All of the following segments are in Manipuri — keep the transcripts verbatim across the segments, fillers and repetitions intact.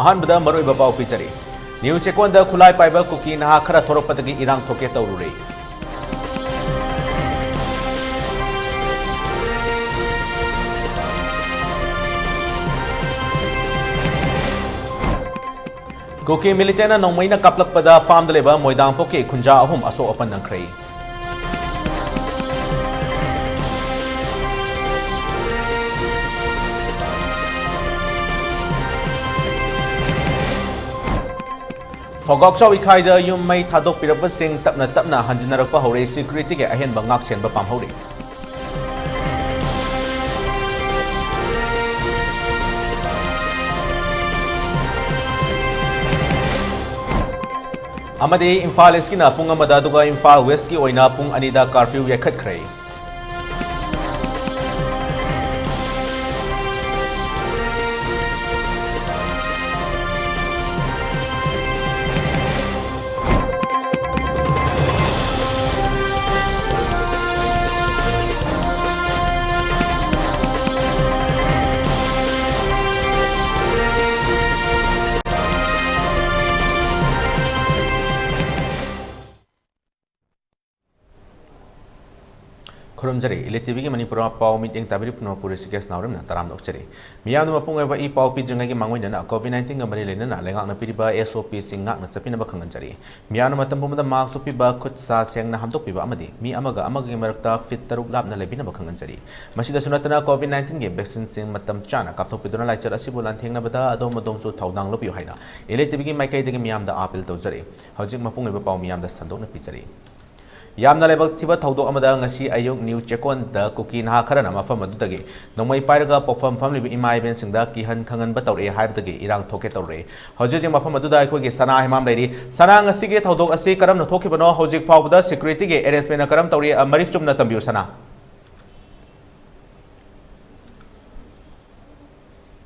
ꯑꯍꯥꯟꯕꯗ ꯃꯔꯨꯑꯣꯏꯕ ꯄꯥꯎ ꯄꯤꯖꯔꯤ꯫ ꯅ꯭ꯌꯨ ꯆꯦꯀꯣꯟꯗ ꯈꯨꯠꯂꯥꯏ ꯄꯥꯏꯕ ꯀꯨꯀꯤ ꯅꯍꯥ ꯈꯔ ꯊꯣꯔꯛꯄꯗꯒꯤ ꯏꯔꯥꯡ ꯊꯣꯛꯀꯦ ꯇꯧꯔꯨꯔꯦ꯫ ꯀꯨꯀꯤ ꯃꯤꯂꯤꯇꯦꯟꯅ ꯅꯣꯡꯃꯩꯅ ꯀꯥꯞꯂꯛꯄꯗ ꯐꯥꯔꯝꯗ ꯂꯩꯕ ꯃꯣꯏꯗꯥꯡꯄꯣꯛꯀꯤ ꯈꯨꯟꯖꯥ ꯑꯍꯨꯝ ꯑꯁꯣꯛ ꯑꯄꯟ ꯅꯪꯈ꯭ꯔꯦ꯫ ꯐꯣꯒꯥꯛꯆꯥꯎ ꯏꯈꯥꯏꯗ ꯌꯨꯝ ꯃꯩ ꯊꯥꯗꯣꯛꯄꯤꯔꯛꯄꯁꯤꯡ ꯇꯞꯅ ꯇꯞꯅ ꯍꯟꯖꯤꯟꯅꯔꯛꯄ ꯍꯧꯔꯦ꯫ ꯁꯦꯀ꯭ꯌꯨꯔꯤꯇꯤꯒꯤ ꯑꯍꯦꯟꯕ ꯉꯥꯛꯁꯦꯟꯕ ꯄꯥꯝꯍꯧꯔꯦ꯫ ꯑꯃꯗꯤ ꯏꯝꯐꯥꯜ ꯏꯁꯀꯤꯅ ꯄꯨꯡ ꯑꯃꯗ, ꯑꯗꯨꯒ ꯏꯝꯐꯥꯜ ꯋꯦꯁꯀꯤ ꯑꯣꯏꯅ ꯄꯨꯡ ꯑꯅꯤꯗ ꯀꯥꯔꯐ꯭ꯌꯨ ꯌꯥꯏꯈꯠꯈ꯭ꯔꯦ꯫ ꯈꯨꯔꯨꯝꯖꯔꯤ꯫ ꯏꯂꯤꯠ ꯇꯤꯚꯤꯒꯤ ꯃꯅꯤꯄꯨꯔ ꯄꯥꯎ ꯃꯤꯠꯌꯦꯡ ꯇꯥꯕꯤꯔꯤꯕ ꯄꯨꯝꯅꯃꯛꯄꯨ ꯔꯤꯁꯤꯀꯦꯁ ꯅꯥꯎꯔꯦꯝꯅ ꯇꯔꯥꯝꯅ ꯑꯣꯛꯆꯔꯤ꯫ ꯃꯤꯌꯥꯝꯗ ꯃꯄꯨꯡ ꯑꯣꯏꯕ ꯏ ꯄꯥꯎ ꯄꯤꯗ꯭ꯔꯤꯉꯩꯒꯤ ꯃꯥꯡꯑꯣꯏꯅꯅ COVID nineteenꯒ ꯃꯔꯤ ꯂꯩꯅꯅ ꯂꯩꯉꯥꯛꯅ ꯄꯤꯔꯤꯕ SOPꯁꯤꯡ ꯉꯥꯛꯅ ꯆꯠꯄꯤꯅꯕ ꯈꯪꯍꯟꯖꯔꯤ꯫ ꯃꯤꯌꯥꯝꯅ ꯃꯇꯝ ꯄꯨꯝꯕꯗ mask ꯎꯞꯄꯤꯕ, ꯈꯨꯠ ꯁꯥ ꯁꯦꯡꯅ ꯍꯥꯝꯗꯣꯛꯄꯤꯕ ꯑꯃꯗꯤ ꯃꯤ ꯑꯃꯒ ꯑꯃꯒꯒꯤ ꯃꯔꯛꯇ feet ꯇꯔꯨꯛ ꯂꯥꯞꯅ ꯂꯩꯕꯤꯅꯕ ꯈꯪꯍꯟꯖꯔꯤ꯫ ꯃꯁꯤꯗꯁꯨ ꯅꯠꯇꯅ COVID nineteenꯒꯤ vaccineꯁꯤꯡ ꯃꯇꯝ ꯆꯥꯅ ꯀꯥꯞꯊꯣꯛꯄꯤꯗꯨꯅ ꯂꯥꯏꯆꯠ ꯑꯁꯤꯕꯨ ꯂꯥꯟꯊꯦꯡꯅꯕꯗ ꯑꯗꯣꯝ ꯑꯗꯣꯝꯁꯨ ꯊꯧꯗꯥꯡ ꯂꯧꯕꯤꯌꯨ ꯍꯥꯏꯅ ꯏꯂꯤꯠ ꯇꯤꯚꯤꯒꯤ ꯃꯥꯏꯀꯩꯗꯒꯤ ꯃꯤꯌꯥꯝꯗ appeal ꯇꯧꯖꯔꯤ꯫ ꯍꯧꯖꯤꯛ ꯃꯄꯨꯡ ꯑꯣꯏꯕ ꯄꯥꯎ ꯃꯤꯌꯥꯝꯗ ꯁꯟꯗꯣꯛꯅ ꯄꯤꯖꯔꯤ꯫ ꯌꯥꯝꯅ ꯂꯥꯏꯕꯛ ꯊꯤꯕ ꯊꯧꯗꯣꯛ ꯑꯃꯗ ꯉꯁꯤ ꯑꯌꯨꯛ ꯅ꯭ꯌꯨ ꯆꯦꯀꯣꯟꯗ ꯀꯨꯀꯤ ꯅꯍꯥ ꯈꯔꯅ ꯃꯐꯝ ꯑꯗꯨꯗꯒꯤ ꯅꯣꯡꯃꯩ ꯄꯥꯏꯔꯒ ꯄꯣꯛꯐꯝ ꯐꯝꯂꯤꯕ ꯏꯃꯥ ꯏꯕꯦꯟꯁꯤꯡꯗ ꯀꯤꯍꯟ ꯈꯪꯍꯟꯕ ꯇꯧꯔꯛꯑꯦ ꯍꯥꯏꯕꯗꯒꯤ ꯏꯔꯥꯡ ꯊꯣꯛꯀꯦ ꯇꯧꯔꯛꯑꯦ꯫ ꯍꯧꯖꯤꯛ ꯍꯧꯖꯤꯛ ꯃꯐꯝ ꯑꯗꯨꯗ ꯑꯩꯈꯣꯏꯒꯤ ꯁꯅꯥ ꯍꯦꯃꯥꯝ ꯂꯩꯔꯤ꯫ ꯁꯅꯥ, ꯉꯁꯤꯒꯤ ꯊꯧꯗꯣꯛ ꯑꯁꯤ ꯀꯔꯝꯅ ꯊꯣꯛꯈꯤꯕꯅꯣ? ꯍꯧꯖꯤꯛ ꯐꯥꯎꯕꯗ ꯁꯦꯀ꯭ꯌꯨꯔꯤꯇꯤꯒꯤ arrangement ꯀꯔꯝ ꯇꯧꯔꯤ? ꯑ, ꯃꯔꯤꯛ ꯆꯨꯝꯅ ꯇꯝꯕꯤꯌꯨ, ꯁꯅꯥ꯫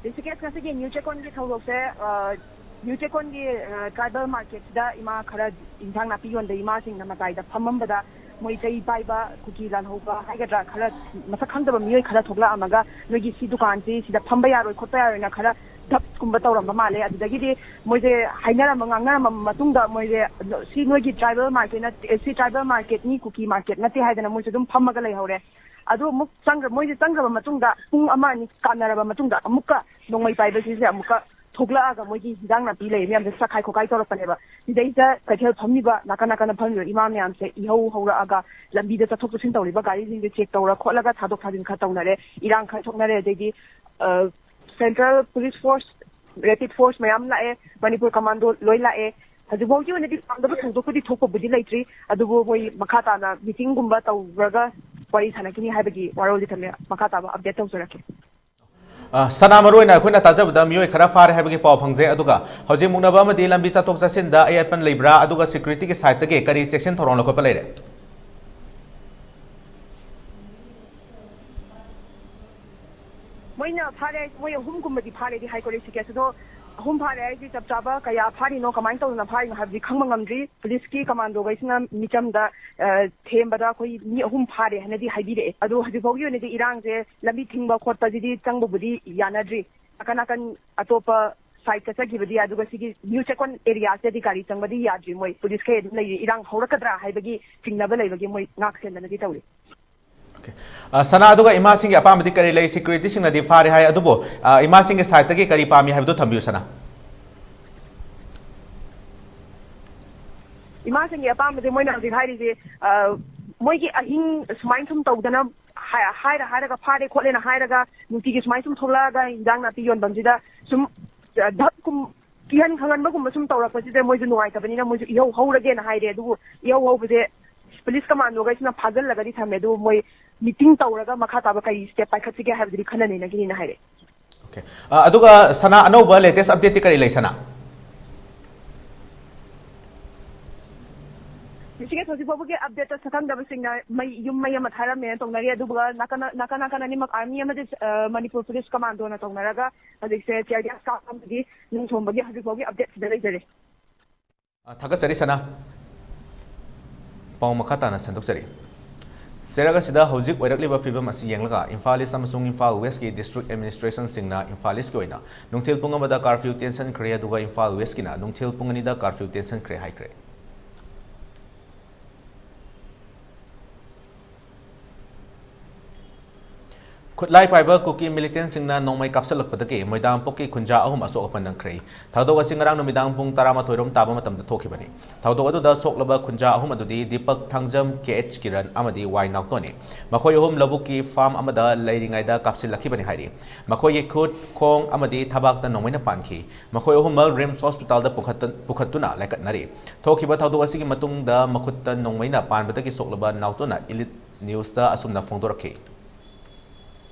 ꯔꯤꯁꯤꯀꯦꯁ, ꯉꯁꯤꯒꯤ ꯅ꯭ꯌꯨ ꯆꯦꯀꯣꯟꯒꯤ ꯊꯧꯗꯣꯛꯁꯦ, ꯑ, ꯅ꯭ꯌꯨ ꯆꯦꯀꯣꯟꯒꯤ, ꯑ, tribal marketꯁꯤꯗ ꯏꯃꯥ ꯈꯔ, ꯏꯟꯁꯥꯡ ꯅꯥꯄꯤ ꯌꯣꯟꯕ ꯏꯃꯥꯁꯤꯡꯅ ꯃꯇꯥꯏꯗ ꯐꯝꯃꯝꯕꯗ ꯃꯣꯏ ꯆꯩ ꯄꯥꯏꯕ ꯀꯨꯀꯤ ꯂꯥꯜꯍꯧꯕ ꯍꯥꯏꯒꯗ꯭ꯔꯥ, ꯈꯔ ꯃꯁꯛ ꯈꯪꯗꯕ ꯃꯤꯑꯣꯏ ꯈꯔ ꯊꯣꯛꯂꯛꯑꯝꯃꯒ ꯅꯣꯏꯒꯤ ꯁꯤ ꯗꯨꯀꯥꯟꯁꯤ ꯁꯤꯗ ꯐꯝꯕ ꯌꯥꯔꯣꯏ ꯈꯣꯠꯄ ꯌꯥꯔꯣꯏꯅ ꯈꯔ ꯙꯞꯀꯨꯝꯕ ꯇꯧꯔꯝꯕ ꯃꯥꯜꯂꯦ꯫ ꯑꯗꯨꯗꯒꯤꯗꯤ ꯃꯣꯏꯁꯦ ꯍꯥꯏꯅꯔꯝꯕ, ꯉꯥꯡꯅꯔꯝꯕ ꯃꯇꯨꯡꯗ ꯃꯣꯏꯁꯦ, "ꯁꯤ ꯅꯣꯏꯒꯤ tribal market ꯅꯠꯇꯦ, ꯁꯤ tribal marketꯅꯤ, ꯀꯨꯀꯤ market ꯅꯠꯇꯦ" ꯍꯥꯏꯗꯅ ꯃꯣꯏꯁꯦ ꯑꯗꯨꯝ ꯐꯝꯃꯒ ꯂꯩꯍꯧꯔꯦ꯫ ꯑꯗꯨ ꯑꯃꯨꯛ ꯆꯪꯈ꯭ꯔ-, ꯃꯣꯏꯁꯦ ꯆꯪꯈ꯭ꯔꯕ ꯃꯇꯨꯡꯗ, ꯄꯨꯡ ꯑꯃ ꯑꯅꯤ ꯀꯥꯟꯅꯔꯕ ꯃꯇꯨꯡꯗ, ꯑꯃꯨꯛꯀ ꯅꯣꯡꯃꯩ ꯄꯥꯏꯕꯁꯤꯁꯦ ꯑꯃꯨꯛꯀ ꯊꯣꯛꯂꯛꯑꯒ ꯃꯣꯏꯒꯤ ꯍꯤꯟꯖꯥꯡ ꯅꯥꯄꯤ ꯂꯩꯔꯤ ꯃꯌꯥꯝꯁꯦ ꯆꯈꯥꯏ ꯈꯣꯠꯀꯥꯏ ꯇꯧꯔꯛꯄꯅꯦꯕ꯫ ꯁꯤꯗꯩꯁꯤꯗ ꯀꯩꯊꯦꯜ ꯐꯝꯃꯤꯕ, ꯅꯥꯀꯟ ꯅꯥꯀꯟꯗ ꯐꯝꯃꯤꯕ ꯏꯃꯥ ꯃꯌꯥꯝꯁꯦ ꯏꯍꯧ ꯍꯧꯔꯛꯑꯒ, ꯂꯝꯕꯤꯗ ꯆꯠꯊꯣꯛ ꯆꯠꯁꯤꯟ ꯇꯧꯔꯤꯕ ꯒꯥꯔꯤꯁꯤꯡꯁꯦ check ꯇꯧꯔ ꯈꯣꯠꯂꯒ ꯊꯥꯗꯣꯛ ꯊꯥꯖꯤꯟ ꯈꯔ ꯇꯧꯅꯔꯦ, ꯏꯔꯥꯡ ꯈꯔ ꯊꯣꯛꯅꯔꯦ꯫ ꯑꯗꯩꯗꯤ, ꯑ, Central Police Force, Rapid Force ꯃꯌꯥꯝ ꯂꯥꯛꯑꯦ, ꯃꯅꯤꯄꯨꯔ Commando ꯂꯣꯏ ꯂꯥꯛꯑꯦ꯫ ꯍꯧꯖꯤꯛꯐꯥꯎꯒꯤ ꯑꯣꯏꯅꯗꯤ ꯄꯥꯝꯗꯕ ꯊꯧꯗꯣꯛꯄꯨꯗꯤ ꯊꯣꯛꯄꯕꯨꯗꯤ ꯂꯩꯇ꯭ꯔꯤ, ꯑꯗꯨꯕꯨ ꯃꯣꯏ ꯃꯈꯥ ꯇꯥꯅ meetingꯒꯨꯝꯕ ꯇꯧꯔꯒ ꯋꯥꯔꯤ ꯁꯥꯟꯅꯈꯤꯅꯤ ꯍꯥꯏꯕꯒꯤ ꯋꯥꯔꯣꯜꯗꯤ ꯊꯝꯃꯦ꯫ ꯃꯈꯥ ꯇꯥꯕ update ꯇꯧꯖꯔꯛꯀꯦ꯫ ꯑ, ꯁꯅꯥ, ꯃꯔꯨꯑꯣꯏꯅ ꯑꯩꯈꯣꯏꯅ ꯇꯥꯖꯕꯗ ꯃꯤꯑꯣꯏ ꯈꯔ ꯐꯥꯔꯦ ꯍꯥꯏꯕꯒꯤ ꯄꯥꯎ ꯐꯪꯖꯩ, ꯑꯗꯨꯒ ꯍꯧꯖꯤꯛ ꯃꯨꯛꯅꯕ ꯑꯃꯗꯤ ꯂꯝꯕꯤ ꯆꯠꯊꯣꯛ ꯆꯠꯁꯤꯟꯗ ꯑꯌꯦꯠꯄ ꯂꯩꯕ꯭ꯔꯥ, ꯑꯗꯨꯒ securityꯒꯤ sideꯇꯒꯤ ꯀꯔꯤ ꯆꯦꯛꯁꯤꯟ ꯊꯧꯔꯥꯡ ꯂꯧꯈꯠꯄ ꯂꯩꯔꯦ? ꯃꯣꯏꯅ ꯐꯥꯔꯦ ꯍꯥꯏꯁꯦ, ꯃꯣꯏ ꯑꯍꯨꯝꯒꯨꯝꯕꯗꯤ ꯐꯥꯔꯦꯗꯤ ꯍꯥꯏꯀꯣ, ꯔꯦꯁꯤꯀꯦꯁ ꯑꯗꯣ ꯑꯍꯨꯝ ꯐꯥꯔꯦ ꯍꯥꯏꯁꯦ, ꯆꯞ ꯆꯥꯕ ꯀꯌꯥ ꯐꯥꯔꯤꯅꯣ, ꯀꯃꯥꯏꯅ ꯇꯧꯗꯅ ꯐꯥꯔꯤꯅꯣ ꯍꯥꯏꯕꯗꯤ ꯈꯪꯕ ꯉꯝꯗ꯭ꯔꯤ꯫ ꯄꯨꯂꯤꯁꯀꯤ ꯀꯃꯥꯟꯗꯣꯈꯩꯁꯤꯅ ꯃꯤꯆꯝꯗ, ꯑ, ꯊꯦꯝꯕꯗ ꯑꯩꯈꯣꯏ ꯃꯤ ꯑꯍꯨꯝ ꯐꯥꯔꯦ ꯍꯥꯏꯅꯗꯤ ꯍꯥꯏꯕꯤꯔꯛꯑꯦ꯫ ꯑꯗꯣ ꯍꯧꯖꯤꯛ ꯐꯥꯎꯒꯤ ꯑꯣꯏꯅꯗꯤ ꯏꯔꯥꯡꯁꯦ ꯂꯝꯕꯤ ꯊꯤꯡꯕ ꯈꯣꯠꯄꯁꯤꯗꯤ ꯆꯪꯕꯕꯨꯗꯤ ꯌꯥꯅꯗ꯭ꯔꯤ꯫ ꯅꯥꯀꯟ ꯅꯥꯀꯟ ꯑꯇꯣꯞꯄ side ꯆꯠꯆꯈꯤꯕꯗꯤ ꯌꯥꯏ, ꯑꯗꯨꯒ ꯁꯤꯒꯤ ꯅ꯭ꯌꯨ ꯆꯦꯛꯀꯣꯟ areaꯁꯤꯗꯗꯤ ꯒꯥꯔꯤ ꯆꯪꯕꯗꯤ ꯌꯥꯗ꯭ꯔꯤ, ꯃꯣꯏ ꯄꯨꯂꯤꯁꯈꯩ ꯑꯗꯨꯝ ꯂꯩꯔꯤ꯫ ꯏꯔꯥꯡ ꯍꯧꯔꯛꯀꯗ꯭ꯔꯥ ꯍꯥꯏꯕꯒꯤ ꯆꯤꯡꯅꯕ ꯂꯩꯕꯒꯤ ꯃꯣꯏ ꯉꯥꯛ ꯁꯦꯟꯗꯅꯗꯤ ꯇꯧꯔꯤ꯫ Okay. ꯑ, ꯁꯅꯥ, ꯑꯗꯨꯒ ꯏꯃꯥꯁꯤꯡꯒꯤ ꯑꯄꯥꯝꯕꯗꯤ ꯀꯔꯤ ꯂꯩ? Securityꯁꯤꯡꯅꯗꯤ ꯐꯥꯔꯦ ꯍꯥꯏ, ꯑꯗꯨꯕꯨ, ꯑ, ꯏꯃꯥꯁꯤꯡꯒꯤ sideꯇꯒꯤ ꯀꯔꯤ ꯄꯥꯝꯃꯤ ꯍꯥꯏꯕꯗꯨ ꯊꯝꯕꯤꯌꯨ, ꯁꯅꯥ꯫ ꯏꯃꯥꯁꯤꯡꯒꯤ ꯑꯄꯥꯝꯕꯁꯦ ꯃꯣꯏꯅ ꯍꯧꯖꯤꯛ ꯍꯥꯏꯔꯤꯁꯦ, ꯑ, ꯃꯣꯏꯒꯤ ꯑꯍꯤꯡ ꯁꯨꯃꯥꯏꯅ ꯁꯨꯝ ꯇꯧꯗꯅ ꯍꯥꯏ-, ꯍꯥꯏꯔ ꯍꯥꯏꯔꯒ ꯐꯥꯔꯦ ꯈꯣꯠꯂꯦꯅ ꯍꯥꯏꯔꯒ ꯅꯨꯡꯇꯤꯒꯤ ꯁꯨꯃꯥꯏꯅ ꯁꯨꯝ ꯊꯣꯛꯂꯛꯑꯒ ꯏꯟꯖꯥꯡ ꯅꯥꯄꯤ ꯌꯣꯟꯐꯝꯁꯤꯗ ꯁꯨꯝ, ꯑ, ꯙꯞ ꯀꯨꯝ-, ꯀꯤꯍꯟ ꯈꯪꯍꯟꯕꯒꯨꯝꯕ ꯁꯨꯝ ꯇꯧꯔꯛꯄꯁꯤꯗ ꯃꯣꯏꯁꯨ ꯅꯨꯡꯉꯥꯏꯇꯕꯅꯤꯅ ꯃꯣꯏꯁꯨ ꯏꯍꯧ ꯍꯧꯔꯒꯦꯅ ꯍꯥꯏꯔꯦ꯫ ꯑꯗꯨꯕꯨ ꯏꯍꯧ ꯍꯧꯕꯁꯦ ꯄꯨꯂꯤꯁ ꯀꯃꯥꯟꯗꯣꯈꯩꯁꯤꯅ ꯐꯥꯖꯤꯜꯂꯒꯗꯤ ꯊꯝꯃꯦ, ꯑꯗꯨꯕꯨ ꯃꯣꯏ meeting ꯇꯧꯔꯒ ꯃꯈꯥ ꯇꯥꯕ ꯀꯔꯤ step ꯄꯥꯏꯈꯠꯁꯤꯒꯦ ꯍꯥꯏꯕꯗꯨꯗꯤ ꯈꯟꯅ ꯅꯩꯅꯒꯅꯤꯅ ꯍꯥꯏꯔꯛꯑꯦ꯫ Okay. ꯑ, ꯑꯗꯨꯒ ꯁꯅꯥ, ꯑꯅꯧꯕ latest updateꯇꯤ ꯀꯔꯤ ꯂꯩ, ꯁꯅꯥ? ꯍꯧꯖꯤꯛ ꯍꯧꯖꯤꯛ ꯐꯥꯎꯕꯒꯤ updateꯇ ꯁꯛꯈꯪꯗꯕꯁꯤꯡꯅ ꯃꯩ, ꯌꯨꯝ ꯃꯩ ꯑꯃ ꯊꯥꯔꯝꯃꯦꯅ ꯇꯧꯅꯔꯤ, ꯑꯗꯨꯒ ꯅꯥꯀꯟ, ꯅꯥꯀꯟ, ꯅꯥꯀꯟ ꯑꯅꯤꯃꯛ army ꯑꯃꯗꯤ, ꯑ, ꯃꯅꯤꯄꯨꯔ ꯄꯨꯂꯤꯁ ꯀꯃꯥꯟꯗꯣꯅ ꯇꯧꯅꯔꯒ ꯍꯧꯖꯤꯛꯁꯦ tear gas ꯀꯥꯞꯄꯒꯤ ꯅꯤꯡ ꯊꯣꯝꯕꯒꯤ ꯍꯧꯖꯤꯛ ꯐꯥꯎꯒꯤ updateꯁꯤꯗ ꯂꯩꯖꯔꯦ꯫ ꯑ, ꯊꯥꯒꯠꯆꯔꯤ, ꯁꯅꯥ꯫ ꯄꯥꯎ ꯃꯈꯥ ꯇꯥꯅ ꯁꯟꯗꯣꯛꯆꯔꯤ꯫ ꯆꯩꯔꯛ ꯑꯁꯤꯗ ꯍꯧꯖꯤꯛ ꯑꯣꯏꯔꯛꯂꯤꯕ ꯐꯤꯕꯝ ꯑꯁꯤ ꯌꯦꯡꯂꯒ ꯏꯝꯐꯥꯜ ꯏꯁ ꯑꯃꯁꯨꯡ ꯏꯝꯐꯥꯜ ꯋꯦꯁꯀꯤ ꯗꯤꯁꯇ꯭ꯔꯤꯛ ꯑꯦꯗꯃꯤꯅꯤꯁꯇ꯭ꯔꯦꯁꯟꯁꯤꯡꯅ ꯏꯝꯐꯥꯜ ꯏꯁꯀꯤ ꯑꯣꯏꯅ ꯅꯨꯡꯊꯤꯜ ꯄꯨꯡ ꯑꯃꯗ ꯀꯥꯔꯐ꯭ꯌꯨ ꯇꯦꯟꯁꯤꯟꯈ꯭ꯔꯦ, ꯑꯗꯨꯒ ꯏꯝꯐꯥꯜ ꯋꯦꯁꯀꯤꯅ ꯅꯨꯡꯊꯤꯜ ꯄꯨꯡ ꯑꯅꯤꯗ ꯀꯥꯔꯐ꯭ꯌꯨ ꯇꯦꯟꯁꯤꯟꯈ꯭ꯔꯦ ꯍꯥꯏꯈ꯭ꯔꯦ꯫ ꯈꯨꯠꯂꯥꯏ ꯄꯥꯏꯕ ꯀꯨꯀꯤ ꯃꯤꯂꯤꯇꯦꯟꯁꯤꯡꯅ ꯅꯣꯡꯃꯩ ꯀꯥꯞꯁꯤꯜꯂꯛꯄꯗꯒꯤ ꯃꯣꯏꯗꯥꯡꯄꯣꯛꯀꯤ ꯈꯨꯟꯖꯥ ꯑꯍꯨꯝ ꯑꯁꯣꯛ ꯑꯄꯟ ꯅꯪꯈ꯭ꯔꯦ꯫ ꯊꯧꯗꯣꯛ ꯑꯁꯤ ꯉꯔꯥꯡ ꯅꯨꯃꯤꯗꯥꯡ ꯄꯨꯡ ꯇꯔꯥꯃꯥꯊꯣꯏ ꯔꯣꯝ ꯇꯥꯕ ꯃꯇꯝꯗ ꯊꯣꯛꯈꯤꯕꯅꯤ꯫ ꯊꯧꯗꯣꯛ ꯑꯗꯨꯗ ꯁꯣꯛꯂꯕ ꯈꯨꯟꯖꯥ ꯑꯍꯨꯝ ꯑꯗꯨꯗꯤ ꯗꯤꯄꯛ ꯊꯥꯡꯖꯝ, ꯀꯦ ꯑꯩꯆ ꯀꯤꯔꯟ ꯑꯃꯗꯤ ꯋꯥꯏ ꯅꯥꯎꯇꯣꯟꯅꯤ꯫ ꯃꯈꯣꯏ ꯑꯍꯨꯝ ꯂꯧꯕꯨꯛꯀꯤ ꯐꯥꯔꯝ ꯑꯃꯗ ꯂꯩꯔꯤꯉꯩꯗ ꯀꯥꯞꯁꯤꯜꯂꯛꯈꯤꯕꯅꯤ ꯍꯥꯏꯔꯤ꯫ ꯃꯈꯣꯏꯒꯤ ꯈꯨꯠ, ꯈꯣꯡ ꯑꯃꯗꯤ ꯊꯕꯥꯛꯇ ꯅꯣꯡꯃꯩꯅ ꯄꯥꯟꯈꯤ꯫ ꯃꯈꯣꯏ ꯑꯍꯨꯝꯃꯛ ꯔꯤꯝꯁ ꯍꯣꯁꯄꯤꯇꯥꯜꯗ ꯄꯨꯈꯠꯇ-, ꯄꯨꯈꯠꯇꯨꯅ ꯂꯥꯏꯀꯠꯅꯔꯤ꯫ ꯊꯣꯛꯈꯤꯕ ꯊꯧꯗꯣꯛ ꯑꯁꯤꯒꯤ ꯃꯇꯨꯡꯗ ꯃꯈꯨꯠꯇ ꯅꯣꯡꯃꯩꯅ ꯄꯥꯟꯕꯗꯒꯤ ꯁꯣꯛꯂꯕ ꯅꯥꯎꯇꯣꯟꯅ ꯏꯂꯤꯠ ꯅ꯭ꯌꯨꯁꯇ ꯑꯁꯨꯝꯅ ꯐꯣꯡꯗꯣꯔꯛꯈꯤ꯫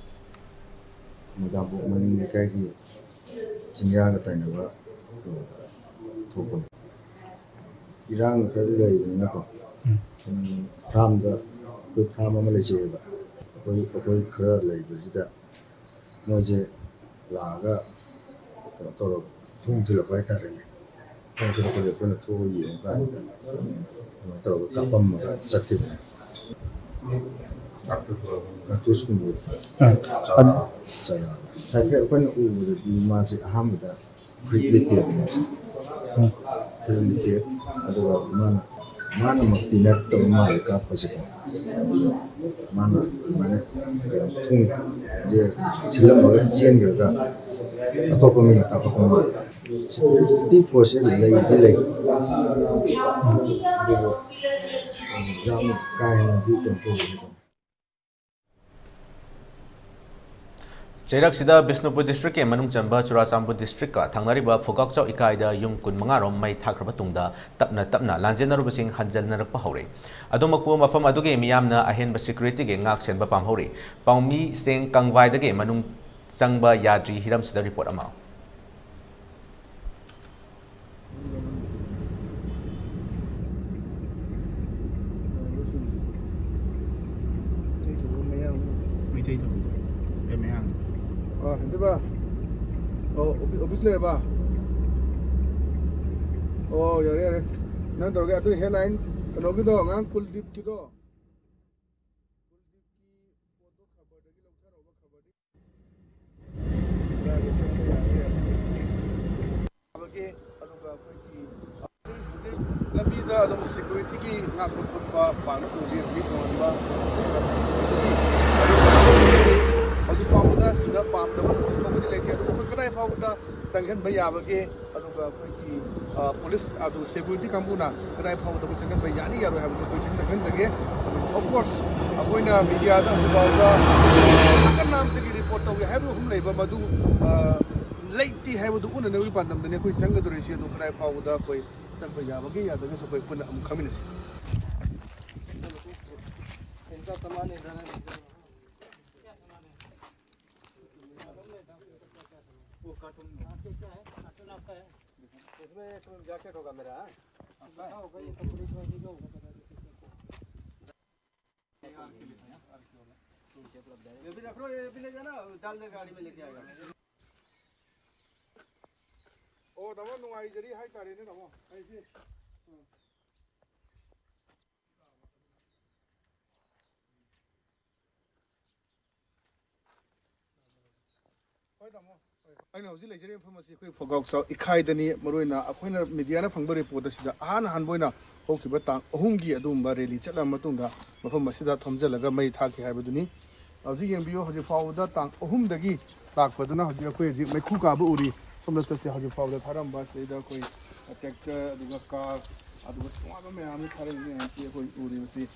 ꯃꯣꯏꯗꯥꯡꯄꯣꯛ ꯃꯅꯤꯡ ꯂꯩꯀꯥꯏꯒꯤ ꯆꯤꯡꯌꯥꯒ ꯇꯥꯏꯅꯕ ꯀꯩꯅꯣꯗ ꯊꯣꯛꯄꯅꯤ꯫ ꯏꯔꯥꯡ ꯈꯔ ꯂꯩꯕꯅꯤꯅꯀꯣ, ꯎꯝ꯫ ꯎꯝ, ꯐꯥꯔꯝꯗ, ꯑꯩꯈꯣꯏ ꯐꯥꯔꯝ ꯑꯃ ꯂꯩꯖꯩꯑꯕ, ꯑꯩꯈꯣꯏ, ꯑꯩꯈꯣꯏ ꯈꯔ ꯂꯩꯕꯁꯤꯗ ꯃꯣꯏꯁꯦ ꯂꯥꯛꯑꯒ ꯀꯩꯅꯣ ꯇꯧꯔꯒ ꯊꯣꯡ ꯊꯤꯜꯂꯛꯄ ꯍꯥꯏꯇꯥꯔꯦꯅꯦ꯫ ꯊꯣꯡ ꯊꯤꯜꯂꯛꯄꯁꯦ ꯑꯩꯈꯣꯏꯅ ꯊꯣꯛꯑ ꯌꯦꯡꯉꯀꯥꯟꯗ ꯑꯗꯨꯃꯥꯏꯅ ꯇꯧꯔꯒ ꯀꯥꯞꯄꯝꯃꯒ ꯆꯠꯈꯤꯕꯅꯦ꯫ ꯀꯥꯔꯇꯨꯁꯀꯨꯝꯕ ꯑꯥ, ꯑꯗ- ꯆꯥꯔꯥ꯫ ꯍꯥꯏꯐꯦꯠ ꯑꯩꯈꯣꯏꯅ ꯎꯕꯗꯗꯤ ꯃꯥꯁꯦ ꯑꯍꯥꯟꯕꯗ ꯐꯨꯔꯤꯠ ꯂꯤꯠꯇꯦꯕ ꯃꯥꯁꯦ꯫ ꯎꯝ꯫ ꯐꯨꯔꯤꯠ ꯂꯤꯠꯇꯦ꯫ ꯑꯗꯨꯒ ꯃꯥꯅ, ꯃꯥꯅꯃꯛꯇꯤ ꯅꯠꯇꯕ ꯃꯥꯜꯂꯦ ꯀꯥꯞꯄꯁꯦꯀꯣ꯫ ꯑꯗꯨꯒ ꯃꯥꯅ ꯑꯗꯨꯃꯥꯏꯅ ꯀꯩꯅꯣ ꯊꯣꯡꯁꯦ ꯊꯤꯜꯂꯝꯃꯒ ꯆꯦꯟꯈ꯭ꯔꯒ ꯑꯇꯣꯞꯄ ꯃꯤꯅ ꯀꯥꯞꯄꯛꯄ ꯃꯥꯜꯂꯦ꯫ ꯁꯦꯀ꯭ꯌꯨꯔꯤꯇꯤ ꯐꯣꯔꯁꯁꯦ ꯂꯩꯗꯤ ꯂꯩ꯫ ꯑꯗꯨꯕꯨ ꯌꯥꯝ ꯀꯥ ꯍꯦꯟꯅꯗꯤ ꯀꯩꯅꯣ ꯇꯧꯕ ꯅꯠꯇꯕ꯫ ꯆꯩꯔꯛꯁꯤꯗ ꯕꯤꯁꯅꯨꯄꯨꯔ ꯗꯤꯁꯇ꯭ꯔꯤꯛꯀꯤ ꯃꯅꯨꯡ ꯆꯟꯕ ꯆꯨꯔꯥꯆꯥꯟꯄꯨꯔ ꯗꯤꯁꯇ꯭ꯔꯤꯛꯀ ꯊꯪꯅꯔꯤꯕ ꯐꯨꯒꯥꯛꯆꯥꯎ ꯏꯀꯥꯏꯗ ꯌꯨꯝ ꯀꯨꯟꯃꯉꯥ ꯔꯣꯝ ꯃꯩ ꯊꯥꯈ꯭ꯔꯕ ꯇꯨꯡꯗ ꯇꯞꯅ ꯇꯞꯅ ꯂꯥꯟꯖꯦꯟꯅꯔꯨꯕꯁꯤꯡ ꯍꯟꯖꯤꯟꯅꯔꯛꯄ ꯍꯧꯔꯦ꯫ ꯑꯗꯨꯃꯛꯄꯨ ꯃꯐꯝ ꯑꯗꯨꯒꯤ ꯃꯤꯌꯥꯝꯅ ꯑꯍꯦꯟꯕ ꯁꯦꯀ꯭ꯌꯨꯔꯤꯇꯤꯒꯤ ꯉꯥꯛ ꯁꯦꯟꯕ ꯄꯥꯝꯍꯧꯔꯤ꯫ ꯄꯥꯎꯃꯤꯁꯤꯡ ꯀꯪꯕꯥꯏꯗꯒꯤ ꯃꯅꯨꯡ ꯆꯪꯕ ꯌꯥꯗ꯭ꯔꯤ꯫ ꯍꯤꯔꯝꯁꯤꯗ ꯔꯤꯄꯣꯔꯠ ꯑꯃ꯫ ꯃꯩꯇꯩ ꯊꯧꯕ ꯃꯌꯥꯡ꯫ ꯑꯦ, ꯃꯌꯥꯡ꯫ ꯑ, ꯍꯦꯟꯗꯕ꯫ ꯑꯣ, ꯑꯣꯐꯤ-, ꯑꯣꯐꯤꯁ ꯂꯩꯔꯕ? ꯑꯣ, ꯌꯥꯔꯦ, ꯌꯥꯔꯦ꯫ ꯅꯪ ꯇꯧꯔꯒꯦ꯫ ꯑꯗꯨ headline ꯀꯩꯅꯣꯒꯤꯗꯣ, ꯑꯉꯥꯡ ꯀꯨꯜꯗꯤꯞꯀꯤꯗꯣ꯫ ꯑꯗꯨꯒ ꯑꯩꯈꯣꯏꯒꯤ ꯍꯧꯖꯤꯛ ꯂꯝꯕꯤꯗ ꯑꯗꯨꯝ ꯁꯦꯀ꯭ꯌꯨꯔꯤꯇꯤꯒꯤ ꯉꯥꯛꯄ ꯈꯣꯠꯄ ꯄꯥꯡꯕ ꯇꯧꯔꯤ, ꯍꯧꯖꯤꯛ ꯇꯣꯉꯥꯟꯕ꯫ ꯍꯧꯖꯤꯛ ꯐꯥꯎꯕꯗ ꯁꯤꯗ ꯄꯥꯝꯗꯕ ꯊꯧꯗꯣꯛ ꯊꯣꯛꯄꯗꯤ ꯂꯩꯇꯦ, ꯑꯗꯨꯕꯨ ꯑꯩꯈꯣꯏ ꯀꯗꯥꯏ ꯐꯥꯎꯕꯗ ꯆꯪꯍꯟꯕ ꯌꯥꯕꯒꯦ, ꯑꯗꯨꯒ ꯑꯩꯈꯣꯏꯒꯤ, ꯑ, ꯄꯨꯂꯤꯁ ꯑꯗꯨ ꯁꯦꯀ꯭ꯌꯨꯔꯤꯇꯤ ꯀꯥꯡꯕꯨꯅ ꯀꯗꯥꯏ ꯐꯥꯎꯕꯗ ꯑꯩꯈꯣꯏ ꯆꯪꯍꯟꯕ ꯌꯥꯅꯤ ꯌꯥꯔꯣꯏ ꯍꯥꯏꯕꯗꯨ ꯑꯩꯈꯣꯏꯁꯦ ꯆꯪꯍꯟꯖꯒꯦ꯫ ꯑꯗꯨꯒ of course ꯑꯩꯈꯣꯏꯅ ꯃꯤꯗꯤꯌꯥꯗ ꯍꯧꯖꯤꯛ ꯐꯥꯎꯕꯗ ꯅꯥꯀꯟ ꯅꯥꯝꯗꯒꯤ ꯔꯤꯄꯣꯔꯠ ꯇꯧꯒꯦ ꯍꯥꯏꯕ ꯑꯍꯨꯝ ꯂꯩꯕ ꯃꯗꯨ, ꯑ, ꯂꯩꯇꯦ ꯍꯥꯏꯕꯗꯨ ꯎꯠꯅꯅꯕꯒꯤ ꯄꯥꯟꯗꯝꯗꯅꯤ ꯑꯩꯈꯣꯏ ꯆꯪꯒꯗꯧꯔꯤꯁꯤ꯫ ꯑꯗꯨ ꯀꯗꯥꯏ ꯐꯥꯎꯕꯗ ꯑꯩꯈꯣꯏ ꯆꯪꯕ ꯌꯥꯕꯒꯦ ꯌꯥꯗꯕꯒꯦꯁꯨ ꯑꯩꯈꯣꯏ ꯄꯨꯟꯅ ꯑꯃꯨꯛ ꯈꯪꯃꯤꯟꯅꯁꯤ꯫ इसमें एक जैकेट होगा मेरा, हाँ? आपका? ये भी रख लो, ये भी ले जाना, डाल दे गाड़ी में, लेके आएगा। ꯑꯣ, ꯇꯥꯃꯣ, ꯅꯨꯡꯉꯥꯏꯖꯔꯤ ꯍꯥꯏꯇꯥꯔꯦꯅꯦ, ꯇꯥꯃꯣ꯫ ꯑꯩꯁꯦ, ꯎꯝ꯫ ꯍꯣꯏ, ꯇꯥꯃꯣ꯫ ꯍꯣꯏ꯫ ꯑꯩꯅ ꯍꯧꯖꯤꯛ ꯂꯩꯖꯔꯤꯕ ꯃꯐꯝ ꯑꯁꯤ ꯑꯩꯈꯣꯏ ꯐꯧꯒꯥꯎꯆꯥꯎ ꯏꯈꯥꯏꯗꯅꯤ꯫ ꯃꯔꯨꯑꯣꯏꯅ ꯑꯩꯈꯣꯏꯅ ꯃꯤꯗꯤꯌꯥꯅ ꯐꯪꯕ ꯔꯤꯄꯣꯔꯠ ꯑꯁꯤꯗ ꯑꯍꯥꯟ ꯑꯍꯥꯟꯕ ꯑꯣꯏꯅ ꯍꯧꯈꯤꯕ ꯇꯥꯡ ꯑꯍꯨꯝꯒꯤ ꯑꯗꯨꯒꯨꯝꯕ ꯔꯦꯂꯤ ꯆꯠꯂꯕ ꯃꯇꯨꯡꯗ ꯃꯐꯝ ꯑꯁꯤꯗ ꯊꯣꯝꯖꯤꯜꯂꯒ ꯃꯩ ꯊꯥꯈꯤ ꯍꯥꯏꯕꯗꯨꯅꯤ꯫ ꯍꯧꯖꯤꯛ ꯌꯦꯡꯕꯤꯌꯨ, ꯍꯧꯖꯤꯛ ꯐꯥꯎꯕꯗ ꯇꯥꯡ ꯑꯍꯨꯝꯗꯒꯤ ꯂꯥꯛꯄꯗꯨꯅ ꯍꯧꯖꯤꯛ ꯑꯩꯈꯣꯏ ꯍꯧꯖꯤꯛ ꯃꯩꯈꯨ ꯀꯥꯕ ꯎꯔꯤ꯫ ꯁꯣꯝꯗ ꯆꯠꯁꯤ, ꯍꯧꯖꯤꯛ ꯐꯥꯎꯕꯗ ꯊꯥꯔꯝꯕ ꯁꯤꯗꯩꯗ ꯑꯩꯈꯣꯏ ꯇ꯭ꯔꯦꯛꯇꯔ, ꯑꯗꯨꯒ ꯀꯥꯔ, ꯑꯗꯨꯒ ꯇꯣꯉꯥꯟꯕ ꯃꯌꯥꯝ ꯑꯃ ꯊꯥꯔꯛꯏ ꯃꯌꯥꯝꯁꯤ ꯑꯩꯈꯣꯏ ꯎꯔꯤꯕꯁꯤ꯫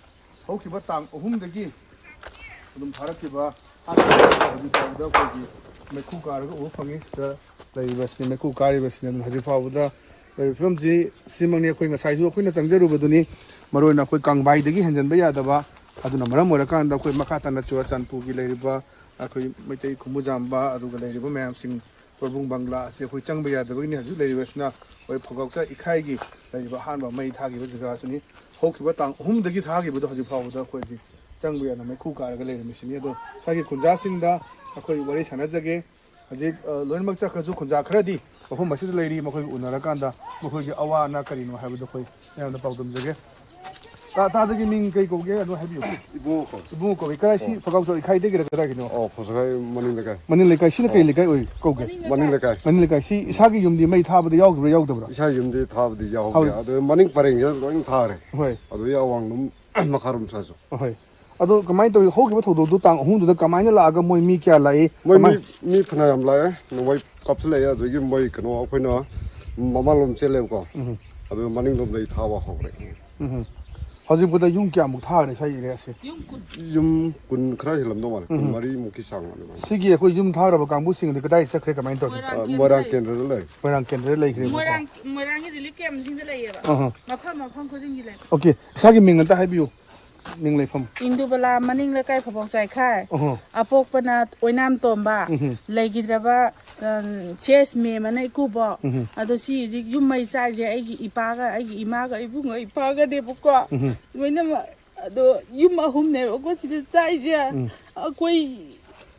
ꯍꯧꯈꯤꯕ ꯇꯥꯡ ꯑꯍꯨꯝꯗꯒꯤ ꯑꯗꯨꯝ ꯊꯥꯔꯛꯈꯤꯕ ꯍꯧꯖꯤꯛ ꯐꯥꯎꯕꯗ ꯑꯩꯈꯣꯏꯒꯤ ꯃꯩꯈꯨ ꯀꯥꯔꯒ ꯎꯕ ꯐꯪꯉꯤ꯫ ꯁꯤꯗ ꯂꯩꯔꯤꯕꯁꯤꯅ, ꯃꯩꯈꯨ ꯀꯥꯔꯤꯕꯁꯤꯅ ꯑꯗꯨꯝ ꯍꯧꯖꯤꯛ ꯐꯥꯎꯕꯗ ꯂꯩꯔꯤꯕ ꯐꯤꯕꯝꯁꯤ ꯁꯤꯃꯛꯅꯤ꯫ ꯑꯩꯈꯣꯏ ꯉꯁꯥꯏꯁꯨ ꯑꯩꯈꯣꯏꯅ ꯆꯪꯖꯔꯨꯕꯗꯨꯅꯤ꯫ ꯃꯔꯨꯑꯣꯏꯅ ꯑꯩꯈꯣꯏ ꯀꯪꯕꯥꯏꯗꯒꯤ ꯍꯦꯟꯖꯟꯕ ꯌꯥꯗꯕ, ꯑꯗꯨꯅ ꯃꯔꯝ ꯑꯣꯏꯔꯀꯥꯟꯗ ꯑꯩꯈꯣꯏ ꯃꯈꯥ ꯇꯥꯅ ꯆꯨꯔꯆꯥꯟꯄꯨꯔꯒꯤ ꯂꯩꯔꯤꯕ ꯑꯩꯈꯣꯏ ꯃꯩꯇꯩ ꯈꯨꯃꯨꯖꯥꯝꯕ, ꯑꯗꯨꯒ ꯂꯩꯔꯤꯕ ꯃꯌꯥꯝꯁꯤꯡ, ꯇꯣꯔꯕꯨꯡ ꯕꯪꯒ꯭ꯂꯥ ꯑꯁꯤ ꯑꯩꯈꯣꯏ ꯆꯪꯕ ꯌꯥꯗꯕꯒꯤꯅꯤ꯫ ꯍꯧꯖꯤꯛ ꯂꯩꯔꯤꯕꯁꯤꯅ ꯑꯩꯈꯣꯏ ꯐꯧꯒꯥꯎꯆꯥ ꯏꯈꯥꯏꯒꯤ ꯂꯩꯔꯤꯕ ꯑꯍꯥꯟꯕ ꯃꯩ ꯊꯥꯈꯤꯕ ꯖꯒꯥꯁꯤꯅꯤ꯫ ꯍꯧꯈꯤꯕ ꯇꯥꯡ ꯑꯍꯨꯝꯗꯒꯤ ꯊꯥꯈꯤꯕꯗꯣ ꯍꯧꯖꯤꯛ ꯐꯥꯎꯕꯗ ꯑꯩꯈꯣꯏ ꯍꯧꯖꯤꯛ ꯆꯪꯕ ꯌꯥꯗꯅ ꯃꯩꯈꯨ ꯀꯥꯔꯒ ꯂꯩꯔꯝꯃꯤꯁꯤꯅꯤ꯫ ꯑꯗꯣ ꯁ꯭ꯋꯥꯏꯒꯤ ꯈꯨꯟꯖꯥꯁꯤꯡꯗ ꯑꯩꯈꯣꯏ ꯋꯥꯔꯤ ꯁꯥꯟꯅꯖꯒꯦ꯫ ꯍꯧꯖꯤꯛ, ꯑ, ꯂꯣꯏꯅꯃꯛ ꯆꯠꯈ꯭ꯔꯁꯨ ꯈꯨꯟꯖꯥ ꯈꯔꯗꯤ ꯃꯐꯝ ꯑꯁꯤꯗ ꯂꯩꯔꯤ꯫ ꯃꯈꯣꯏꯒ ꯎꯅꯔꯀꯥꯟꯗ ꯃꯈꯣꯏꯒꯤ ꯑꯋꯥ ꯑꯅꯥ ꯀꯔꯤꯅꯣ ꯍꯥꯏꯕꯗꯨ ꯑꯩꯈꯣꯏ ꯃꯌꯥꯝꯗ ꯄꯥꯎꯗꯝꯖꯒꯦ꯫ ꯇꯥ-, ꯇꯥꯗꯒꯤ ꯃꯤꯡ ꯀꯩ ꯀꯧꯒꯦ ꯑꯗꯨ ꯍꯥꯏꯕꯤꯌꯨ꯫ ꯏꯕꯨꯡꯉꯣ ꯀꯧꯏ꯫ ꯏꯕꯨꯡꯉꯣ ꯀꯧꯏ꯫ ꯀꯗꯥꯏ ꯁꯤ ꯐꯒꯥꯎ ꯆꯠꯂꯤ ꯈꯥꯏꯗꯒꯤꯔ ꯀꯗꯥꯏꯒꯤꯅꯣ? ꯑꯣ, ꯐꯖꯈꯥꯏ ꯃꯅꯤꯡ ꯂꯩꯀꯥꯏ꯫ ꯃꯅꯤꯡ ꯂꯩꯀꯥꯏ꯫ ꯁꯤꯅ ꯀꯩ ꯑꯣ꯫ ꯂꯩꯀꯥꯏ ꯑꯣꯏ ꯀꯧꯒꯦ? ꯃꯅꯤꯡ ꯂꯩꯀꯥꯏ꯫ ꯃꯅꯤꯡ ꯂꯩꯀꯥꯏ꯫ ꯁꯤ ꯏꯁꯥꯒꯤ ꯌꯨꯝꯗꯤ ꯃꯩ ꯊꯥꯕꯗ ꯌꯥꯎꯈꯤꯕ꯭ꯔꯥ ꯌꯥꯎꯗꯕ꯭ꯔꯥ? ꯏꯁꯥꯒꯤ ꯌꯨꯝꯗꯤ ꯊꯥꯕꯗꯤ ꯌꯥꯎꯍꯧꯗꯦ꯫ ꯍꯧ- ꯑꯗꯨ ꯃꯅꯤꯡ ꯄꯔꯦꯡꯁꯤꯗ ꯂꯣꯏ ꯊꯥꯔꯦ꯫ ꯍꯣꯏ꯫ ꯑꯗꯨꯗꯒꯤ ꯑꯋꯥꯡꯂꯣꯝ ꯃꯈꯥꯔꯣꯝ ꯁꯥꯏꯁꯨ꯫ ꯍꯣꯏ꯫ ꯑꯗꯣ ꯀꯃꯥꯏꯅ ꯇꯧꯋꯤ? ꯍꯧꯈꯤꯕ ꯊꯧꯗꯣꯛꯇꯨ ꯇꯥꯡ ꯑꯍꯨꯝꯗꯨꯗ ꯀꯃꯥꯏꯅ ꯂꯥꯛꯑꯒ ꯃꯣꯏ ꯃꯤ ꯀꯌꯥ ꯂꯥꯛꯏ? ꯃꯣꯏ ꯃꯤ, ꯀꯃꯥꯏ- ꯃꯤ ꯐꯅꯌꯥꯝ ꯂꯥꯛꯑꯦ꯫ ꯅꯣꯡꯃꯩ ꯀꯥꯞꯁꯤꯜꯂꯛꯑꯦ꯫ ꯑꯗꯨꯗꯒꯤ ꯃꯣꯏ ꯀꯩꯅꯣ ꯑꯩꯈꯣꯏꯅ ꯃꯃꯥꯡꯂꯣꯝ ꯆꯦꯜꯂꯦꯕꯀꯣ꯫ ꯎꯝ꯫ ꯑꯗꯨ ꯃꯅꯤꯡꯂꯣꯝꯗꯒꯤ ꯊꯥꯕ ꯍꯧꯔꯦ꯫ ꯎꯝ꯫ ꯍꯧꯖꯤꯛꯄꯨꯗ ꯌꯨꯝ ꯀꯌꯥꯃꯨꯛ ꯊꯥꯈ꯭ꯔꯦ ꯁ꯭ꯋꯥꯏ ꯑꯦꯔꯤꯌꯥꯁꯦ? ꯌꯨꯝ ꯀꯨꯟ꯫ ꯌꯨꯝ ꯀꯨꯟ ꯈꯔ ꯍꯦꯜꯂꯝꯗꯧ ꯃꯥꯜꯂꯦ꯫ ꯀꯨꯟ ꯃꯔꯤꯃꯨꯛꯀꯤ ꯆꯥꯡ ꯑꯗꯨꯃꯥꯏꯅ꯫ ꯁꯤꯒꯤ ꯑꯩꯈꯣꯏ ꯌꯨꯝ ꯊꯥꯈ꯭ꯔꯕ ꯀꯥꯡꯕꯨꯁꯤꯡ ꯑꯗꯨ ꯀꯗꯥꯏ ꯆꯠꯈ꯭ꯔꯦ, ꯀꯃꯥꯏꯅ ꯇꯧꯔꯤ? ꯃꯣꯏꯔꯥꯡ ꯑ, ꯀꯦꯟꯗ꯭ꯔ ꯃꯣꯏꯔꯥꯡ ꯂꯩ꯫ ꯀꯦꯟꯗ꯭ꯔꯗ ꯂꯩ꯫ ꯃꯣꯏꯔꯥꯡ ꯀꯦꯟꯗ꯭ꯔꯗ ꯂꯩꯈ꯭ꯔꯦꯕꯀꯣ꯫ ꯃꯣꯏꯔꯥꯡ, ꯃꯣꯏꯔꯥꯡꯒꯤ ꯔꯤꯂꯤꯐ ꯀꯦꯝꯁꯤꯡꯗ ꯂꯩꯌꯦꯕ꯫ ꯑꯍ꯫ ꯃꯐꯝ, ꯃꯐꯝ ꯈꯨꯗꯤꯡꯒꯤ ꯂꯩ꯫ ꯑꯣꯀꯦ, ꯏꯁꯥꯒꯤ ꯃꯤꯡ ꯑꯝꯇ ꯍꯥꯏꯕꯤꯌꯨ꯫ ꯃꯤꯡ ꯂꯩꯐꯝ꯫ ꯏꯟꯗꯨꯕꯂꯥ ꯃꯅꯤꯡ ꯂꯩꯀꯥꯏ ꯐꯕꯥꯎ ꯆꯥꯏꯈꯥꯏ꯫ ꯑꯍ꯫ ꯑꯄꯣꯛꯄꯅ ꯑꯣꯏꯅꯥꯝ ꯇꯣꯝꯕ꯫ ꯎꯝꯍꯨꯝ꯫ ꯂꯩꯈꯤꯗ꯭ꯔꯕ, ꯑ, ꯁꯤ ꯑꯦꯁ ꯃꯦꯝ ꯑꯅ ꯏꯀꯨꯕꯣꯛ꯫ ꯎꯝꯍꯨꯝ꯫ ꯑꯗꯣ ꯁꯤ ꯍꯧꯖꯤꯛ ꯌꯨꯝ ꯃꯩ ꯆꯥꯛꯏꯁꯦ ꯑꯩꯒꯤ ꯏꯄꯥꯒ, ꯑꯩꯒꯤ ꯏꯃꯥꯒ, ꯏꯕꯨꯡꯒ ꯏꯄꯥꯒꯅꯦꯕꯀꯣ꯫ ꯎꯝꯍꯨꯝ꯫ ꯂꯣꯏꯅꯃꯛ꯫ ꯑꯗꯣ ꯌꯨꯝ ꯑꯍꯨꯝꯅꯦꯕꯀꯣ ꯁꯤꯗ ꯆꯥꯛꯏꯁꯦ꯫ ꯎꯝ꯫ ꯑꯩꯈꯣꯏ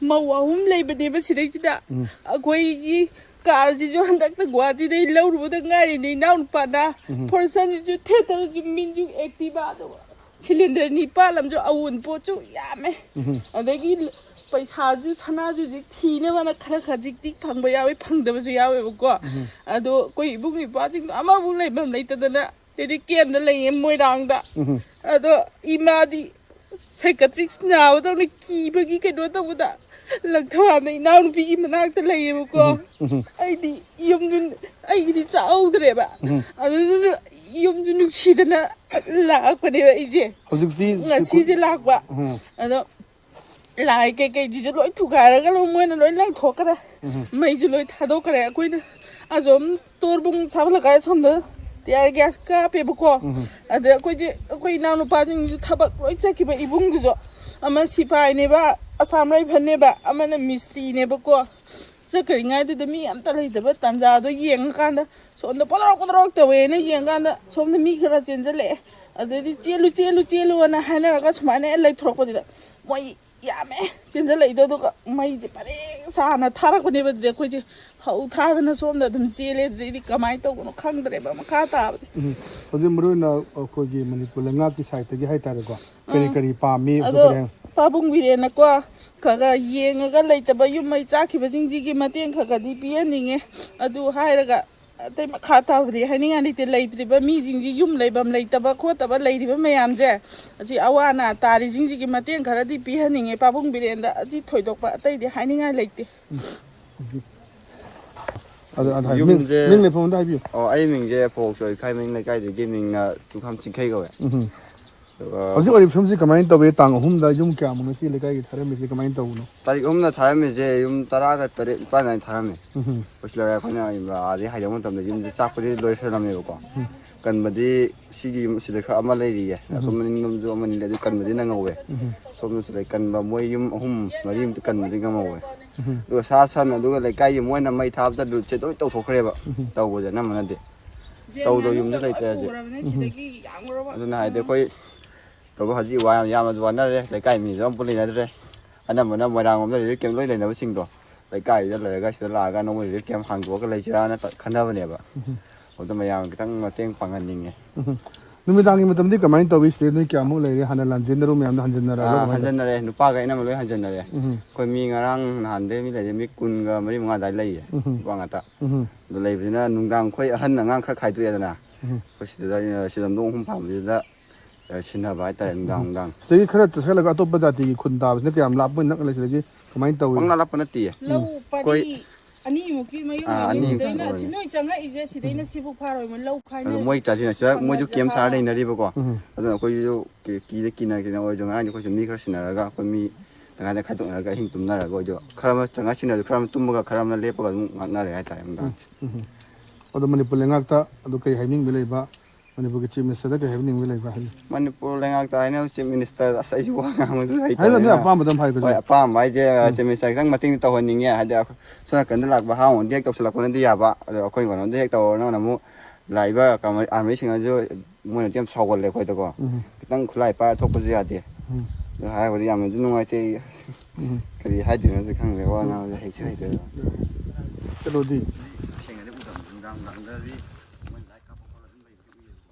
ꯃꯧ ꯑꯍꯨꯝ ꯂꯩꯕꯅꯦꯕ ꯁꯤꯗꯩꯁꯤꯗ꯫ ꯎꯝ꯫ ꯑꯩꯈꯣꯏꯒꯤ ꯀꯥꯔꯁꯤꯁꯨ ꯍꯟꯗꯛꯇ ꯒꯨꯍꯥꯇꯤꯗꯩ ꯂꯧꯔꯨꯕꯗ ꯉꯥꯏꯔꯤꯅꯦ ꯏꯅꯥꯎꯅꯨꯄꯥꯅ꯫ ꯎꯝ꯫ ꯐꯣꯔꯁꯟꯁꯤꯁꯨ ꯊꯦꯠꯇꯅꯁꯨ ꯃꯤꯟꯁꯨ ꯑꯦꯛꯇꯤꯚꯥꯗꯣ ꯁꯤꯂꯤꯟꯗꯔ ꯅꯤꯄꯥꯜ ꯑꯃꯁꯨ ꯑꯋꯨꯟꯄꯣꯠꯁꯨ ꯌꯥꯝꯃꯦ꯫ ꯎꯝ꯫ ꯑꯗꯒꯤ ꯄꯩꯁꯥꯁꯨ ꯁꯅꯥꯁꯨ ꯍꯧꯖꯤꯛ ꯊꯤꯅꯕꯅ ꯈꯔ ꯈꯖꯤꯛꯇꯤ ꯐꯪꯕ ꯌꯥꯎꯋꯦ, ꯐꯪꯗꯕꯁꯨ ꯌꯥꯎꯋꯦꯕꯀꯣ꯫ ꯎꯝ꯫ ꯑꯗꯣ ꯑꯩꯈꯣꯏ ꯏꯕꯨꯡ ꯏꯄ꯭ꯋꯥꯁꯤꯡꯗꯣ ꯑꯃꯐꯥꯎ ꯂꯩꯐꯝ ꯂꯩꯇꯗꯅ ꯔꯤꯂꯤꯐ ꯀꯦꯝꯗ ꯂꯩꯌꯦ ꯃꯣꯏꯔꯥꯡꯗ꯫ ꯎꯝ꯫ ꯑꯗꯣ ꯏꯃꯥꯗꯤ ꯁꯥꯏꯀꯥꯇ꯭ꯔꯤꯛꯁ ꯅꯥꯕꯗꯧꯅ ꯀꯤꯕꯒꯤ ꯀꯩꯅꯣ ꯇꯧꯕꯗ ꯂꯪꯊꯕꯥꯝꯗ ꯏꯅꯥꯎꯅꯨꯄꯤꯒꯤ ꯃꯅꯥꯛꯇ ꯂꯩꯌꯦꯕꯀꯣ꯫ ꯎꯝ, ꯎꯝ꯫ ꯑꯩꯗꯤ ꯌꯨꯝꯗꯨ, ꯑꯩꯒꯤꯗꯤ ꯆꯥꯍꯧꯗ꯭ꯔꯦꯕ꯫ ꯎꯝ꯫ ꯑꯗꯨꯗꯨꯅ ꯌꯨꯝꯗꯨ ꯅꯨꯡꯁꯤꯗꯅ ꯂꯥꯛꯄꯅꯦꯕ ꯑꯩꯁꯦ꯫ ꯍꯧꯖꯤꯛꯇꯤ ꯉꯁꯤꯁꯦ ꯂꯥꯛꯄ꯫ ꯎꯝ꯫ ꯑꯗꯣ ꯂꯥꯏ ꯀꯩꯀꯩꯁꯤꯁꯨ ꯂꯣꯏ ꯊꯨꯒꯥꯏꯔꯒ ꯂꯣꯏ ꯃꯣꯏꯅ ꯂꯣꯏ ꯂꯪꯊꯣꯛꯈ꯭ꯔꯦ꯫ ꯎꯝ꯫ ꯃꯩꯁꯨ ꯂꯣꯏ ꯊꯥꯗꯣꯛꯈ꯭ꯔꯦ꯫ ꯑꯩꯈꯣꯏꯅ ꯑꯁꯣꯝ ꯇꯣꯔꯕꯨꯡ ꯁꯥꯕ ꯂꯩꯀꯥꯏ ꯑꯁꯣꯝꯗ ꯇꯤꯌꯥꯔ ꯒ꯭ꯌꯥꯁ ꯀꯥꯞꯄꯦꯕꯀꯣ꯫ ꯎꯝ꯫ ꯑꯗ ꯑꯩꯈꯣꯏꯁꯦ, ꯑꯩꯈꯣꯏ ꯏꯅꯥꯎꯅꯨꯄꯥꯁꯤꯡꯁꯨ ꯊꯕꯛ ꯂꯣꯏ ꯆꯠꯈꯤꯕ, ꯏꯕꯨꯡꯗꯨꯁꯨ꯫ ꯑꯃ ꯁꯤꯐꯥꯏꯅꯦꯕ, ꯑꯁꯥꯝ ꯔꯥꯏꯐꯜꯅꯦꯕ, ꯑꯃꯅ ꯃꯤꯁꯇ꯭ꯔꯤꯅꯦꯕꯀꯣ꯫ ꯆꯠꯈ꯭ꯔꯤꯉꯩꯗꯨꯗ ꯃꯤ ꯑꯝꯇ ꯂꯩꯇꯕ ꯇꯥꯟꯖꯥꯗꯣ ꯌꯦꯡꯉꯀꯥꯟꯗ ꯁꯣꯝꯗ ꯄꯣꯗ꯭ꯔꯣꯛ ꯄꯣꯗ꯭ꯔꯣꯛ ꯇꯧꯋꯦꯅ ꯌꯦꯡꯀꯥꯟꯗ ꯁꯣꯝꯗ ꯃꯤ ꯈꯔ ꯆꯦꯟꯁꯤꯜꯂꯛꯑꯦ꯫ ꯑꯗꯩꯗꯤ "ꯆꯦꯜꯂꯨ, ꯆꯦꯜꯂꯨ, ꯆꯦꯜꯂꯨ" ꯑꯅ ꯍꯥꯏꯅꯔꯒ ꯁꯨꯃꯥꯏꯅ ꯂꯩꯊꯣꯔꯛꯄꯁꯤꯗ ꯃꯣꯏ ꯌꯥꯝꯃꯦ ꯆꯦꯟꯁꯤꯜꯂꯛꯏꯗꯣ꯫ ꯑꯗꯨꯒ ꯃꯩꯁꯦ ꯄꯔꯦꯡ ꯁꯥꯅ ꯊꯥꯔꯛꯄꯅꯦꯕ꯫ ꯑꯗꯨꯗꯤ ꯑꯩꯈꯣꯏꯁꯦ ꯍꯧ ꯊꯥꯗꯅ ꯁꯣꯝꯗ ꯑꯗꯨꯝ ꯆꯦꯜꯂꯦ꯫ ꯑꯗꯨꯗꯩꯗꯤ ꯀꯃꯥꯏꯅ ꯇꯧꯕꯅꯣ ꯈꯪꯗ꯭ꯔꯦꯕ ꯃꯈꯥ ꯇꯥꯕꯗꯤ꯫ ꯎꯝ꯫ ꯍꯧꯖꯤꯛ ꯃꯔꯨ ꯑꯣꯏꯅ ꯑꯩꯈꯣꯏꯒꯤ ꯃꯅꯤꯄꯨꯔ ꯂꯩꯉꯥꯛꯀꯤ ꯁꯥꯏꯠꯇꯒꯤ ꯍꯥꯏꯇꯥꯔꯦꯀꯣ, ꯀꯔꯤ ꯑꯥ꯫ ꯀꯔꯤ ꯄꯥꯝꯃꯤ ꯑꯗꯣ ꯀꯔꯤ ꯍꯥꯏ- ꯄꯥꯕꯨꯡ ꯕꯤꯔꯦꯟꯅꯀꯣ ꯈꯔ ꯈꯔ ꯌꯦꯡꯉꯒ ꯂꯩꯇꯕ ꯌꯨꯝ ꯃꯩ ꯆꯥꯛꯈꯤꯕꯁꯤꯡꯁꯤꯒꯤ ꯃꯇꯦꯡ ꯈꯔ ꯈꯔꯗꯤ ꯄꯤꯍꯟꯅꯤꯡꯉꯦ꯫ ꯑꯗꯨ ꯍꯥꯏꯔꯒ ꯑꯇꯩ ꯃꯈꯥ ꯇꯥꯕꯗꯤ ꯍꯥꯏꯅꯤꯡꯉꯥꯏ ꯂꯩꯇꯦ꯫ ꯂꯩꯇ꯭ꯔꯤꯕ ꯃꯤꯁꯤꯡꯁꯤ, ꯌꯨꯝ ꯂꯩꯐꯝ ꯂꯩꯇꯕ ꯈꯣꯠꯇꯕ ꯂꯩꯔꯤꯕ ꯃꯌꯥꯝꯁꯦ, ꯑꯁꯤ ꯑꯋꯥ ꯑꯅꯥ ꯇꯥꯔꯤꯁꯤꯡꯁꯤꯒꯤ ꯃꯇꯦꯡ ꯈꯔꯗꯤ ꯄꯤꯍꯟꯅꯤꯡꯉꯦ ꯄꯥꯕꯨꯡ ꯕꯤꯔꯦꯟꯗ꯫ ꯑꯁꯤ ꯊꯣꯏꯗꯣꯛꯄ ꯑꯇꯩꯗꯤ ꯍꯥꯏꯅꯤꯡꯉꯥꯏ ꯂꯩꯇꯦ꯫ ꯑꯗ ꯑꯗ ꯍꯥꯏ- ꯃꯤꯡ ꯌꯨꯝꯁꯦ ꯃꯤꯡ ꯂꯩꯐꯝ ꯑꯝꯗ ꯍꯥꯏꯕꯤꯌꯨ꯫ ꯑꯣ, ꯑꯩ ꯃꯤꯡꯁꯦ ꯐꯣꯛꯁꯣꯏ ꯈꯥꯏꯃꯦꯟ ꯂꯩꯀꯥꯏꯗꯒꯤ, ꯃꯤꯡꯅ ꯆꯨꯈꯥꯝ ꯆꯤꯡꯈꯩ ꯀꯧꯋꯦ꯫ ꯎꯝ꯫ ꯑꯗꯨꯒ ꯍꯧꯖꯤꯛ ꯑꯣꯏꯔꯤꯕ ꯐꯤꯕꯝꯁꯤ ꯀꯃꯥꯏꯅ ꯇꯧꯏ? ꯇꯥꯡ ꯑꯍꯨꯝꯗ ꯌꯨꯝ ꯀꯌꯥꯃꯨꯛꯅꯣ ꯁꯤ ꯂꯩꯀꯥꯏꯒꯤ ꯊꯥꯔꯝꯃꯤꯁꯤ ꯀꯃꯥꯏꯅ ꯇꯧꯕꯅꯣ? ꯇꯥꯔꯤꯛ ꯑꯍꯨꯝꯗ ꯊꯥꯔꯝꯃꯤꯁꯦ ꯌꯨꯝ ꯇꯔꯥꯒ ꯇꯔꯦꯠ ꯅꯤꯄꯥꯜ ꯑꯗꯨꯃꯥꯏꯅ ꯊꯥꯔꯝꯃꯦ꯫ ꯎꯝ꯫ ꯑꯩꯈꯣꯏ ꯁꯤꯗ ꯑꯩꯈꯣꯏꯅ ꯑꯥꯗꯩ ꯍꯥꯏꯗꯧ ꯃꯇꯝꯗ ꯌꯨꯝꯁꯦ ꯆꯥꯛꯄꯗꯤ ꯂꯣꯏꯁꯜꯂꯝꯃꯦꯕꯀꯣ꯫ ꯀꯟꯕꯗꯤ ꯁꯤꯒꯤ ꯌꯨꯝ ꯁꯤꯗ ꯈꯔ ꯑꯃ ꯂꯩꯔꯤꯌꯦ꯫ ꯑꯁꯣꯝ ꯃꯅꯤꯡꯂꯣꯝꯁꯨ ꯑꯃꯅꯤ ꯂꯩ, ꯑꯗꯨ ꯀꯟꯕꯗꯤ ꯅꯪꯍꯧꯋꯦ꯫ ꯁꯣꯝꯗ ꯁꯤꯗ ꯀꯟꯕ ꯃꯣꯏ ꯌꯨꯝ ꯑꯍꯨꯝ ꯃꯔꯤ ꯑꯃꯇ ꯀꯟꯕꯗꯤ ꯉꯝꯍꯧꯋꯦ꯫ ꯑꯗꯨꯒ ꯁꯥ ꯁꯟ, ꯑꯗꯨꯒ ꯂꯩꯀꯥꯏꯒꯤ ꯃꯣꯏꯅ ꯃꯩ ꯊꯥꯕꯗ ꯂꯨꯠꯁꯦ ꯂꯣꯏ ꯇꯧꯊꯣꯛꯈ꯭ꯔꯦꯕ꯫ ꯇꯧꯕꯁꯦ ꯑꯅꯝꯕꯅꯗꯤ ꯇꯧꯗꯕ ꯌꯨꯝꯁꯨ ꯂꯩꯇ꯭ꯔꯦ ꯍꯧꯖꯤꯛ꯫ ꯑꯗꯨꯅ ꯍꯥꯏꯗꯤ ꯑꯩꯈꯣꯏ ꯇꯧꯕ ꯍꯧꯖꯤꯛ ꯋꯥ ꯌꯥꯝ ꯌꯥꯝꯅ ꯋꯥꯅꯔꯦ꯫ ꯂꯩꯀꯥꯏ ꯃꯤꯁꯨ ꯑꯝꯄꯨ ꯂꯩꯅꯗ꯭ꯔꯦ꯫ ꯑꯅꯝꯕꯅ ꯃꯣꯏꯔꯥꯡ ꯂꯣꯝꯗ ꯔꯤꯂꯤꯐ ꯀꯦꯝ ꯂꯣꯏ ꯂꯩꯅꯕꯁꯤꯡꯗꯣ ꯂꯩꯀꯥꯏꯗ ꯂꯩꯔꯒ ꯁꯤꯗ ꯂꯥꯛꯑꯒ ꯑꯅꯧꯕ ꯔꯤꯂꯤꯐ ꯀꯦꯝ ꯍꯥꯡꯗꯣꯛꯑꯒ ꯂꯩꯁꯤꯔꯥꯅ ꯈꯟꯅꯕꯅꯦꯕ꯫ ꯑꯗꯨꯗ ꯃꯌꯥꯝ ꯈꯤꯇꯪ ꯃꯇꯦꯡ ꯄꯥꯡꯍꯟꯅꯤꯡꯉꯦ꯫ ꯎꯝ꯫ ꯅꯨꯃꯤꯗꯥꯡꯒꯤ ꯃꯇꯝꯗꯤ ꯀꯃꯥꯏꯅ ꯇꯧꯏ? ꯁꯤꯗ ꯅꯣꯏ ꯀꯌꯥꯃꯨꯛ ꯂꯩꯔꯦ? ꯍꯥꯟꯅ ꯂꯥꯟꯖꯦꯟꯅꯔꯨ ꯃꯌꯥꯝꯗꯣ ꯍꯟꯖꯤꯟꯅꯔꯕ꯭ꯔꯥ? ꯑꯥ, ꯀꯃꯥꯏꯅ ꯇꯧꯏ? ꯍꯟꯖꯟꯅꯔꯦ꯫ ꯅꯨꯄꯥꯒ ꯑꯩꯅ ꯂꯣꯏ ꯍꯟꯖꯟꯅꯔꯦ꯫ ꯎꯝ꯫ ꯑꯩꯈꯣꯏ ꯃꯤ ꯉꯔꯥꯡ ꯅꯍꯥꯟꯗꯩ ꯃꯤ ꯂꯩꯔꯦ, ꯃꯤ ꯀꯨꯟꯒ ꯃꯔꯤ ꯃꯉꯥ ꯑꯗꯨꯋꯥꯏ ꯂꯩꯌꯦ꯫ ꯎꯝ꯫ ꯅꯨꯄꯥ ꯉꯥꯛꯇ꯫ ꯎꯝ꯫ ꯑꯗꯨ ꯂꯩꯕꯅꯤꯅ ꯅꯨꯡꯗꯥꯡ ꯑꯩꯈꯣꯏ ꯑꯍꯟ ꯑꯉꯥꯡ ꯈꯔ ꯈꯥꯏꯗꯣꯛꯑꯦꯗꯅ꯫ ꯎꯝ꯫ ꯑꯩꯈꯣꯏ ꯁꯤꯗ, ꯁꯤꯗ ꯅꯣꯡ ꯑꯍꯨꯝ ꯄꯥꯟꯕꯁꯤꯗ, ꯑ, ꯁꯤꯟꯅꯕ ꯍꯥꯏꯇꯥꯔꯦ, ꯅꯨꯡꯗꯥꯡ ꯅꯨꯡꯗꯥꯡ꯫ ꯁꯤꯗꯒꯤ ꯈꯔ ꯆꯠꯁꯤꯜꯂꯒ ꯑꯇꯣꯞꯄ ꯖꯥꯇꯤꯒꯤ ꯈꯨꯟ ꯇꯥꯕꯁꯤꯅ ꯀꯌꯥꯝ ꯂꯥꯞꯄ ꯅꯛꯅ ꯂꯩ? ꯁꯤꯗꯒꯤ ꯀꯃꯥꯏꯅ ꯇꯧꯏ? ꯄꯪꯂꯥꯞ ꯂꯥꯞꯄ ꯅꯠꯇꯦꯌꯦ꯫ ꯂꯧ ꯑꯩꯈꯣꯏ ꯄꯔꯤ ꯑꯅꯤꯃꯨꯛꯀꯤ ꯃꯌꯨꯝ ꯑꯥ, ꯑꯅꯤ ꯑꯅꯤ ꯁꯤꯗꯩꯅ ꯑꯣꯏꯔꯦ꯫ ꯁꯤ ꯅꯣꯏ ꯆꯪꯉꯛꯏꯁꯦ ꯁꯤꯗꯩꯅ ꯁꯤꯕꯨ ꯐꯥꯔꯣꯏ ꯃꯣꯏ ꯂꯧ ꯑꯗꯣ ꯈꯥꯏꯅ ꯃꯣꯏ ꯖꯥꯇꯤꯅ ꯁꯤꯗ ꯃꯣꯏꯁꯨ ꯀꯦꯝ ꯁꯥꯔ ꯂꯩꯅꯔꯤꯕꯀꯣ꯫ ꯎꯝ꯫ ꯑꯗꯨꯅ ꯑꯩꯈꯣꯏꯁꯨ ꯀꯤ- ꯀꯤꯗ ꯀꯤꯅ ꯀꯤꯅ ꯑꯣꯏꯔꯁꯨ ꯉꯔꯥꯡꯗꯤ ꯑꯩꯈꯣꯏꯁꯨ ꯃꯤ ꯈꯔ ꯁꯤꯟꯅꯔꯒ ꯑꯩꯈꯣꯏ ꯃꯤ ꯇꯪꯈꯥꯏꯗ ꯈꯥꯏꯗꯣꯛꯅꯔꯒ ꯑꯍꯤꯡ ꯇꯨꯝꯅꯔꯒ ꯑꯣꯏꯗꯣ ꯈꯔ ꯑꯃ ꯇꯪꯈꯥꯏ ꯁꯤꯟꯅꯔꯁꯨ ꯈꯔ ꯑꯃ ꯇꯨꯝꯃꯒ ꯈꯔ ꯑꯃꯅ ꯂꯦꯞꯄꯒ ꯑꯗꯨꯝ ꯉꯥꯛꯅꯔꯦ ꯍꯥꯏꯇꯥꯔꯦ ꯅꯨꯡꯗꯥꯡꯁꯦ꯫ ꯎꯝ꯫ ꯑꯗꯣ ꯃꯅꯤꯄꯨꯔ ꯂꯩꯉꯥꯛꯇ ꯑꯗꯨ ꯀꯔꯤ ꯍꯥꯏꯅꯤꯡꯕ ꯂꯩꯕ? ꯃꯅꯤꯄꯨꯔꯒꯤ ꯆꯤꯐ ꯃꯤꯅꯤꯁꯇꯔꯗ ꯀꯔꯤ ꯍꯥꯏꯕꯤꯅꯤꯡꯕ ꯂꯩꯕ ꯍꯥꯏꯕꯤꯌꯨ? ꯃꯅꯤꯄꯨꯔ ꯂꯩꯉꯥꯛꯇ ꯍꯥꯏꯅ ꯆꯤꯐ ꯃꯤꯅꯤꯁꯇꯔ, ꯑꯁ, ꯑꯩꯁꯨ ꯋꯥ ꯉꯥꯡꯕꯁꯨ ꯍꯥꯏꯕꯤꯌꯨ, ꯅꯣꯏ ꯍꯩꯇꯕꯅꯤꯅ꯫ ꯑꯄꯥꯝꯕꯗ ꯑꯗꯨꯝ ꯍꯥꯏꯌꯨ, ꯀꯩꯁꯨ ꯍꯣꯏ, ꯀꯥꯏꯗꯦ꯫ ꯑꯄꯥꯝꯕ ꯍꯥꯏꯁꯦ ꯆꯤꯐ ꯃꯤꯅꯤꯁꯇꯔ ꯈꯤꯇꯪ ꯃꯇꯦꯡ ꯇꯧꯍꯟꯅꯤꯡꯉꯦ꯫ ꯍꯥꯏꯗꯤ ꯑꯩꯈꯣꯏ ꯁꯣꯝ ꯅꯥꯀꯟꯗ ꯂꯥꯛꯄ ꯍꯥ ꯍꯣꯡꯗ ꯍꯦꯛ ꯇꯧꯁꯤꯜꯂꯛꯄꯅꯗꯤ ꯌꯥꯕ, ꯑꯗꯣ ꯑꯩꯈꯣꯏ ꯀꯩꯅꯣꯝꯗ ꯍꯦꯛ ꯇꯧꯔꯅ ꯑꯃꯨꯛ ꯂꯥꯛꯏꯕ ꯀꯃ- ꯑꯥꯔꯃꯤꯁꯤꯡꯅꯁꯨ ꯃꯣꯏꯅꯗꯤ ꯌꯥꯝ ꯁꯥꯎꯒꯜꯂꯦ ꯑꯩꯈꯣꯏꯗꯀꯣ꯫ ꯎꯝ꯫ ꯈꯤꯇꯪ ꯈꯨꯠꯂꯥꯏ ꯄꯥꯏꯔ ꯊꯣꯛꯄꯁꯨ ꯌꯥꯗꯦ꯫ ꯎꯝ꯫ ꯑꯗꯨ ꯍꯥꯏꯔꯕꯗꯤ ꯌꯥꯝꯅꯁꯨ ꯅꯨꯡꯉꯥꯏꯇꯦ꯫ ꯎꯝ꯫ ꯀꯔꯤ ꯍꯥꯏꯗꯣꯏꯅꯣꯁꯨ ꯈꯪꯗꯦ, ꯋꯥ ꯉꯥꯡꯕꯁꯦ ꯍꯩꯁꯨ ꯍꯩꯇꯦ꯫ ꯀꯩꯅꯣꯗꯤ? ꯊꯦꯡꯅꯗꯤ ꯎꯗꯕꯅꯤ, ꯅꯨꯡꯗꯥꯡ ꯅꯨꯡꯗꯥꯡꯗꯗꯤ ꯃꯣꯏ ꯂꯥꯏꯠ ꯀꯥꯞꯄ ꯈꯣꯠꯂ ꯑꯗꯨꯝ ꯂꯩꯕꯗꯤ ꯎꯏꯌꯦꯕꯀꯣ꯫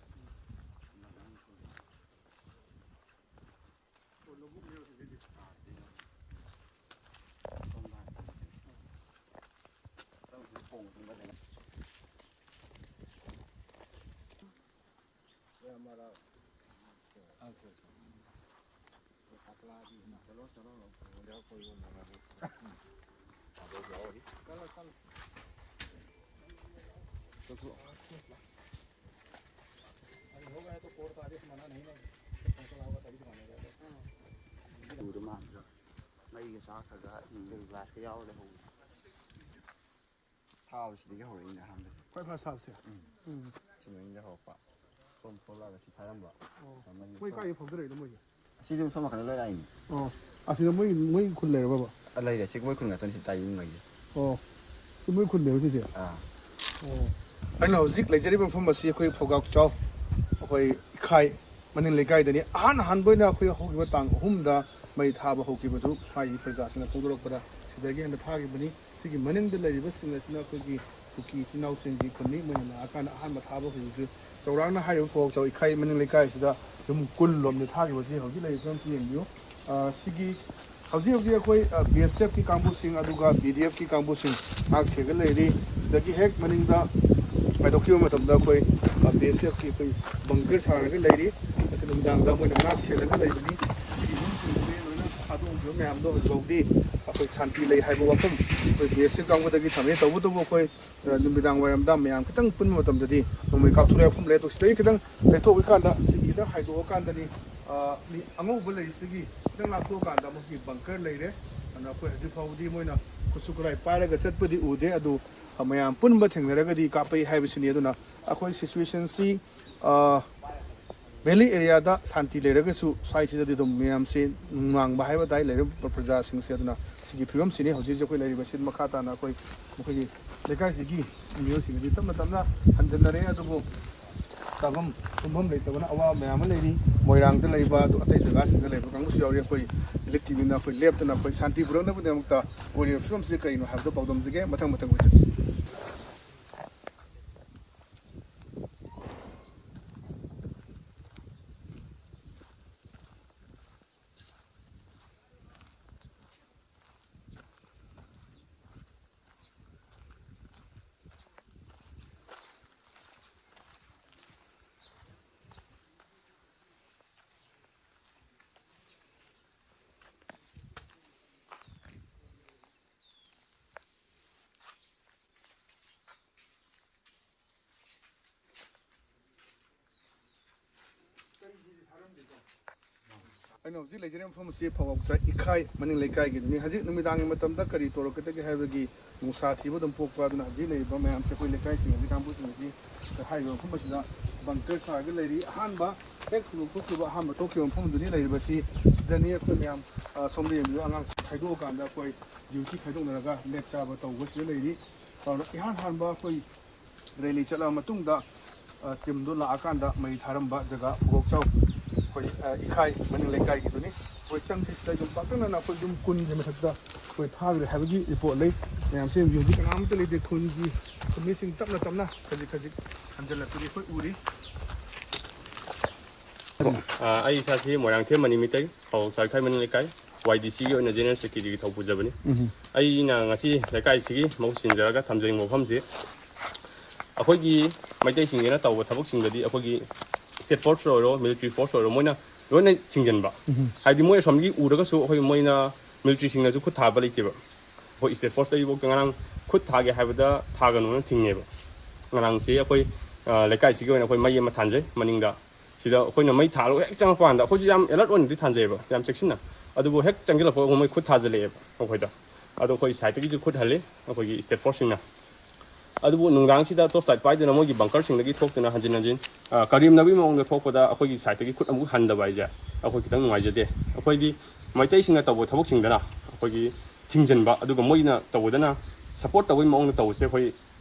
ꯎꯗ ꯃꯥꯟꯗ꯭ꯔꯣ? ꯃꯩꯒ ꯆꯥꯛꯈ꯭ꯔꯒ ꯁ꯭ꯇꯤꯜ ꯒ꯭ꯂꯥꯁꯀ ꯌꯥꯎꯔ ꯂꯩꯍꯧꯕꯗꯣ꯫ ꯊꯥꯕꯁꯤꯗꯒꯤ ꯍꯧꯔꯛꯏꯅꯦ ꯑꯍꯥꯟꯕꯁꯦ꯫ ꯈ꯭ꯋꯥꯏ ꯐꯥꯔꯁ ꯊꯥꯕꯁꯦ? ꯎꯝ꯫ ꯎꯝ꯫ ꯁꯤ ꯃꯅꯤꯡꯗ ꯍꯧꯔꯛꯄ꯫ ꯁꯣꯝ ꯊꯣꯛꯂꯛꯑꯒ ꯁꯤ ꯊꯥꯔꯝꯕ꯫ ꯑꯣ꯫ ꯃꯅꯤꯡ ꯃꯣꯏ ꯊꯣꯛ- ꯀꯥꯏꯗ ꯐꯧꯗꯔꯛꯏꯅꯣ ꯃꯣꯏꯁꯦ? ꯑꯁꯤꯗꯤ ꯁꯣꯝ ꯅꯥꯀꯟꯗ ꯂꯣꯏ ꯂꯥꯛꯏꯅꯦ꯫ ꯑꯣ꯫ ꯑꯁꯤꯗ ꯃꯣꯏ, ꯃꯣꯏ ꯈꯨꯜ ꯂꯩꯔꯕꯕ? ꯑ, ꯂꯩꯔꯦ꯫ ꯁꯤ ꯃꯣꯏ ꯈꯨꯜ ꯉꯥꯛꯇꯅꯤ ꯁꯤ ꯇꯥꯏ ꯌꯨꯝꯉꯩꯁꯦ꯫ ꯑꯣ꯫ ꯁꯤ ꯃꯣꯏ ꯈꯨꯜꯅꯦꯕ ꯁꯤꯁꯦ? ꯑꯥ꯫ ꯑꯣ꯫ ꯑꯩꯅ ꯍꯧꯖꯤꯛ ꯂꯩꯖꯔꯤꯕ ꯃꯐꯝ ꯑꯁꯤ ꯑꯩꯈꯣꯏ ꯐꯧꯒꯥꯛꯆꯥꯎ, ꯑꯩꯈꯣꯏ ꯏꯈꯥꯏ ꯃꯅꯤꯡ ꯂꯩꯀꯥꯏꯗꯅꯤ꯫ ꯑꯍꯥꯟ ꯑꯍꯥꯟꯕ ꯑꯣꯏꯅ ꯑꯩꯈꯣꯏ ꯍꯧꯈꯤꯕ ꯇꯥꯡ ꯑꯍꯨꯝꯗ ꯃꯩ ꯊꯥꯕ ꯍꯧꯈꯤꯕꯗꯨ ꯁ꯭ꯋꯥꯏꯒꯤ ꯄ꯭ꯔꯖꯥꯁꯤꯡꯅ ꯐꯣꯡꯗꯣꯔꯛꯄꯗ ꯁꯤꯗꯒꯤ ꯍꯦꯟꯅ ꯊꯥꯈꯤꯕꯅꯤ꯫ ꯁꯤꯒꯤ ꯃꯅꯤꯡꯗ ꯂꯩꯔꯤꯕꯁꯤꯡ ꯑꯁꯤꯅ ꯑꯩꯈꯣꯏꯒꯤ ꯀꯨꯀꯤ ꯏꯆꯤꯟ ꯏꯅꯥꯎꯁꯤꯡꯒꯤ ꯈꯨꯟꯅꯤ꯫ ꯃꯣꯏꯅ ꯂꯥꯛꯑꯀꯥꯟꯗ ꯑꯍꯥꯟꯕ ꯊꯥꯕ ꯍꯧꯖꯤꯛꯁꯦ ꯆꯥꯎꯔꯥꯛꯅ ꯍꯥꯏꯔꯤꯕ ꯐꯧꯆꯥꯎ ꯏꯈꯥꯏ ꯃꯅꯤꯡ ꯂꯩꯀꯥꯏꯁꯤꯗ ꯌꯨꯝ ꯀꯨꯟ ꯂꯣꯝꯗ ꯊꯥꯈꯤꯕꯁꯤ ꯍꯧꯖꯤꯛ ꯂꯩꯔꯤꯕ ꯐꯤꯕꯝꯁꯤ ꯌꯦꯡꯕꯤꯌꯨ꯫ ꯑ, ꯁꯤꯒꯤ ꯍꯧꯖꯤꯛ ꯍꯧꯖꯤꯛ ꯑꯩꯈꯣꯏ, ꯑ, ꯕꯤ ꯑꯦꯁ ꯑꯦꯐꯀꯤ ꯀꯥꯡꯕꯨꯁꯤꯡ ꯑꯗꯨꯒ ꯕꯤ ꯗꯤ ꯑꯦꯐꯀꯤ ꯀꯥꯡꯕꯨꯁꯤꯡ ꯉꯥꯛ ꯁꯦꯜꯂꯒ ꯂꯩꯔꯤ꯫ ꯁꯤꯗꯒꯤ ꯍꯦꯛ ꯃꯅꯤꯡꯗ ꯄꯥꯏꯊꯣꯛꯈꯤꯕ ꯃꯇꯝꯗ ꯑꯩꯈꯣꯏ, ꯑ, ꯕꯤ ꯑꯦꯁ ꯑꯦꯐꯀꯤ ꯑꯩꯈꯣꯏ ꯕꯪꯀꯔ ꯁꯥꯔꯒ ꯂꯩꯔꯤ꯫ ꯃꯁꯤ ꯅꯨꯃꯤꯗꯥꯡꯗ ꯃꯣꯏꯅ ꯉꯥꯛ ꯁꯦꯜꯂꯒ ꯂꯩꯕꯅꯤ꯫ ꯁꯤꯒꯤ ꯌꯨꯝꯁꯤꯡꯁꯤꯗꯤ ꯂꯣꯏꯅ ꯊꯥꯗꯣꯛꯈꯤꯕ ꯃꯌꯥꯝꯗꯣ ꯍꯧꯖꯤꯛꯐꯥꯎꯗꯤ ꯑꯩꯈꯣꯏ ꯁꯥꯟꯇꯤ ꯂꯩ ꯍꯥꯏꯕ ꯋꯥꯐꯝ ꯑꯩꯈꯣꯏ ꯕꯤ ꯑꯦꯁ ꯑꯦꯐ ꯀꯥꯡꯕꯨꯗꯒꯤ ꯊꯝꯃꯤ꯫ ꯇꯧꯕꯇꯕꯨ ꯑꯩꯈꯣꯏ, ꯑ, ꯅꯨꯃꯤꯗꯥꯡ ꯋꯥꯏꯔꯝꯗ ꯃꯌꯥꯝ ꯈꯤꯇꯪ ꯄꯨꯟꯕ ꯃꯇꯝꯗꯗꯤ ꯅꯣꯡꯃꯩ ꯀꯥꯞꯊꯣꯔꯛꯑꯦ ꯃꯐꯝ ꯂꯩ꯫ ꯑꯗꯣ ꯁꯤꯗꯒꯤ ꯈꯤꯇꯪ ꯂꯩꯊꯣꯛꯈꯤꯀꯥꯟꯗ ꯁꯤꯒꯤꯗ ꯍꯥꯏꯗꯣꯛꯑꯀꯥꯟꯗꯅꯤ, ꯑ, ꯃꯤ ꯑꯉꯧꯕ ꯂꯩꯔꯤꯁꯤꯗꯒꯤ ꯈꯤꯇꯪ ꯂꯥꯞꯊꯣꯛꯑꯀꯥꯟꯗ ꯃꯈꯣꯏꯒꯤ ꯕꯪꯀꯔ ꯂꯩꯔꯦ꯫ ꯑꯗꯨꯅ ꯑꯩꯈꯣꯏ ꯍꯧꯖꯤꯛ ꯐꯥꯎꯕꯗꯤ ꯃꯣꯏꯅ ꯈꯨꯠꯁꯨ ꯈꯨꯠꯂꯥꯏ ꯄꯥꯏꯔꯒ ꯆꯠꯄꯗꯤ ꯎꯗꯦ꯫ ꯑꯗꯨ, ꯑ, ꯃꯌꯥꯝ ꯄꯨꯟꯕ ꯊꯦꯡꯅꯔꯒꯗꯤ ꯀꯥꯞꯄꯛꯏ ꯍꯥꯏꯕꯁꯤꯅꯤ꯫ ꯑꯗꯨꯅ ꯑꯩꯈꯣꯏ ꯁꯤꯆꯨꯋꯦꯁꯟꯁꯤ, ꯑ, ꯚꯦꯂꯤ ꯑꯦꯔꯤꯌꯥꯗ ꯁꯥꯟꯇꯤ ꯂꯩꯔꯒꯁꯨ ꯁ꯭ꯋꯥꯏꯁꯤꯗꯗꯤ ꯑꯗꯨꯝ ꯃꯌꯥꯝꯁꯤ ꯅꯨꯡꯅꯥꯡꯕ ꯍꯥꯏꯕ ꯇꯥꯏ ꯂꯩꯔꯤꯕ ꯄ꯭ꯔꯖꯥꯁꯤꯡꯁꯦ꯫ ꯑꯗꯨꯅ ꯁꯤꯒꯤ ꯐꯤꯕꯝꯁꯤꯅꯤ ꯍꯧꯖꯤꯛ ꯍꯧꯖꯤꯛ ꯑꯩꯈꯣꯏ ꯂꯩꯔꯤꯕꯁꯤ꯫ ꯃꯈꯥ ꯇꯥꯅ ꯑꯩꯈꯣꯏ ꯃꯈꯣꯏꯒꯤ ꯂꯩꯀꯥꯏꯁꯤꯒꯤ ꯃꯤꯑꯣꯏꯁꯤꯡ ꯑꯗꯨ ꯇꯞꯅ ꯇꯞꯅ ꯍꯟꯖꯤꯟꯅꯔꯦ꯫ ꯑꯗꯨꯕꯨ ꯆꯥꯐꯝ ꯇꯨꯝꯐꯝ ꯂꯩꯇꯕꯅ ꯑꯋꯥꯕ ꯃꯌꯥꯝ ꯑꯃ ꯂꯩꯔꯤ꯫ ꯃꯣꯏꯔꯥꯡꯗ ꯂꯩꯕ, ꯑꯗꯨ ꯑꯇꯩ ꯖꯒꯥꯁꯤꯡꯗ ꯂꯩꯕ ꯀꯥꯡꯕꯨꯁꯨ ꯌꯥꯎꯔꯤ꯫ ꯑꯩꯈꯣꯏ ꯔꯤꯂꯤꯐ ꯇꯤꯝꯅ ꯑꯩꯈꯣꯏ ꯂꯦꯞꯇꯅ ꯑꯩꯈꯣꯏ ꯁꯥꯟꯇꯤ ꯄꯨꯔꯛꯅꯕꯒꯤꯗꯃꯛꯇ ꯑꯣꯏꯔꯤꯕ ꯐꯤꯕꯝꯁꯤ ꯀꯔꯤꯅꯣ ꯍꯥꯏꯕꯗꯣ ꯄꯥꯎꯗꯝꯖꯒꯦ꯫ ꯃꯊꯪ ꯃꯊꯪ ꯑꯣꯏꯖꯁꯤ꯫ ꯑꯩꯅ ꯍꯧꯖꯤꯛ ꯂꯩꯖꯔꯤꯕ ꯃꯐꯝ ꯑꯁꯤ ꯐꯧꯕꯣꯛꯆ ꯏꯈꯥꯏ ꯃꯅꯤꯡ ꯂꯩꯀꯥꯏꯒꯤꯗꯨꯅꯤ꯫ ꯍꯧꯖꯤꯛ ꯅꯨꯃꯤꯗꯥꯡꯒꯤ ꯃꯇꯝꯗ ꯀꯔꯤ ꯇꯧꯔꯛꯀꯗꯒꯦ ꯍꯥꯏꯕꯒꯤ ꯅꯨꯡꯁꯥ ꯊꯤꯕ ꯑꯗꯨꯝ ꯄꯣꯛꯄ꯫ ꯑꯗꯨꯅ ꯍꯧꯖꯤꯛ ꯂꯩꯔꯤꯕ ꯃꯌꯥꯝꯁꯦ ꯑꯩꯈꯣꯏ ꯂꯩꯀꯥꯏꯁꯤꯡ ꯑꯁꯤ, ꯀꯥꯡꯕꯨꯁꯤꯡ ꯑꯁꯤ ꯍꯥꯏꯔꯤꯕ ꯃꯐꯝ ꯑꯁꯤꯗ ꯕꯪꯀꯔ ꯁꯥꯔꯒ ꯂꯩꯔꯤ꯫ ꯑꯍꯥꯟꯕ ꯍꯦꯛ ꯊꯧꯗꯣꯛ ꯊꯣꯛꯈꯤꯕ, ꯑꯍꯥꯟꯕ ꯊꯣꯛꯈꯤꯕ ꯃꯐꯝꯗꯨꯅꯤ ꯂꯩꯔꯤꯕꯁꯤ꯫ ꯁꯤꯗꯅꯤ ꯑꯩꯈꯣꯏ ꯃꯌꯥꯝ, ꯑ, ꯁꯣꯝꯗ ꯌꯦꯡꯕꯤꯌꯨ, ꯑꯉꯥꯡꯁꯤꯡ ꯈꯥꯏꯗꯣꯛꯑꯀꯥꯟꯗ ꯑꯩꯈꯣꯏ ꯗ꯭ꯌꯨꯇꯤ ꯈꯥꯏꯗꯣꯛꯅꯔꯒ ꯂꯦꯛ ꯆꯥꯕ ꯇꯧꯕ ꯁꯤꯗ ꯂꯩꯔꯤ꯫ ꯑꯗꯨꯅ ꯏꯍꯥꯟ ꯍꯥꯟꯕ ꯑꯩꯈꯣꯏ ꯔꯦꯂꯤ ꯆꯠꯂꯕ ꯃꯇꯨꯡꯗ, ꯑ, ꯇꯤꯝꯗꯣ ꯂꯥꯛꯑꯀꯥꯟꯗ ꯃꯩ ꯊꯥꯔꯝꯕ ꯖꯒꯥ ꯐꯧꯕꯣꯛꯆꯥꯎ ꯑꯩꯈꯣꯏ, ꯑ, ꯏꯈꯥꯏ ꯃꯅꯤꯡ ꯂꯩꯀꯥꯏꯒꯤꯗꯨꯅꯤ꯫ ꯑꯩꯈꯣꯏ ꯆꯪꯁꯤ꯫ ꯁꯤꯗ ꯌꯨꯝ ꯄꯥꯛꯇꯛꯅꯅ ꯑꯩꯈꯣꯏ ꯌꯨꯝ ꯀꯨꯟꯒꯤ ꯃꯊꯛꯇ ꯑꯩꯈꯣꯏ ꯊꯥꯈ꯭ꯔꯦ ꯍꯥꯏꯕꯒꯤ ꯔꯤꯄꯣꯔꯠ ꯂꯩ꯫ ꯃꯌꯥꯝꯁꯦ ꯌꯦꯡꯕꯤꯌꯨ, ꯍꯧꯖꯤꯛ ꯀꯅꯥꯃꯠꯇ ꯂꯩꯇꯦ꯫ ꯈꯨꯟꯒꯤ ꯃꯤꯁꯤꯡ ꯇꯞꯅ ꯇꯞꯅ ꯈꯖꯤꯛ ꯈꯖꯤꯛ ꯍꯟꯖꯤꯜꯂꯛꯄꯗꯤ ꯑꯩꯈꯣꯏ ꯎꯔꯤ꯫ ꯑ, ꯑꯩ ꯏꯁꯥꯁꯤ ꯃꯣꯏꯔꯥꯡꯊꯦꯝ ꯃꯅꯤ ꯃꯤꯇꯩ, ꯐꯧꯕꯣꯛꯆꯥꯎ ꯏꯈꯥꯏ ꯃꯅꯤꯡ ꯂꯩꯀꯥꯏ, ꯋꯥꯏ ꯗꯤ ꯁꯤꯒꯤ ꯑꯣꯏꯅ ꯖꯦꯅꯦꯔꯦꯜ ꯁꯦꯀ꯭ꯔꯦꯇꯔꯤꯒꯤ ꯊꯧ ꯄꯨꯖꯕꯅꯤ꯫ ꯎꯝ꯫ ꯑꯩꯅ ꯉꯁꯤ ꯂꯩꯀꯥꯏꯁꯤꯒꯤ ꯃꯍꯨꯠ ꯁꯤꯟꯖꯔꯒ ꯊꯝꯖꯅꯤꯡꯕ ꯋꯥꯐꯝꯁꯤ, ꯑꯩꯈꯣꯏꯒꯤ ꯃꯩꯇꯩꯁꯤꯡꯁꯤꯅ ꯇꯧꯕ ꯊꯕꯛꯁꯤꯡꯗꯗꯤ ꯑꯩꯈꯣꯏꯒꯤ ꯁ꯭ꯇꯦꯠ ꯐꯣꯔꯁ ꯑꯣꯏꯔꯣ, ꯃꯤꯂꯤꯇꯔꯤ ꯐꯣꯔꯁ ꯑꯣꯏꯔꯣ, ꯃꯣꯏꯅ ꯂꯣꯏꯅ ꯊꯤꯡꯖꯤꯟꯕ꯫ ꯎꯝ꯫ ꯍꯥꯏꯗꯤ ꯃꯣꯏ ꯑꯁꯣꯝꯒꯤ ꯎꯔꯒꯁꯨ ꯑꯩꯈꯣꯏ ꯃꯣꯏꯅ ꯃꯤꯂꯤꯇꯔꯤꯁꯤꯡꯅꯁꯨ ꯈꯨꯠ ꯊꯥꯕ ꯂꯩꯇꯦꯕ꯫ ꯑꯩꯈꯣꯏ ꯁ꯭ꯇꯦꯠ ꯐꯣꯔꯁꯇꯒꯤꯐꯥꯎꯗ ꯉꯔꯥꯡ ꯈꯨꯠ ꯊꯥꯒꯦ ꯍꯥꯏꯕꯗ ꯊꯥꯒꯅꯨꯅ ꯊꯤꯡꯉꯦꯕ꯫ ꯉꯔꯥꯡꯁꯤ ꯑꯩꯈꯣꯏ, ꯑ, ꯂꯩꯀꯥꯏꯁꯤꯒꯤ ꯑꯣꯏꯅ ꯑꯩꯈꯣꯏ ꯃꯩ ꯑꯃ ꯊꯥꯟꯖꯩ ꯃꯅꯤꯡꯗ꯫ ꯁꯤꯗ ꯑꯩꯈꯣꯏꯅ ꯃꯩ ꯊꯥꯜꯂꯒ ꯍꯦꯛ ꯆꯪꯉꯛꯄ ꯀꯥꯟꯗ, ꯑꯩꯈꯣꯏꯁꯨ ꯌꯥꯝ ꯑꯦꯂꯔꯠ ꯑꯣꯏꯅꯗꯤ ꯊꯥꯟꯖꯩꯑꯕ, ꯌꯥꯝ ꯆꯦꯛꯁꯤꯟꯅ꯫ ꯑꯗꯨꯕꯨ ꯍꯦꯛ ꯆꯪꯁꯤꯜꯂꯛꯄꯒ ꯃꯣꯏ ꯈꯨꯠ ꯊꯥꯖꯤꯜꯂꯛꯑꯦꯕ ꯑꯩꯈꯣꯏꯗ꯫ ꯑꯗꯣ ꯑꯩꯈꯣꯏ ꯁꯥꯏꯠꯇꯒꯤꯁꯨ ꯈꯨꯠ ꯍꯜꯂꯤ ꯑꯩꯈꯣꯏꯒꯤ ꯁ꯭ꯇꯦꯠ ꯐꯣꯔꯁꯁꯤꯡꯅ꯫ ꯑꯗꯨꯕꯨ ꯅꯨꯡꯗꯥꯡꯁꯤꯗ ꯇꯣꯔꯆ ꯂꯥꯏꯠ ꯄꯥꯏꯗꯨꯅ ꯃꯣꯏꯒꯤ ꯕꯪꯀꯔꯁꯤꯡꯗꯒꯤ ꯊꯣꯛꯇꯨꯅ ꯍꯟꯖꯤꯟ ꯍꯟꯖꯤꯟ, ꯑ, ꯀꯔꯦꯝꯅꯕꯒꯤ ꯃꯑꯣꯡꯗ ꯊꯣꯛꯄꯗ ꯑꯩꯈꯣꯏꯒꯤ ꯁꯥꯏꯠꯇꯒꯤ ꯈꯨꯠ ꯑꯃꯨꯛ ꯍꯟꯗꯕ ꯍꯥꯏꯁꯦ ꯑꯩꯈꯣꯏ ꯈꯤꯇꯪ ꯅꯨꯡꯉꯥꯏꯖꯗꯦ꯫ ꯑꯩꯈꯣꯏꯗꯤ ꯃꯩꯇꯩꯁꯤꯡꯅ ꯇꯧꯕ ꯊꯕꯛꯁꯤꯡꯗꯅ ꯑꯩꯈꯣꯏꯒꯤ ꯊꯤꯡꯖꯤꯟꯕ, ꯑꯗꯨꯒ ꯃꯣꯏꯅ ꯇꯧꯕꯗꯅ ꯁꯞꯄꯣꯔꯠ ꯇꯧꯕꯒꯤ ꯃꯑꯣꯡꯗ ꯇꯧꯕꯁꯦ ꯑꯩꯈꯣꯏ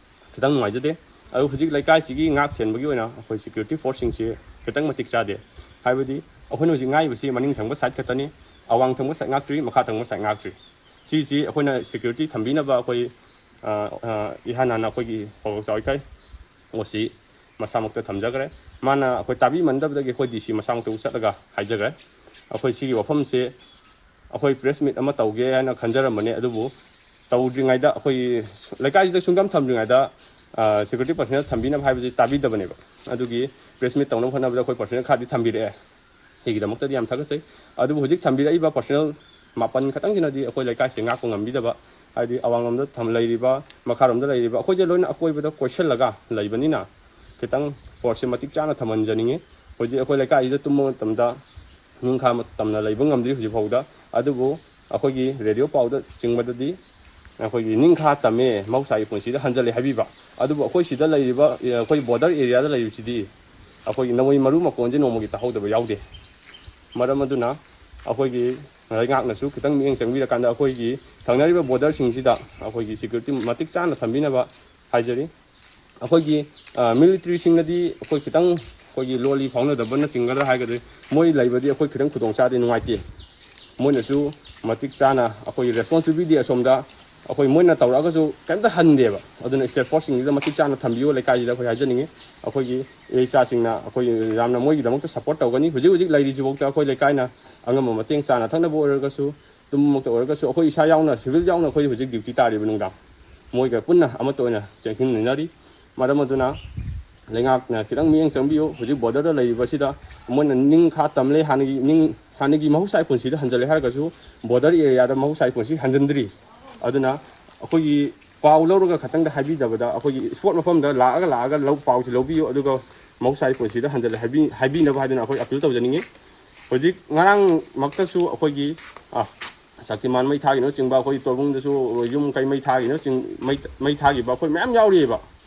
ꯈꯤꯇꯪ ꯅꯨꯡꯉꯥꯏꯖꯗꯦ꯫ ꯑꯗꯨ ꯍꯧꯖꯤꯛ ꯂꯩꯀꯥꯏꯁꯤꯒꯤ ꯉꯥꯛ ꯁꯦꯟꯕꯒꯤ ꯑꯣꯏꯅ ꯑꯩꯈꯣꯏ ꯁꯦꯀ꯭ꯌꯨꯔꯤꯇꯤ ꯐꯣꯔꯁꯁꯤꯡꯁꯤ ꯈꯤꯇꯪ ꯃꯇꯤꯛ ꯆꯥꯗꯦ꯫ ꯍꯥꯏꯕꯗꯤ ꯑꯩꯈꯣꯏꯅ ꯍꯧꯖꯤꯛ ꯉꯥꯛꯏꯕꯁꯤ ꯃꯅꯤꯡ ꯊꯪꯕ ꯁꯥꯏꯠ ꯈꯛꯇꯅꯤ꯫ ꯑꯋꯥꯡ ꯊꯪꯕ ꯁꯥꯏꯠ ꯉꯥꯛꯇ꯭ꯔꯤ, ꯃꯈꯥ ꯊꯪꯕ ꯁꯥꯏꯠ ꯉꯥꯛꯇ꯭ꯔꯤ꯫ ꯁꯤꯁꯤ ꯑꯩꯈꯣꯏꯅ ꯁꯦꯀ꯭ꯌꯨꯔꯤꯇꯤ ꯊꯝꯕꯤꯅꯕ ꯑꯩꯈꯣꯏ, ꯑ, ꯑ, ꯏꯍꯥꯟ ꯍꯥꯟꯅ ꯑꯩꯈꯣꯏꯒꯤ ꯍꯣꯕꯣꯛ ꯆꯥꯎꯏꯈꯥꯏ ꯑꯣ ꯁꯤ ꯃꯁꯥꯃꯛꯇ ꯊꯝꯖꯈ꯭ꯔꯦ꯫ ꯃꯥꯅ ꯑꯩꯈꯣꯏ ꯇꯥꯕꯤꯃꯟꯗꯕꯗꯒꯤ ꯑꯩꯈꯣꯏ ꯗꯤ ꯁꯤ ꯃꯁꯥꯃꯛꯇꯕꯨ ꯆꯠꯂꯒ ꯍꯥꯏꯖꯈ꯭ꯔꯦ꯫ ꯑꯩꯈꯣꯏ ꯁꯤꯒꯤ ꯋꯥꯐꯝꯁꯦ ꯑꯩꯈꯣꯏ ꯄ꯭ꯔꯦꯁ ꯃꯤꯠ ꯑꯃ ꯇꯧꯒꯦ ꯍꯥꯏꯅ ꯈꯟꯖꯔꯝꯕꯅꯦ, ꯑꯗꯨꯕꯨ ꯇꯧꯗ꯭ꯔꯤꯉꯩꯗ ꯑꯩꯈꯣꯏ ꯂꯩꯀꯥꯏꯁꯤꯗ ꯁꯨꯡꯊꯝ ꯊꯝꯗ꯭ꯔꯤꯉꯩꯗ, ꯑ, ꯁꯦꯀ꯭ꯌꯨꯔꯤꯇꯤ ꯄꯔꯁꯅꯦꯜ ꯊꯝꯕꯤꯅꯕ ꯍꯥꯏꯕꯁꯤ ꯇꯥꯕꯤꯗꯕꯅꯦꯕ꯫ ꯑꯗꯨꯒꯤ ꯄ꯭ꯔꯦꯁ ꯃꯤꯠ ꯇꯧꯅꯕ ꯍꯣꯠꯅꯕꯗ ꯑꯩꯈꯣꯏ ꯄꯔꯁꯅꯦꯜ ꯈꯔꯗꯤ ꯊꯝꯕꯤꯔꯛꯑꯦ꯫ ꯁꯤꯒꯤꯗꯃꯛꯇꯗꯤ ꯌꯥꯝ ꯊꯥꯒꯠꯆꯩ꯫ ꯑꯗꯨꯕꯨ ꯍꯧꯖꯤꯛ ꯊꯝꯕꯤꯔꯛꯏꯕ ꯄꯔꯁꯅꯦꯜ ꯃꯥꯄꯟ ꯈꯛꯇꯪꯁꯤꯅꯗꯤ ꯑꯩꯈꯣꯏ ꯂꯩꯀꯥꯏꯁꯦ ꯉꯥꯛꯄ ꯉꯝꯕꯤꯗꯕ, ꯍꯥꯏꯗꯤ ꯑꯋꯥꯡꯂꯣꯝꯗ ꯊꯝ-, ꯂꯩꯔꯤꯕ, ꯃꯈꯥꯔꯣꯝꯗ ꯂꯩꯔꯤꯕ ꯑꯩꯈꯣꯏꯁꯦ ꯂꯣꯏꯅ ꯑꯀꯣꯏꯕꯗ ꯀꯣꯏꯁꯤꯜꯂꯒ ꯂꯩꯕꯅꯤꯅ ꯈꯤꯇꯪ ꯐꯣꯔꯁꯁꯦ ꯃꯇꯤꯛ ꯆꯥꯅ ꯊꯝꯍꯟꯖꯅꯤꯡꯉꯤ꯫ ꯍꯧꯖꯤꯛ ꯑꯩꯈꯣꯏ ꯂꯩꯀꯥꯏꯁꯤꯗ ꯇꯨꯝꯕ ꯃꯇꯝꯗ ꯅꯤꯡꯈꯥ ꯃ-, ꯇꯝꯅ ꯂꯩꯕ ꯉꯝꯗ꯭ꯔꯤ ꯍꯧꯖꯤꯛ ꯐꯥꯎꯗ꯫ ꯑꯗꯨꯕꯨ ꯑꯩꯈꯣꯏꯒꯤ ꯔꯦꯗꯤꯑꯣ ꯄꯥꯎꯗ ꯆꯤꯡꯕꯗꯗꯤ ꯑꯩꯈꯣꯏꯒꯤ ꯅꯤꯡꯈꯥ ꯇꯝꯃꯦ, ꯃꯍꯧꯁꯥꯒꯤ ꯄꯨꯟꯁꯤꯗ ꯍꯟꯖꯜꯂꯦ ꯍꯥꯏꯕꯤꯕ꯫ ꯑꯗꯨꯕꯨ ꯑꯩꯈꯣꯏ ꯁꯤꯗ ꯂꯩꯔꯤꯕ, ꯑꯩꯈꯣꯏ ꯕꯣꯔꯗꯔ ꯑꯦꯔꯤꯌꯥꯗ ꯂꯩꯔꯤꯕꯁꯤꯗꯤ ꯑꯩꯈꯣꯏꯒꯤ ꯅꯣꯡꯃꯩ ꯃꯔꯨ ꯃꯀꯣꯟꯁꯦ ꯅꯣꯡꯃꯒꯤ ꯇꯥꯍꯧꯗꯕ ꯌꯥꯎꯗꯦ꯫ ꯃꯔꯝ ꯑꯗꯨꯅ ꯑꯩꯈꯣꯏꯒꯤ ꯂꯩꯉꯥꯛꯅꯁꯨ ꯈꯤꯇꯪ ꯃꯤꯠꯌꯦꯡ ꯆꯪꯕꯤꯔꯀꯥꯟꯗ ꯑꯩꯈꯣꯏꯒꯤ ꯊꯪꯅꯔꯤꯕ ꯕꯣꯔꯗꯔꯁꯤꯡꯁꯤꯗ ꯑꯩꯈꯣꯏꯒꯤ ꯁꯦꯀ꯭ꯌꯨꯔꯤꯇꯤ ꯃꯇꯤꯛ ꯆꯥꯅ ꯊꯝꯕꯤꯅꯕ ꯍꯥꯏꯖꯔꯤ꯫ ꯑꯩꯈꯣꯏꯒꯤ, ꯑ, ꯃꯤꯂꯤꯇ꯭ꯔꯤꯁꯤꯡꯅꯗꯤ ꯑꯩꯈꯣꯏ ꯈꯤꯇꯪ ꯑꯩꯈꯣꯏꯒꯤ ꯂꯣꯜꯂꯤ ꯐꯥꯎꯅꯗꯕꯅ ꯆꯤꯡꯒꯗ꯭ꯔꯥ ꯍꯥꯏꯒꯗ꯭ꯔꯥ, ꯃꯣꯏ ꯂꯩꯕꯗꯤ ꯑꯩꯈꯣꯏ ꯈꯤꯇꯪ ꯈꯨꯗꯣꯡ ꯆꯥꯗꯦ, ꯅꯨꯡꯉꯥꯏꯇꯦ꯫ ꯃꯣꯏꯅꯁꯨ ꯃꯇꯤꯛ ꯆꯥꯅ ꯑꯩꯈꯣꯏꯒꯤ ꯔꯦꯁꯄꯣꯟꯁꯤꯕꯤꯂꯤꯇꯤ ꯑꯁꯣꯝꯗ ꯑꯩꯈꯣꯏ ꯃꯣꯏꯅ ꯇꯧꯔꯛꯑꯒꯁꯨ ꯀꯩꯝꯇ ꯍꯟꯗꯦꯕ꯫ ꯑꯗꯨꯅ ꯁ꯭ꯇꯦꯠ ꯐꯣꯔꯁꯁꯤꯡꯁꯤꯗ ꯃꯇꯤꯛ ꯆꯥꯅ ꯊꯝꯕꯤꯌꯨ ꯂꯩꯀꯥꯏꯁꯤꯗ ꯑꯩꯈꯣꯏ ꯍꯥꯏꯖꯅꯤꯡꯉꯤ꯫ ꯑꯩꯈꯣꯏꯒꯤ ꯏꯆꯥꯁꯤꯡꯅ ꯑꯩꯈꯣꯏ ꯌꯥꯝꯅ ꯃꯣꯏꯒꯤꯗꯃꯛꯇ ꯁꯞꯄꯣꯔꯠ ꯇꯧꯒꯅꯤ꯫ ꯍꯧꯖꯤꯛ ꯍꯧꯖꯤꯛ ꯂꯩꯔꯤꯁꯤꯐꯥꯎꯗ ꯑꯩꯈꯣꯏ ꯂꯩꯀꯥꯏꯅ ꯑꯉꯝꯕ ꯃꯇꯦꯡ ꯆꯥꯅ ꯊꯛꯅꯕ ꯑꯣꯏꯔꯒꯁꯨ, ꯇꯨꯝꯕꯃꯛꯇ ꯑꯣꯏꯔꯒꯁꯨ, ꯑꯩꯈꯣꯏ ꯏꯁꯥ ꯌꯥꯎꯅ, ꯁꯤꯚꯤꯜ ꯌꯥꯎꯅ ꯑꯩꯈꯣꯏ ꯍꯧꯖꯤꯛ ꯗ꯭ꯌꯨꯇꯤ ꯇꯥꯔꯤꯕ ꯅꯨꯡꯗꯥꯡ꯫ ꯃꯣꯏꯒ ꯄꯨꯟꯅ ꯑꯃꯠꯇ ꯑꯣꯏꯅ ꯆꯦꯟꯃꯤꯟꯅꯔꯤ꯫ ꯃꯔꯝ ꯑꯗꯨꯅ ꯂꯩꯉꯥꯛꯅ ꯈꯤꯇꯪ ꯃꯤꯠꯌꯦꯡ ꯆꯪꯕꯤꯌꯨ꯫ ꯍꯧꯖꯤꯛ ꯕꯣꯔꯗꯔꯗ ꯂꯩꯔꯤꯕꯁꯤꯗ ꯃꯣꯏꯅ ꯅꯤꯡꯈꯥ ꯇꯝꯂꯦ, ꯍꯥꯟꯅꯒꯤ ꯅꯤꯡ-, ꯍꯥꯟꯅꯒꯤ ꯃꯍꯧꯁꯥꯒꯤ ꯄꯨꯟꯁꯤꯗ ꯍꯟꯖꯤꯜꯂꯦ ꯍꯥꯏꯔꯒꯁꯨ ꯕꯣꯔꯗꯔ ꯑꯦꯔꯤꯌꯥꯗ ꯃꯍꯧꯁꯥꯒꯤ ꯄꯨꯟꯁꯤ ꯍꯟꯖꯤꯟꯗ꯭ꯔꯤ꯫ ꯑꯗꯨꯅ ꯑꯩꯈꯣꯏꯒꯤ ꯄꯥꯎ ꯂꯧꯔꯒ ꯈꯛꯇꯪꯗ ꯍꯥꯏꯕꯤꯗꯕꯗ ꯑꯩꯈꯣꯏꯒꯤ ꯏꯁꯄꯣꯠ ꯃꯐꯝꯗ ꯂꯥꯛꯑꯒ, ꯂꯥꯛꯑꯒ ꯂꯧ-, ꯄꯥꯎꯁꯤ ꯂꯧꯕꯤꯌꯨ, ꯑꯗꯨꯒ ꯃꯍꯧꯁꯥꯒꯤ ꯄꯨꯟꯁꯤꯗ ꯍꯟꯖꯤꯜꯂꯦ ꯍꯥꯏꯕꯤ-, ꯍꯥꯏꯕꯤꯅꯕ ꯍꯥꯏꯗꯨꯅ ꯑꯩꯈꯣꯏ ꯑꯄꯤꯜ ꯇꯧꯖꯅꯤꯡꯉꯤ꯫ ꯍꯧꯖꯤꯛ ꯉꯔꯥꯡꯃꯛꯇꯁꯨ ꯑꯩꯈꯣꯏꯒꯤ, ꯑ, ꯁꯛꯇꯤꯃꯥꯟ ꯃꯩ ꯊꯥꯒꯤꯅꯆꯤꯡꯕ, ꯑꯩꯈꯣꯏ ꯇꯣꯔꯕꯨꯡꯗꯁꯨ ꯌꯨꯝ ꯀꯩ ꯃꯩ ꯊꯥꯒꯤꯅꯆꯤꯡ-, ꯃꯩ, ꯃꯩ ꯊꯥꯈꯤꯕ ꯑꯩꯈꯣꯏ ꯃꯌꯥꯝ ꯌꯥꯎꯔꯤꯑꯕ꯫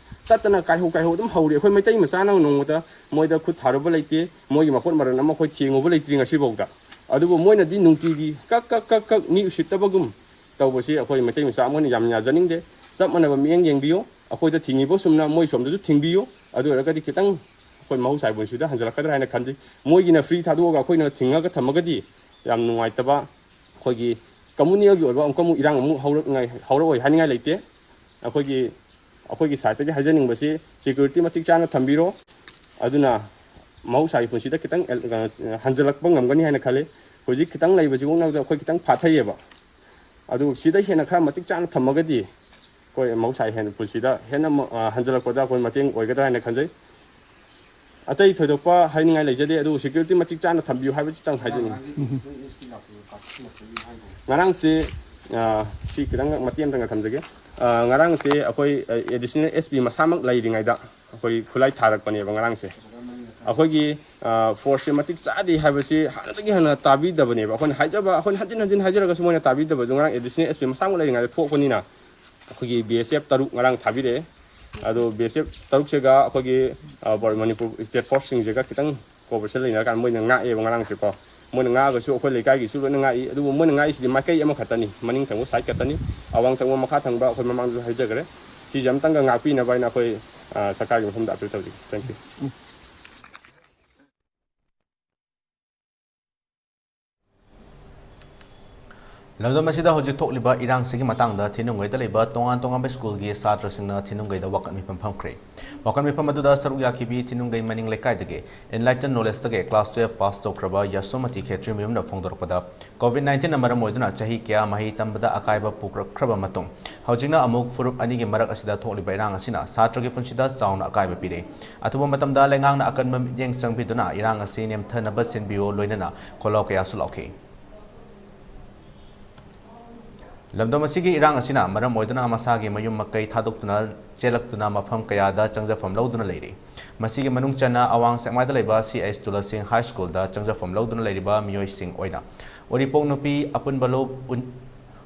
ꯇꯠꯇꯅ ꯀꯥꯏꯍꯧ ꯀꯥꯏꯍꯧ ꯑꯗꯨꯝ ꯍꯧꯔꯤ꯫ ꯑꯩꯈꯣꯏ ꯃꯩꯇꯩ ꯃꯆꯥꯅ ꯅꯣꯡꯃꯗ ꯃꯣꯏꯗ ꯈꯨꯠ ꯊꯥꯔꯨꯕ ꯂꯩꯇꯦ, ꯃꯣꯏꯒꯤ ꯃꯈꯨꯠ ꯃꯔꯟ ꯑꯃ ꯑꯩꯈꯣꯏ ꯊꯦꯡꯉꯨꯕ ꯂꯩꯇ꯭ꯔꯤ ꯉꯁꯤꯐꯥꯎꯗ꯫ ꯑꯗꯨꯕꯨ ꯃꯣꯏꯅꯗꯤ ꯅꯨꯡꯇꯤꯒꯤ ꯀꯛ ꯀꯛ ꯀꯛ ꯀꯛ ꯃꯤ ꯎꯁꯤꯠꯇꯕꯒꯨꯝ ꯇꯧꯕꯁꯤ ꯑꯩꯈꯣꯏ ꯃꯩꯇꯩ ꯃꯆꯥ ꯑꯃ ꯑꯣꯏꯅ ꯌꯥꯝ ꯌꯥꯖꯅꯤꯡꯗꯦ꯫ ꯆꯞ ꯃꯥꯟꯅꯕ ꯃꯤꯠꯌꯦꯡ ꯌꯦꯡꯕꯤꯌꯨ꯫ ꯑꯩꯈꯣꯏꯗ ꯊꯤꯡꯉꯤꯕ ꯁꯨꯝꯅ ꯃꯣꯏ ꯁꯣꯝꯗꯁꯨ ꯊꯤꯡꯕꯤꯌꯨ꯫ ꯑꯗꯨ ꯑꯣꯏꯔꯒꯗꯤ ꯈꯤꯇꯪ ꯑꯩꯈꯣꯏ ꯃꯍꯧꯁꯥꯒꯤ ꯄꯨꯟꯁꯤꯗ ꯍꯟꯖꯤꯜꯂꯛꯀꯗ꯭ꯔꯥ ꯍꯥꯏꯅ ꯈꯟꯖꯩ꯫ ꯃꯣꯏꯒꯤꯅ ꯐ꯭ꯔꯤ ꯊꯥꯗꯣꯛꯑꯒ ꯑꯩꯈꯣꯏꯅ ꯊꯤꯡꯉꯒ ꯊꯝꯃꯒꯗꯤ ꯌꯥꯝ ꯅꯨꯡꯉꯥꯏꯇꯕ, ꯑꯩꯈꯣꯏꯒꯤ ꯀꯝꯃꯨꯅꯦꯜꯒꯤ ꯑꯣꯏꯕ ꯑꯃꯨꯛꯀ ꯑꯃꯨꯛ ꯏꯔꯥꯡ ꯑꯃꯨꯛ ꯍꯧꯔꯛꯉꯥꯏ ꯍꯧꯔꯛꯑꯣꯏ ꯍꯥꯏꯅꯤꯡꯉꯥꯏ ꯂꯩꯇꯦ꯫ ꯑꯩꯈꯣꯏꯒꯤ ꯑꯩꯈꯣꯏꯒꯤ ꯁꯥꯏꯠꯇꯒꯤ ꯍꯥꯏꯖꯅꯤꯡꯕꯁꯤ, ꯁꯦꯀ꯭ꯌꯨꯔꯤꯇꯤ ꯃꯇꯤꯛ ꯆꯥꯅ ꯊꯝꯕꯤꯔꯣ꯫ ꯑꯗꯨꯅ ꯃꯍꯧꯁꯥꯒꯤ ꯄꯨꯟꯁꯤꯗ ꯈꯤꯇꯪ ꯑꯦꯜ-, ꯀꯩꯅꯣ, ꯍꯟꯖꯤꯜꯂꯛꯄ ꯉꯝꯒꯅꯤ ꯍꯥꯏꯅ ꯈꯜꯂꯤ꯫ ꯍꯧꯖꯤꯛ ꯈꯤꯇꯪ ꯂꯩꯕꯁꯤꯐꯥꯎꯗ ꯑꯩꯈꯣꯏ ꯈꯤꯇꯪ ꯐꯥꯊꯩꯌꯦꯕ꯫ ꯑꯗꯨ ꯁꯤꯗ ꯍꯦꯟꯅ ꯈꯔ ꯃꯇꯤꯛ ꯆꯥꯅ ꯊꯝꯃꯒꯗꯤ ꯑꯩꯈꯣꯏ ꯃꯍꯧꯁꯥꯒꯤ ꯍꯦꯟꯅ ꯄꯨꯟꯁꯤꯗ ꯍꯦꯟꯅ ꯑꯃꯨꯛ, ꯑ, ꯍꯟꯖꯤꯜꯂꯛꯄꯗ ꯑꯩꯈꯣꯏ ꯃꯇꯦꯡ ꯑꯣꯏꯒꯗ꯭ꯔꯥ ꯍꯥꯏꯅ ꯈꯟꯖꯩ꯫ ꯑꯇꯩ ꯊꯣꯏꯗꯣꯛꯄ ꯍꯥꯏꯅꯤꯡꯉꯥꯏ ꯂꯩꯖꯗꯦ, ꯑꯗꯨꯕꯨ ꯁꯦꯀ꯭ꯌꯨꯔꯤꯇꯤ ꯃꯇꯤꯛ ꯆꯥꯅ ꯊꯝꯕꯤꯌꯨ ꯍꯥꯏꯕꯁꯤꯇꯪ ꯍꯥꯏꯖꯅꯤꯡꯉꯤ꯫ ꯉꯔꯥꯡꯁꯦ, ꯑ, ꯁꯤ ꯈꯤꯇꯪ ꯃꯇꯦꯛ ꯑꯃꯇꯪꯒ ꯊꯝꯖꯒꯦ꯫ ꯑ, ꯉꯔꯥꯡꯁꯦ ꯑꯩꯈꯣꯏ, ꯑ, ꯑꯦꯗꯤꯁꯅꯦꯜ ꯑꯦꯁ ꯄꯤ ꯃꯁꯥꯃꯛ ꯂꯩꯔꯤꯉꯩꯗ ꯑꯩꯈꯣꯏ ꯈꯨꯠꯂꯥꯏ ꯊꯥꯔꯛꯄꯅꯦꯕ ꯉꯔꯥꯡꯁꯦ꯫ ꯑꯩꯈꯣꯏꯒꯤ, ꯑ, ꯐꯣꯔꯁꯁꯦ ꯃꯇꯤꯛ ꯆꯥꯗꯦ ꯍꯥꯏꯕꯁꯤ ꯍꯥꯟꯅꯗꯒꯤ ꯍꯦꯟꯅ ꯇꯥꯕꯤꯗꯕꯅꯦꯕ꯫ ꯑꯩꯈꯣꯏꯅ ꯍꯥꯏꯖꯕ, ꯑꯩꯈꯣꯏꯅ ꯍꯟꯖꯤꯟ ꯍꯟꯖꯤꯟ ꯍꯥꯏꯖꯔꯒꯁꯨ ꯃꯣꯏꯅ ꯇꯥꯕꯤꯗꯕꯗꯣ ꯉꯔꯥꯡ ꯑꯦꯗꯤꯁꯅꯦꯜ ꯑꯦꯁ ꯄꯤ ꯃꯁꯥꯃꯛ ꯂꯩꯔꯤꯉꯩꯗ ꯊꯣꯛꯄꯅꯤꯅ ꯑꯩꯈꯣꯏꯒꯤ ꯕꯤ ꯑꯦꯁ ꯑꯦꯐ ꯇꯔꯨꯛ ꯉꯔꯥꯡ ꯊꯥꯕꯤꯔꯛꯑꯦ꯫ ꯑꯗꯣ ꯕꯤ ꯑꯦꯁ ꯑꯦꯐ ꯇꯔꯨꯛꯁꯤꯒ ꯑꯩꯈꯣꯏꯒꯤ, ꯑ, ꯕꯣꯔ-, ꯃꯅꯤꯄꯨꯔ ꯁ꯭ꯇꯦꯠ ꯐꯣꯔꯁꯁꯤꯡꯁꯤꯒ ꯈꯤꯇꯪ ꯀꯣꯑꯣꯄꯔꯦꯁꯟ ꯂꯩꯅꯔꯀꯥꯟꯗ ꯃꯣꯏꯅ ꯉꯥꯛꯑꯦꯕ ꯉꯔꯥꯡꯁꯦꯀꯣ꯫ ꯃꯣꯏꯅ ꯉꯥꯛꯑꯒꯁꯨ ꯑꯩꯈꯣꯏ ꯂꯩꯀꯥꯏꯒꯤꯁꯨ ꯂꯣꯏꯅ ꯉꯥꯛꯏ, ꯑꯗꯨꯕꯨ ꯃꯣꯏꯅ ꯉꯥꯛꯏꯁꯤꯗꯤ ꯃꯥꯏꯀꯩ ꯑꯃꯈꯛꯇꯅꯤ, ꯃꯅꯤꯡ ꯊꯪꯕ ꯁꯥꯏꯠ ꯈꯛꯇꯅꯤ, ꯑꯋꯥꯡ ꯊꯪꯕ ꯃꯈꯥ ꯊꯪꯕ ꯑꯩꯈꯣꯏ ꯃꯃꯥꯡꯗꯁꯨ ꯍꯥꯏꯖꯈ꯭ꯔꯦ꯫ ꯁꯤꯁꯦ ꯑꯝꯇꯪꯒ ꯉꯥꯛꯄꯤꯅꯕ ꯍꯥꯏꯅ ꯑꯩꯈꯣꯏ, ꯑ, ꯁꯔꯀꯥꯔꯒꯤ ꯃꯐꯝꯗ ꯑꯄꯤꯜ ꯇꯧꯖꯒꯦ꯫ Thank you. ꯂꯝꯗꯝ ꯑꯁꯤꯗ ꯍꯧꯖꯤꯛ ꯊꯣꯛꯂꯤꯕ ꯏꯔꯥꯡꯁꯤꯒꯤ ꯃꯇꯥꯡꯗ ꯊꯤꯅꯨꯡꯒꯩꯗ ꯂꯩꯕ ꯇꯣꯉꯥꯟ ꯇꯣꯉꯥꯟꯕ ꯁ꯭ꯀꯨꯜꯒꯤ ꯁꯥꯇ꯭ꯔꯁꯤꯡꯅ ꯊꯤꯅꯨꯡꯒꯩꯗ ꯋꯥꯀꯠ ꯃꯤꯐꯝ ꯐꯝꯈ꯭ꯔꯦ꯫ ꯋꯥꯀꯠ ꯃꯤꯐꯝ ꯑꯗꯨꯗ ꯁꯔꯨꯛ ꯌꯥꯈꯤꯕꯤ ꯊꯤꯅꯨꯡꯒꯩ ꯃꯅꯤꯡ ꯂꯩꯀꯥꯏꯗꯒꯤ Enlighten Knowledgeꯇꯒꯤ class twelve pass ꯇꯧꯈ꯭ꯔꯕ ꯌꯥꯁꯣꯃꯇꯤ ꯈꯦꯇ꯭ꯔꯤꯃꯌꯨꯝꯅ ꯐꯣꯡꯗꯣꯔꯛꯄꯗ, COVID nineteenꯅ ꯃꯔꯝ ꯑꯣꯏꯗꯨꯅ ꯆꯍꯤ ꯀꯌꯥ ꯃꯍꯩ ꯇꯝꯕꯗ ꯑꯀꯥꯏꯕ ꯄꯨꯔꯛꯈ꯭ꯔꯕ ꯃꯇꯨꯡ, ꯍꯧꯖꯤꯛꯅ ꯑꯃꯨꯛ ꯐꯨꯔꯨꯞ ꯑꯅꯤꯒꯤ ꯃꯔꯛ ꯑꯁꯤꯗ ꯊꯣꯛꯂꯤꯕ ꯏꯔꯥꯡ ꯑꯁꯤꯅ ꯁꯥꯇ꯭ꯔꯒꯤ ꯄꯨꯟꯁꯤꯗ ꯆꯥꯎꯅ ꯑꯀꯥꯏꯕ ꯄꯤꯔꯦ꯫ ꯑꯊꯨꯕ ꯃꯇꯝꯗ ꯂꯩꯉꯥꯛꯅ ꯑꯀꯟꯕ ꯃꯤꯠꯌꯦꯡ ꯆꯪꯕꯤꯗꯨꯅ ꯏꯔꯥꯡ ꯑꯁꯤ ꯅꯦꯝꯊꯅꯕ ꯁꯤꯟꯕꯤꯌꯨ ꯂꯣꯏꯅꯅ ꯈꯣꯜꯂꯥꯎ ꯀꯌꯥꯁꯨ ꯂꯥꯎꯈꯤ꯫ ꯂꯝꯗꯝ ꯑꯁꯤꯒꯤ ꯏꯔꯥꯡ ꯑꯁꯤꯅ ꯃꯔꯝ ꯑꯣꯏꯗꯨꯅ ꯃꯁꯥꯒꯤ ꯃꯌꯨꯝ ꯃꯀꯩ ꯊꯥꯗꯣꯛꯇꯨꯅ ꯆꯦꯜꯂꯛꯇꯨꯅ ꯃꯐꯝ ꯀꯌꯥꯗ ꯆꯪꯖꯐꯝ ꯂꯧꯗꯨꯅ ꯂꯩꯔꯤ꯫ ꯃꯁꯤꯒꯤ ꯃꯅꯨꯡ ꯆꯟꯅ ꯑꯋꯥꯡ ꯁꯦꯛꯃꯥꯏꯗ ꯂꯩꯕ ꯁꯤ ꯑꯩꯆ ꯇꯨꯂꯁꯤꯡ ꯍꯥꯏ ꯁ꯭ꯀꯨꯜꯗ ꯆꯪꯖꯐꯝ ꯂꯧꯗꯨꯅ ꯂꯩꯔꯤꯕ ꯃꯤꯑꯣꯏꯁꯤꯡ ꯑꯣꯏꯅ ꯎꯔꯤꯄꯣꯛ ꯅꯨꯄꯤ ꯑꯄꯨꯟꯕ ꯂꯨꯞ, ꯎꯟ-,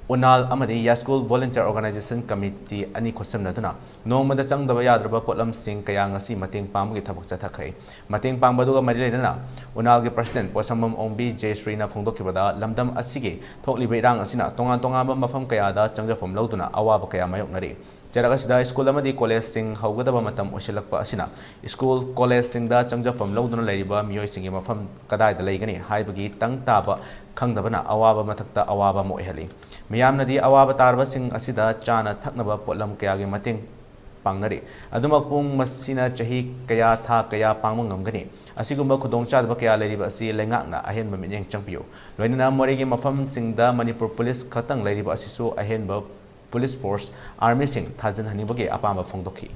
ꯎꯅꯥꯜ ꯑꯃꯗꯤ ꯌꯥꯏꯁ꯭ꯀꯨꯜ Volunteer Organisation Committee ꯑꯅꯤ ꯈꯨꯠꯁꯝꯅꯗꯨꯅ ꯅꯣꯡꯃꯗ ꯆꯪꯗꯕ ꯌꯥꯗ꯭ꯔꯕ ꯄꯣꯠꯂꯝꯁꯤꯡ ꯀꯌꯥ ꯉꯁꯤ ꯃꯇꯦꯡ ꯄꯥꯡꯕꯒꯤ ꯊꯕꯛ ꯆꯠꯊꯈ꯭ꯔꯦ꯫ ꯃꯇꯦꯡ ꯄꯥꯡꯕꯗꯨꯒ ꯃꯔꯤ ꯂꯩꯅꯅ ꯎꯅꯥꯜꯒꯤ president ꯄꯣꯠꯁꯪꯕꯝ ꯑꯣꯡꯕꯤ ꯖꯦꯁ꯭ꯔꯤꯅ ꯐꯣꯡꯗꯣꯛꯈꯤꯕꯗ, ꯂꯝꯗꯝ ꯑꯁꯤꯒꯤ ꯊꯣꯛꯂꯤꯕ ꯏꯔꯥꯡ ꯑꯁꯤꯅ ꯇꯣꯉꯥꯟ ꯇꯣꯉꯥꯟꯕ ꯃꯐꯝ ꯀꯌꯥꯗ ꯆꯪꯖꯐꯝ ꯂꯧꯗꯨꯅ ꯑꯋꯥꯕ ꯀꯌꯥ ꯃꯥꯌꯣꯛꯅꯔꯤ꯫ ꯆꯩꯔꯥꯛ ꯑꯁꯤꯗ ꯁ꯭ꯀꯨꯜ ꯑꯃꯗꯤ ꯀꯣꯂꯦꯖꯁꯤꯡ ꯍꯧꯒꯗꯕ ꯃꯇꯝ ꯑꯣꯏꯁꯤꯜꯂꯛꯄ ꯑꯁꯤꯅ ꯁ꯭ꯀꯨꯜ ꯀꯣꯂꯦꯖꯁꯤꯡꯗ ꯆꯪꯖꯐꯝ ꯂꯧꯗꯨꯅ ꯂꯩꯔꯤꯕ ꯃꯤꯑꯣꯏꯁꯤꯡꯒꯤ ꯃꯐꯝ ꯀꯗꯥꯏꯗ ꯂꯩꯒꯅꯤ ꯍꯥꯏꯕꯒꯤ ꯇꯪ ꯇꯥꯕ ꯈꯪꯗꯕꯅ ꯑꯋꯥꯕ ꯃꯊꯛꯇ ꯑꯋꯥꯕ ꯑꯃ ꯑꯣꯏꯍꯜꯂꯤ꯫ ꯃꯤꯌꯥꯝꯅꯗꯤ ꯑꯋꯥꯕ ꯇꯥꯔꯕꯁꯤꯡ ꯑꯁꯤꯗ ꯆꯥꯅ ꯊꯛꯅꯕ ꯄꯣꯠꯂꯝ ꯀꯌꯥꯒꯤ ꯃꯇꯦꯡ ꯄꯥꯡꯅꯔꯤ꯫ ꯑꯗꯨꯃꯛꯄꯨ ꯃꯁꯤꯅ ꯆꯍꯤ ꯀꯌꯥ, ꯊꯥ ꯀꯌꯥ ꯄꯥꯡꯕ ꯉꯝꯒꯅꯤ? ꯑꯁꯤꯒꯨꯝꯕ ꯈꯨꯗꯣꯡꯆꯥꯗꯕ ꯀꯌꯥ ꯂꯩꯔꯤꯕ ꯑꯁꯤ ꯂꯩꯉꯥꯛꯅ ꯑꯍꯦꯟꯕ ꯃꯤꯠꯌꯦꯡ ꯆꯪꯕꯤꯌꯨ꯫ ꯂꯣꯏꯅꯅ ꯃꯣꯔꯦꯒꯤ ꯃꯐꯝꯁꯤꯡꯗ ꯃꯅꯤꯄꯨꯔ ꯄꯨꯂꯤꯁ ꯈꯛꯇꯪ ꯂꯩꯔꯤꯕ ꯑꯁꯤꯁꯨ ꯑꯍꯦꯟꯕ ꯄꯨꯂꯤꯁ ꯐꯣꯔꯁ, ꯑꯥꯔꯃꯤꯁꯤꯡ ꯊꯥꯖꯤꯟꯍꯟꯅꯤꯡꯕꯒꯤ ꯑꯄꯥꯝꯕ ꯐꯣꯡꯗꯣꯛꯈꯤ꯫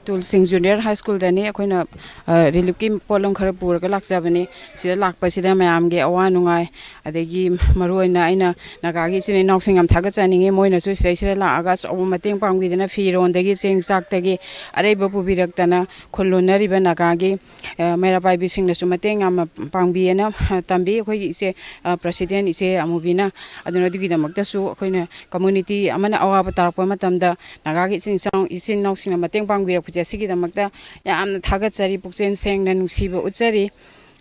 ꯇꯨꯜꯁꯤꯡ ꯖꯨꯅꯤꯌꯔ ꯍꯥꯏ ꯁ꯭ꯀꯨꯜꯗꯅꯤ꯫ ꯑꯩꯈꯣꯏꯅ, ꯑ, ꯔꯤꯂꯤꯐꯀꯤ ꯄꯣꯠꯂꯝ ꯈꯔ ꯄꯨꯔꯒ ꯂꯥꯛꯆꯕꯅꯤ꯫ ꯁꯤꯗ ꯂꯥꯛꯄꯁꯤꯗ ꯃꯌꯥꯝꯒꯤ ꯑꯋꯥ ꯅꯨꯡꯉꯥꯏ, ꯑꯗꯒꯤ ꯃꯔꯨꯑꯣꯏꯅ ꯑꯩꯅ ꯅꯥꯒꯥꯒꯤ ꯏꯆꯤꯟ ꯏꯅꯥꯎꯁꯤꯡ ꯌꯥꯝ ꯊꯥꯒꯠꯆꯅꯤꯡꯉꯤ꯫ ꯃꯣꯏꯅꯁꯨ ꯁꯤꯗꯩꯁꯤꯗ ꯂꯥꯛꯑꯒ ꯑꯆꯧꯕ ꯃꯇꯦꯡ ꯄꯥꯡꯕꯤꯗꯅ ꯐꯤꯔꯣꯟꯗꯒꯤ ꯆꯦꯡ ꯆꯥꯛꯇꯒꯤ ꯑꯔꯩꯕ ꯄꯨꯕꯤꯔꯛꯇꯅ ꯈꯨꯜ ꯂꯨꯅꯔꯤꯕ ꯅꯥꯒꯥꯒꯤ, ꯑ, ꯃꯩꯔꯥ ꯄꯥꯏꯕꯤꯁꯤꯡꯅꯁꯨ ꯃꯇꯦꯡ ꯌꯥꯝꯅ ꯄꯥꯡꯕꯤꯑꯅ, ꯑ, ꯇꯝꯕꯤ ꯑꯩꯈꯣꯏꯒꯤ ꯏꯆꯦ, ꯑ, ꯄ꯭ꯔꯁꯤꯗꯦꯟ ꯏꯆꯦ ꯑꯃꯨꯕꯤꯅ꯫ ꯑꯗꯨꯅ ꯑꯗꯨꯒꯤꯗꯃꯛꯇꯁꯨ ꯑꯩꯈꯣꯏꯅ ꯀꯝꯃ꯭ꯌꯨꯅꯤꯇꯤ ꯑꯃꯅ ꯑꯋꯥꯕ ꯇꯥꯔꯛꯄ ꯃꯇꯝꯗ ꯅꯥꯒꯥꯒꯤ ꯏꯆꯤꯟ ꯏꯆꯥꯎ, ꯏꯆꯤꯟ ꯏꯅꯥꯎꯁꯤꯡꯅ ꯃꯇꯦꯡ ꯄꯥꯡꯕꯤꯔꯛꯄꯁꯦ, ꯑꯁꯤꯒꯤꯗꯃꯛꯇ ꯌꯥꯝꯅ ꯊꯥꯒꯠꯆꯔꯤ, ꯄꯨꯛꯆꯦꯜ ꯁꯦꯡꯅ ꯅꯨꯡꯁꯤꯕ ꯎꯠꯆꯔꯤ꯫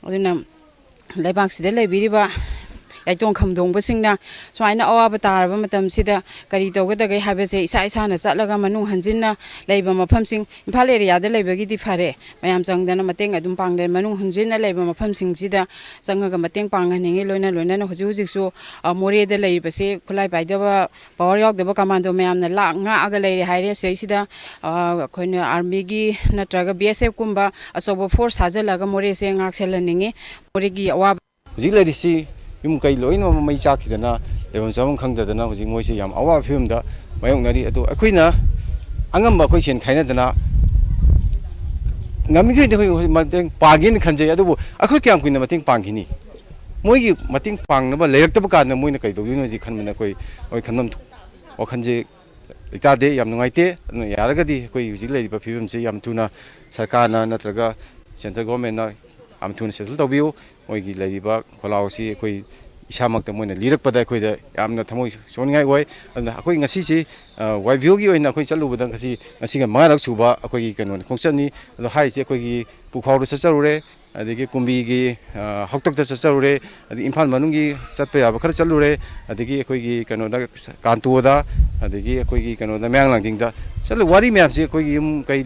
ꯑꯗꯨꯅ ꯂꯩꯕꯥꯛꯁꯤꯗ ꯂꯩꯕꯤꯔꯤꯕ ꯌꯥꯏꯇꯣꯡ ꯈꯝꯗꯣꯡꯕꯁꯤꯡꯅ ꯁꯨꯃꯥꯏꯅ ꯑꯋꯥꯕ ꯇꯥꯔꯕ ꯃꯇꯝꯁꯤꯗ ꯀꯔꯤ ꯇꯧꯒꯗꯒꯦ ꯍꯥꯏꯕꯁꯦ ꯏꯁꯥ ꯏꯁꯥꯅ ꯆꯠꯂꯒ ꯃꯅꯨꯡ ꯍꯟꯖꯤꯟꯅ ꯂꯩꯕ ꯃꯐꯝꯁꯤꯡ, ꯏꯝꯐꯥꯜ ꯑꯦꯔꯤꯌꯥꯗ ꯂꯩꯕꯒꯤꯗꯤ ꯐꯔꯦ, ꯃꯌꯥꯝ ꯆꯪꯗꯅ ꯃꯇꯦꯡ ꯑꯗꯨꯝ ꯄꯥꯡꯗꯅ ꯃꯅꯨꯡ ꯍꯟꯖꯤꯟꯅ ꯂꯩꯕ ꯃꯐꯝꯁꯤꯡꯁꯤꯗ ꯆꯪꯉꯒ ꯃꯇꯦꯡ ꯄꯥꯡꯍꯟꯅꯤꯡꯉꯤ꯫ ꯂꯣꯏꯅ ꯂꯣꯏꯅꯅ ꯍꯧꯖꯤꯛ ꯍꯧꯖꯤꯛꯁꯨ, ꯑ, ꯃꯣꯔꯦꯗ ꯂꯩꯔꯤꯕꯁꯦ ꯈꯨꯠꯂꯥꯏ ꯄꯥꯏꯗꯕ, ꯄꯋꯥꯔ ꯌꯥꯎꯗꯕ ꯀꯃꯥꯟꯗꯣ ꯃꯌꯥꯝꯅ ꯂꯥꯛ ꯉꯥꯛꯑꯒ ꯂꯩꯔꯦ ꯍꯥꯏꯔꯦ꯫ ꯁꯤꯗꯩꯁꯤꯗ, ꯑ, ꯑꯩꯈꯣꯏꯅ ꯑꯥꯔꯃꯤꯒꯤ ꯅꯠꯇ꯭ꯔꯒ ꯕꯤ ꯑꯦꯁ ꯑꯦꯐ ꯀꯨꯝꯕ ꯑꯆꯧꯕ ꯐꯣꯔꯁ ꯊꯥꯖꯤꯜꯂꯒ ꯃꯣꯔꯦꯁꯦ ꯉꯥꯛꯁꯦꯜꯍꯟꯅꯤꯡꯉꯤ꯫ ꯃꯣꯔꯦꯒꯤ ꯑꯋꯥꯕ ꯍꯧꯖꯤꯛ ꯂꯩꯔꯤꯁꯤ ꯌꯨꯝ ꯀꯩ ꯂꯣꯏꯅꯃꯛ ꯃꯩ ꯆꯥꯛꯈꯤꯗꯅ ꯂꯩꯐꯝ ꯆꯥꯐꯝ ꯈꯪꯗꯗꯅ ꯍꯧꯖꯤꯛ ꯃꯣꯏꯁꯦ ꯌꯥꯝ ꯑꯋꯥꯕ ꯐꯤꯕꯝꯗ ꯃꯥꯌꯣꯛꯅꯔꯤ꯫ ꯑꯗꯣ ꯑꯩꯈꯣꯏꯅ ꯑꯉꯝꯕ ꯑꯩꯈꯣꯏ ꯁꯦꯟ ꯈꯥꯏꯅꯗꯅ ꯉꯝꯃꯤꯈꯩꯗꯤ ꯑꯩꯈꯣꯏ ꯃꯇꯦꯡ ꯄꯥꯡꯒꯦꯅ ꯈꯟꯖꯩ꯫ ꯑꯗꯨꯕꯨ ꯑꯩꯈꯣꯏ ꯀꯌꯥꯝ ꯀꯨꯏꯅ ꯃꯇꯦꯡ ꯄꯥꯡꯈꯤꯅꯤ? ꯃꯣꯏꯒꯤ ꯃꯇꯦꯡ ꯄꯥꯡꯅꯕ ꯂꯩꯔꯛꯇꯕ ꯀꯥꯟꯗ ꯃꯣꯏꯅ ꯀꯩ ꯇꯧꯗꯣꯏꯅꯣ ꯍꯧꯖꯤꯛ ꯈꯟꯕꯗ ꯑꯩꯈꯣꯏ, ꯑꯩꯈꯣꯏ ꯈꯟꯐꯝ ꯊꯣꯛ-, ꯋꯥꯈꯜꯁꯦ ꯂꯩꯇꯥꯗꯦ꯫ ꯌꯥꯝ ꯅꯨꯡꯉꯥꯏꯇꯦ꯫ ꯑꯗꯨꯅ ꯌꯥꯔꯒꯗꯤ ꯑꯩꯈꯣꯏ ꯍꯧꯖꯤꯛ ꯂꯩꯔꯤꯕ ꯐꯤꯕꯝꯁꯤ ꯌꯥꯝ ꯊꯨꯅ ꯁꯔꯀꯥꯔꯅ ꯅꯠꯇ꯭ꯔꯒ ꯁꯦꯟꯇ꯭ꯔꯦꯜ ꯒꯣꯔꯃꯦꯟꯅ ꯌꯥꯝ ꯊꯨꯅ ꯁꯦꯇꯜ ꯇꯧꯕꯤꯌꯨ꯫ ꯃꯣꯏꯒꯤ ꯂꯩꯔꯤꯕ ꯈꯣꯜꯂꯥꯎ ꯑꯁꯤ ꯑꯩꯈꯣꯏ ꯏꯁꯥꯃꯛꯇ ꯃꯣꯏꯅ ꯂꯤꯔꯛꯄꯗ ꯑꯩꯈꯣꯏꯗ ꯌꯥꯝꯅ ꯊꯃꯣꯏ ꯁꯣꯛꯅꯤꯡꯉꯥꯏ ꯑꯣꯏ꯫ ꯑꯗꯨꯅ ꯑꯩꯈꯣꯏ ꯉꯁꯤꯁꯤ, ꯑ, ꯋꯥꯏ ꯕꯤ ꯑꯣꯒꯤ ꯑꯣꯏꯅ ꯑꯩꯈꯣꯏ ꯆꯠꯂꯨꯕꯗ ꯉꯁꯤ, ꯉꯁꯤꯒ ꯃꯉꯥꯔꯛ ꯁꯨꯕ ꯑꯩꯈꯣꯏꯒꯤ ꯀꯩꯅꯣꯅꯤ, ꯈꯣꯡꯆꯠꯅꯤ꯫ ꯑꯗꯣ ꯍꯥꯏꯔꯤꯁꯦ ꯑꯩꯈꯣꯏꯒꯤ ꯄꯨꯈꯥꯎꯗ ꯆꯠꯆꯔꯨꯔꯦ, ꯑꯗꯒꯤ ꯀꯨꯝꯕꯤꯒꯤ, ꯑ, ꯍꯥꯎꯇꯛꯇ ꯆꯠꯆꯔꯨꯔꯦ, ꯑꯗꯒꯤ ꯏꯝꯐꯥꯜ ꯃꯅꯨꯡꯒꯤ ꯆꯠꯄ ꯌꯥꯕ ꯈꯔ ꯆꯠꯂꯨꯔꯦ, ꯑꯗꯒꯤ ꯑꯩꯈꯣꯏꯒꯤ ꯀꯩꯅꯣꯗ, ꯀꯥꯟꯇꯣꯗ, ꯑꯗꯒꯤ ꯑꯩꯈꯣꯏꯒꯤ ꯀꯩꯅꯣꯗ, ꯃꯌꯥꯡ ꯂꯥꯡꯖꯤꯡꯗ ꯆꯠꯂꯨ꯫ ꯋꯥꯔꯤ ꯃꯌꯥꯝꯁꯤ ꯑꯩꯈꯣꯏꯒꯤ ꯌꯨꯝ ꯀꯩ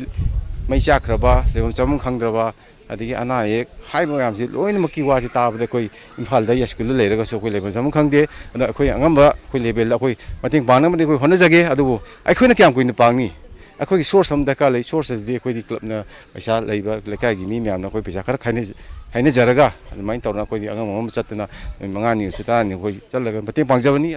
ꯃꯩ ꯆꯥꯛꯈ꯭ꯔꯕ, ꯂꯩꯐꯝ ꯆꯥꯐꯝ ꯈꯪꯗ꯭ꯔꯕ, ꯑꯗꯒꯤ ꯑꯅꯥ ꯑꯌꯦꯛ ꯍꯥꯏꯕ ꯃꯌꯥꯝꯁꯤ ꯂꯣꯏꯅꯃꯛꯀꯤ ꯋꯥꯁꯤ ꯇꯥꯕꯗ ꯑꯩꯈꯣꯏ ꯏꯝꯐꯥꯜꯗ ꯁ꯭ꯀꯨꯜꯗ ꯂꯩꯔꯒꯁꯨ ꯑꯩꯈꯣꯏ ꯂꯩꯐꯝ ꯆꯥꯐꯝ ꯈꯪꯗꯦ꯫ ꯑꯗꯨꯅ ꯑꯩꯈꯣꯏ ꯑꯉꯝꯕ ꯑꯩꯈꯣꯏ ꯂꯦꯚꯦꯜꯗ ꯑꯩꯈꯣꯏ ꯃꯇꯦꯡ ꯄꯥꯡꯅꯕꯗꯤ ꯑꯩꯈꯣꯏ ꯍꯣꯠꯅꯖꯒꯦ꯫ ꯑꯗꯨꯕꯨ ꯑꯩꯈꯣꯏꯅ ꯀꯌꯥꯝ ꯀꯨꯏꯅ ꯄꯥꯡꯅꯤ? ꯑꯩꯈꯣꯏꯒꯤ ꯁꯣꯔꯁ ꯑꯃ ꯗꯔꯀꯥꯔ ꯂꯩ꯫ ꯁꯣꯔꯁ ꯑꯁꯤꯗꯤ ꯑꯩꯈꯣꯏꯗꯤ ꯀ꯭ꯂꯕꯅ ꯄꯩꯁꯥ ꯂꯩꯕ, ꯂꯩꯀꯥꯏꯒꯤ ꯃꯤ ꯃꯌꯥꯝꯅ ꯑꯩꯈꯣꯏ ꯄꯩꯁꯥ ꯈꯔ ꯈꯥꯏꯅ-, ꯍꯥꯏꯅꯖꯔꯒ ꯑꯗꯨꯃꯥꯏꯅ ꯇꯧꯔꯒ ꯑꯩꯈꯣꯏꯗꯤ ꯑꯉꯝ ꯑꯉꯝꯕ ꯆꯠꯇꯅ ꯅꯨꯃꯤꯠ ꯃꯉꯥꯅꯤ ꯑꯣꯏꯔꯁꯨ ꯇꯔꯥꯅꯤ ꯑꯩꯈꯣꯏ ꯆꯠꯂꯒ ꯃꯇꯦꯡ ꯄꯥꯡꯖꯕꯅꯤ꯫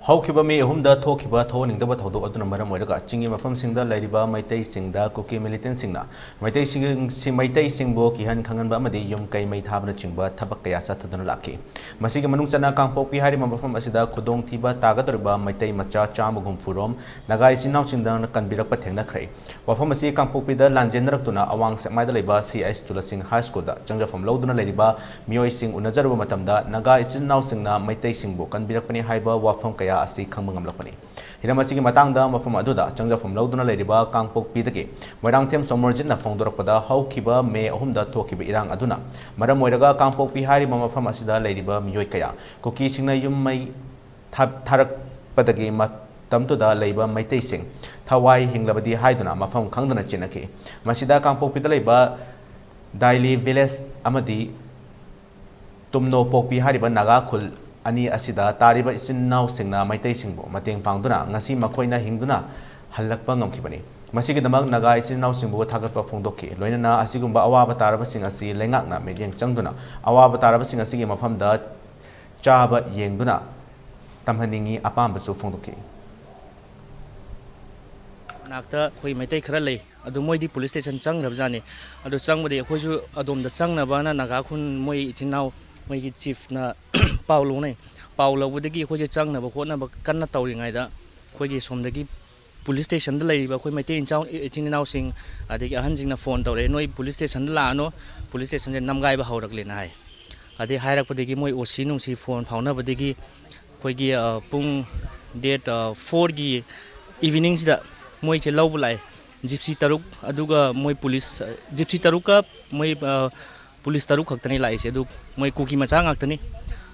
ꯍꯧꯈꯤꯕ ꯃꯦ ꯑꯍꯨꯝꯗ ꯊꯣꯛꯈꯤꯕ ꯊꯣꯛꯍꯟꯅꯤꯡꯗꯕ ꯊꯧꯗꯣꯛ ꯑꯗꯨꯅ ꯃꯔꯝ ꯑꯣꯏꯔꯒ ꯆꯤꯡꯒꯤ ꯃꯐꯝꯁꯤꯡꯗ ꯂꯩꯔꯤꯕ ꯃꯩꯇꯩꯁꯤꯡꯗ ꯀꯨꯀꯤ ꯃꯤꯂꯤꯇꯦꯟꯁꯤꯡꯅ ꯃꯩꯇꯩꯁꯤꯡ-, ꯃꯩꯇꯩꯁꯤꯡꯕꯨ ꯀꯤꯍꯟ ꯈꯪꯍꯟꯕ ꯑꯃꯗꯤ ꯌꯨꯝ ꯀꯩ ꯃꯩ ꯊꯥꯕꯅꯆꯤꯡꯕ ꯊꯕꯛ ꯀꯌꯥ ꯆꯠꯊꯗꯨꯅ ꯂꯥꯛꯈꯤ꯫ ꯃꯁꯤꯒꯤ ꯃꯅꯨꯡ ꯆꯟꯅ ꯀꯥꯡꯄꯣꯛꯄꯤ ꯍꯥꯏꯔꯤꯕ ꯃꯐꯝ ꯑꯁꯤꯗ ꯈꯨꯗꯣꯡꯊꯤꯕ ꯇꯥꯒꯗꯧꯔꯤꯕ ꯃꯩꯇꯩ ꯃꯆꯥ ꯆꯥꯝꯃꯒ ꯍꯨꯝꯐꯨ ꯔꯣꯝ ꯅꯥꯒꯥ ꯏꯆꯤꯟ ꯏꯅꯥꯎꯁꯤꯡꯗ ꯀꯟꯕꯤꯔꯛꯄ ꯊꯦꯡꯅꯈ꯭ꯔꯦ꯫ ꯋꯥꯐꯝ ꯑꯁꯤ ꯀꯥꯡꯄꯣꯛꯄꯤꯗ ꯂꯥꯟꯖꯦꯟꯅꯔꯛꯇꯨꯅ ꯑꯋꯥꯡ ꯁꯦꯛꯃꯥꯏꯗ ꯂꯩꯕ ꯁꯤ ꯑꯩꯆ ꯇꯨꯂꯁꯤꯡ ꯍꯥꯏ ꯁ꯭ꯀꯨꯜꯗ ꯆꯪꯖꯐꯝ ꯂꯧꯗꯨꯅ ꯂꯩꯔꯤꯕ ꯃꯤꯑꯣꯏꯁꯤꯡ ꯎꯅꯖꯔꯨꯕ ꯃꯇꯝꯗ ꯅꯥꯒꯥ ꯏꯆꯤꯟ ꯏꯅꯥꯎꯁꯤꯡꯅ ꯃꯩꯇꯩꯁꯤꯡꯕꯨ ꯀꯟꯕꯤꯔꯛꯄꯅꯤ ꯍꯥꯏꯕ ꯋꯥꯐꯝ ꯀꯌꯥ ꯑꯁꯤ ꯈꯪꯕ ꯉꯝꯂꯛꯄꯅꯤ꯫ ꯍꯤꯔꯝ ꯑꯁꯤꯒꯤ ꯃꯇꯥꯡꯗ ꯃꯐꯝ ꯑꯗꯨꯗ ꯆꯪꯖꯐꯝ ꯂꯧꯗꯨꯅ ꯂꯩꯔꯤꯕ ꯀꯥꯡꯄꯣꯛꯄꯤꯗꯒꯤ ꯃꯣꯏꯔꯥꯡꯊꯦꯝ ꯁꯣꯃꯣꯔꯖꯤꯠꯅ ꯐꯣꯡꯗꯣꯔꯛꯄꯗ, ꯍꯧꯈꯤꯕ ꯃꯦ ꯑꯍꯨꯝꯗ ꯊꯣꯛꯈꯤꯕ ꯏꯔꯥꯡ ꯑꯗꯨꯅ ꯃꯔꯝ ꯑꯣꯏꯔꯒ ꯀꯥꯡꯄꯣꯛꯄꯤ ꯍꯥꯏꯔꯤꯕ ꯃꯐꯝ ꯑꯁꯤꯗ ꯂꯩꯔꯤꯕ ꯃꯤꯑꯣꯏ ꯀꯌꯥ ꯀꯨꯀꯤꯁꯤꯡꯅ ꯌꯨꯝ ꯃꯩ ꯊꯥ-, ꯊꯥꯔꯛꯄꯗꯒꯤ ꯃꯇꯝꯗꯨꯗ ꯂꯩꯕ ꯃꯩꯇꯩꯁꯤꯡ ꯊꯋꯥꯏ ꯍꯤꯡꯂꯕꯗꯤ ꯍꯥꯏꯗꯨꯅ ꯃꯐꯝ ꯈꯪꯗꯅ ꯆꯦꯟꯅꯈꯤ꯫ ꯃꯁꯤꯗ ꯀꯥꯡꯄꯣꯛꯄꯤꯗ ꯂꯩꯕ ꯗꯥꯏꯂꯤ ꯚꯤꯂꯦꯖ ꯑꯃꯗꯤ ꯇꯨꯝꯅꯣ ꯄꯣꯛꯄꯤ ꯍꯥꯏꯔꯤꯕ ꯅꯥꯒꯥ ꯈꯨꯜ ꯑꯅꯤ ꯑꯁꯤꯗ ꯇꯥꯔꯤꯕ ꯏꯆꯤꯟ ꯏꯅꯥꯎꯁꯤꯡꯅ ꯃꯩꯇꯩꯁꯤꯡꯕꯨ ꯃꯇꯦꯡ ꯄꯥꯡꯗꯨꯅ ꯉꯁꯤ ꯃꯈꯣꯏꯅ ꯍꯤꯡꯗꯨꯅ ꯍꯜꯂꯛꯄ ꯉꯝꯈꯤꯕꯅꯤ꯫ ꯃꯁꯤꯒꯤꯗꯃꯛ ꯅꯥꯒꯥ ꯏꯆꯤꯟ ꯏꯅꯥꯎꯁꯤꯡꯕꯨ ꯊꯥꯒꯠꯄ ꯐꯣꯡꯗꯣꯛꯈꯤ꯫ ꯂꯣꯏꯅꯅ ꯑꯁꯤꯒꯨꯝꯕ ꯑꯋꯥꯕ ꯇꯥꯔꯕꯁꯤꯡ ꯑꯁꯤ ꯂꯩꯉꯥꯛꯅ ꯃꯤꯠꯌꯦꯡ ꯆꯪꯗꯨꯅ ꯑꯋꯥꯕ ꯇꯥꯔꯕꯁꯤꯡ ꯑꯁꯤꯒꯤ ꯃꯐꯝꯗ ꯆꯥꯕ ꯌꯦꯡꯗꯨꯅ ꯇꯝꯍꯟꯅꯤꯡꯏ ꯑꯄꯥꯝꯕꯁꯨ ꯐꯣꯡꯗꯣꯛꯈꯤ꯫ ꯃꯅꯥꯛꯇ ꯑꯩꯈꯣꯏ ꯃꯩꯇꯩ ꯈꯔ ꯂꯩ, ꯑꯗꯨ ꯃꯣꯏꯗꯤ ꯄꯨꯂꯤꯁ ꯁ꯭ꯇꯦꯁꯟ ꯆꯪꯈ꯭ꯔꯕꯖꯥꯠꯅꯤ꯫ ꯑꯗꯨ ꯆꯪꯕꯗꯤ ꯑꯩꯈꯣꯏꯁꯨ ꯑꯗꯣꯝꯗ ꯆꯪꯅꯕꯅ ꯅꯥꯒꯥ ꯈꯨꯟ ꯃꯣꯏ ꯏꯆꯤꯟ ꯏꯅꯥꯎ ꯃꯣꯏꯒꯤ ꯆꯤꯐꯅ ꯄꯥꯎ ꯂꯧꯅꯩ꯫ ꯄꯥꯎ ꯂꯧꯕꯗꯒꯤ ꯑꯩꯈꯣꯏꯁꯦ ꯆꯪꯅꯕ ꯈꯣꯠꯅꯕ ꯀꯟꯅ ꯇꯧꯔꯤꯉꯩꯗ ꯑꯩꯈꯣꯏꯒꯤ ꯁꯣꯝꯗꯒꯤ ꯄꯨꯂꯤꯁ ꯁ꯭ꯇꯦꯁꯟꯗ ꯂꯩꯔꯤꯕ ꯑꯩꯈꯣꯏ ꯃꯩꯇꯩ ꯏꯆꯥꯎ-, ꯏꯆꯤꯟ ꯏꯅꯥꯎꯁꯤꯡ ꯑꯗꯒꯤ ꯑꯍꯟꯁꯤꯡꯅ ꯐꯣꯟ ꯇꯧꯔꯛꯑꯦ, "ꯅꯣꯏ ꯄꯨꯂꯤꯁ ꯁ꯭ꯇꯦꯁꯟꯗ ꯂꯥꯛꯑꯅꯨ, ꯄꯨꯂꯤꯁ ꯁ꯭ꯇꯦꯁꯟꯁꯦ ꯅꯝꯒꯥꯏꯕ ꯍꯧꯔꯛꯂꯦꯅ" ꯍꯥꯏ꯫ ꯑꯗꯩ ꯍꯥꯏꯔꯛꯄꯗꯒꯤ ꯃꯣꯏ ꯑꯣ ꯁꯤ ꯅꯨꯡꯁꯤ ꯐꯣꯟ ꯐꯥꯎꯅꯕꯗꯒꯤ ꯑꯩꯈꯣꯏꯒꯤ, ꯑ, ꯄꯨꯡ ꯗꯦꯠ, ꯑ, ꯐꯣꯔꯒꯤ ꯏꯚꯤꯅꯤꯡꯁꯤꯗ ꯃꯣꯏꯁꯦ ꯂꯧꯕ ꯂꯥꯛꯑꯦ꯫ ꯖꯤꯞꯁꯤ ꯇꯔꯨꯛ, ꯑꯗꯨꯒ ꯃꯣꯏ ꯄꯨꯂꯤꯁ, ꯑ, ꯖꯤꯞꯁꯤ ꯇꯔꯨꯛꯀ ꯃꯣꯏ, ꯑ, ꯄꯨꯂꯤꯁ ꯇꯔꯨꯛ ꯈꯛꯇꯅꯤ ꯂꯥꯛꯏꯁꯦ꯫ ꯑꯗꯨ ꯃꯣꯏ ꯀꯨꯀꯤ ꯃꯆꯥ ꯉꯥꯛꯇꯅꯤ꯫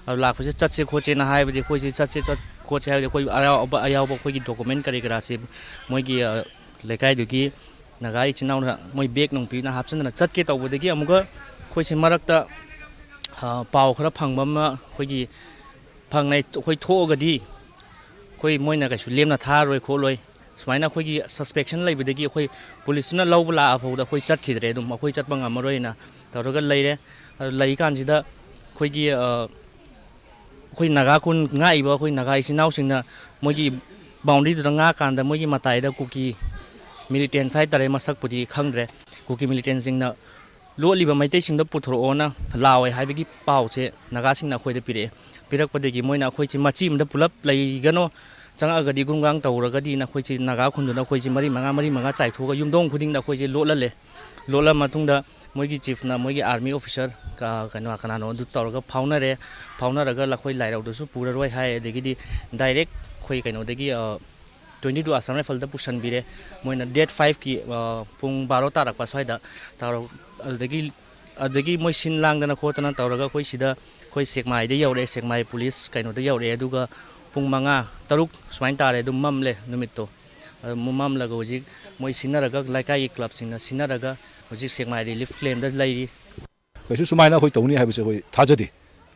ꯑꯗꯨ ꯂꯥꯛꯄꯁꯦ ꯆꯠꯁꯦ ꯈꯣꯠꯁꯦꯅ ꯍꯥꯏꯕꯗꯤ ꯑꯩꯈꯣꯏꯁꯦ ꯆꯠꯁꯦ ꯆꯠ-, ꯈꯣꯠꯁꯦ ꯍꯥꯏꯕꯗꯤ ꯑꯩꯈꯣꯏ ꯑꯌꯥꯎꯕ, ꯑꯌꯥꯎꯕ ꯑꯩꯈꯣꯏꯒꯤ ꯗꯣꯀꯨꯃꯦꯟ ꯀꯔꯤ ꯀꯔꯥꯁꯦ ꯃꯣꯏꯒꯤ, ꯑ, ꯂꯩꯀꯥꯏꯗꯨꯒꯤ ꯅꯥꯒꯥ ꯏꯆꯤꯟ ꯏꯅꯥꯎꯅ ꯃꯣꯏ ꯕꯦꯒ ꯅꯨꯡꯄꯤꯅ ꯍꯥꯞꯆꯤꯟꯗꯅ ꯆꯠꯀꯦ ꯇꯧꯕꯗꯒꯤ ꯑꯃꯨꯛꯀ ꯑꯩꯈꯣꯏꯁꯦ ꯃꯔꯛꯇ, ꯑ, ꯄꯥꯎ ꯈꯔ ꯐꯪꯕ ꯑꯃ ꯑꯩꯈꯣꯏꯒꯤ ꯐꯪꯅꯩ꯫ ꯑꯩꯈꯣꯏ ꯊꯣꯛꯑꯒꯗꯤ ꯑꯩꯈꯣꯏ ꯃꯣꯏꯅ ꯀꯩꯁꯨ ꯂꯦꯝꯅ ꯊꯥꯔꯣꯏ ꯈꯣꯠꯂꯣꯏ, ꯁꯨꯃꯥꯏꯅ ꯑꯩꯈꯣꯏꯒꯤ ꯁꯁꯄꯦꯛꯁꯟ ꯂꯩꯕꯗꯒꯤ ꯑꯩꯈꯣꯏ ꯄꯨꯂꯤꯁꯇꯨꯅ ꯂꯧꯕ ꯂꯥꯛꯑ ꯐꯥꯎꯗ ꯑꯩꯈꯣꯏ ꯆꯠꯈꯤꯗ꯭ꯔꯦ꯫ ꯑꯗꯨꯝ ꯑꯩꯈꯣꯏ ꯆꯠꯄ ꯉꯝꯃꯔꯣꯏꯅ ꯇꯧꯔꯒ ꯂꯩꯔꯦ꯫ ꯑꯗꯨ ꯂꯩꯀꯥꯟꯁꯤꯗ ꯑꯩꯈꯣꯏꯒꯤ, ꯑ, ꯑꯩꯈꯣꯏ ꯅꯥꯒꯥ ꯈꯨꯟ ꯉꯥꯛꯏꯕ ꯑꯩꯈꯣꯏ ꯅꯥꯒꯥ ꯏꯆꯤꯟ ꯏꯅꯥꯎꯁꯤꯡꯅ ꯃꯣꯏꯒꯤ ꯕꯥꯎꯟꯗꯔꯤꯗꯨꯗ ꯉꯥꯛꯀꯥꯟꯗ ꯃꯣꯏꯒꯤ ꯃꯇꯥꯏꯗ ꯀꯨꯀꯤ ꯃꯤꯂꯤꯇꯦꯟꯁ ꯍꯥꯏꯇꯥꯔꯦ, ꯃꯁꯛꯄꯨꯗꯤ ꯈꯪꯗ꯭ꯔꯦ, ꯀꯨꯀꯤ ꯃꯤꯂꯤꯇꯦꯟꯁꯤꯡꯅ ꯂꯣꯠꯂꯤꯕ ꯃꯩꯇꯩꯁꯤꯡꯗꯣ ꯄꯨꯊꯣꯔꯛꯑꯣꯅ ꯂꯥꯎꯋꯦ ꯍꯥꯏꯕꯒꯤ ꯄꯥꯎꯁꯦ ꯅꯥꯒꯥꯁꯤꯡꯅ ꯑꯩꯈꯣꯏꯗ ꯄꯤꯔꯛꯑꯦ꯫ ꯄꯤꯔꯛꯄꯗꯒꯤ ꯃꯣꯏꯅ ꯑꯩꯈꯣꯏꯁꯤ ꯃꯆꯤ ꯑꯃꯗ ꯄꯨꯂꯞ ꯂꯩꯒꯅꯣ, ꯆꯪꯉꯛꯑꯒꯗꯤ ꯒꯨꯝꯒꯥꯡ ꯇꯧꯔꯒꯗꯤꯅ ꯑꯩꯈꯣꯏꯁꯤ ꯅꯥꯒꯥ ꯈꯨꯟꯗꯨꯅ ꯑꯩꯈꯣꯏꯁꯤ ꯃꯔꯤ ꯃꯉꯥ, ꯃꯔꯤ ꯃꯉꯥ ꯆꯥꯏꯊꯣꯛꯑꯒ ꯌꯨꯝꯊꯣꯡ ꯈꯨꯗꯤꯡꯗ ꯑꯩꯈꯣꯏꯁꯤ ꯂꯣꯠꯍꯜꯂꯦ꯫ ꯂꯣꯠꯂ ꯃꯇꯨꯡꯗ ꯃꯣꯏꯒꯤ ꯆꯤꯐꯅ ꯃꯣꯏꯒꯤ ꯑꯥꯔꯃꯤ ꯑꯣꯐꯤꯁꯔ ꯀ-, ꯀꯩꯅꯣ ꯀꯅꯥꯅꯣ ꯑꯗꯨ ꯇꯧꯔꯒ ꯐꯥꯎꯅꯔꯦ꯫ ꯐꯥꯎꯅꯔꯒ ꯑꯩꯈꯣꯏ ꯂꯥꯏꯔꯧꯗꯁꯨ ꯄꯨꯔꯔꯣꯏ ꯍꯥꯏ꯫ ꯑꯗꯒꯤꯗꯤ ꯗꯥꯏꯔꯦꯛ ꯑꯩꯈꯣꯏ ꯀꯩꯅꯣꯗꯒꯤ, ꯑ, ꯇ꯭ꯋꯦꯟꯇꯤ ꯇꯨ ꯑꯁꯥꯝ ꯔꯥꯏꯐꯜꯗ ꯄꯨꯁꯟꯕꯤꯔꯦ꯫ ꯃꯣꯏꯅ ꯗꯦꯠ ꯐꯥꯏꯚꯀꯤ, ꯑ, ꯄꯨꯡ ꯕꯥꯔꯣ ꯇꯥꯔꯛꯄ ꯁ꯭ꯋꯥꯏꯗ ꯇꯧꯔ-, ꯑꯗꯨꯗꯒꯤ, ꯑꯗꯨꯗꯒꯤ ꯃꯣꯏ ꯁꯤꯟ ꯂꯥꯡꯗꯅ ꯈꯣꯠꯇꯅ ꯇꯧꯔꯒ ꯑꯩꯈꯣꯏ ꯁꯤꯗ, ꯑꯩꯈꯣꯏ ꯁꯦꯛꯃꯥꯏꯗ ꯌꯧꯔꯛꯑꯦ, ꯁꯦꯛꯃꯥꯏ ꯄꯨꯂꯤꯁ ꯀꯩꯅꯣꯗ ꯌꯧꯔꯛꯑꯦ꯫ ꯑꯗꯨꯒ ꯄꯨꯡ ꯃꯉꯥ, ꯇꯔꯨꯛ ꯁꯨꯃꯥꯏꯅ ꯇꯥꯔꯦ ꯑꯗꯨꯝ ꯃꯝꯂꯦ ꯅꯨꯃꯤꯠꯇꯣ꯫ ꯑꯗꯨ ꯃꯝꯂꯒ ꯍꯧꯖꯤꯛ ꯃꯣꯏ ꯁꯤꯟꯅꯔꯒ ꯂꯩꯀꯥꯏꯒꯤ ꯀ꯭ꯂꯕꯁꯤꯡꯅ ꯁꯤꯟꯅꯔꯒ ꯍꯧꯖꯤꯛ ꯁꯦꯛꯃꯥꯏ ꯔꯤꯂꯤꯐ ꯀꯦꯝꯗ ꯂꯩꯔꯤ꯫ ꯀꯩꯁꯨ ꯁꯨꯃꯥꯏꯅ ꯑꯩꯈꯣꯏ ꯇꯧꯅꯤ ꯍꯥꯏꯕꯁꯦ ꯑꯩꯈꯣꯏ ꯊꯥꯖꯗꯦ꯫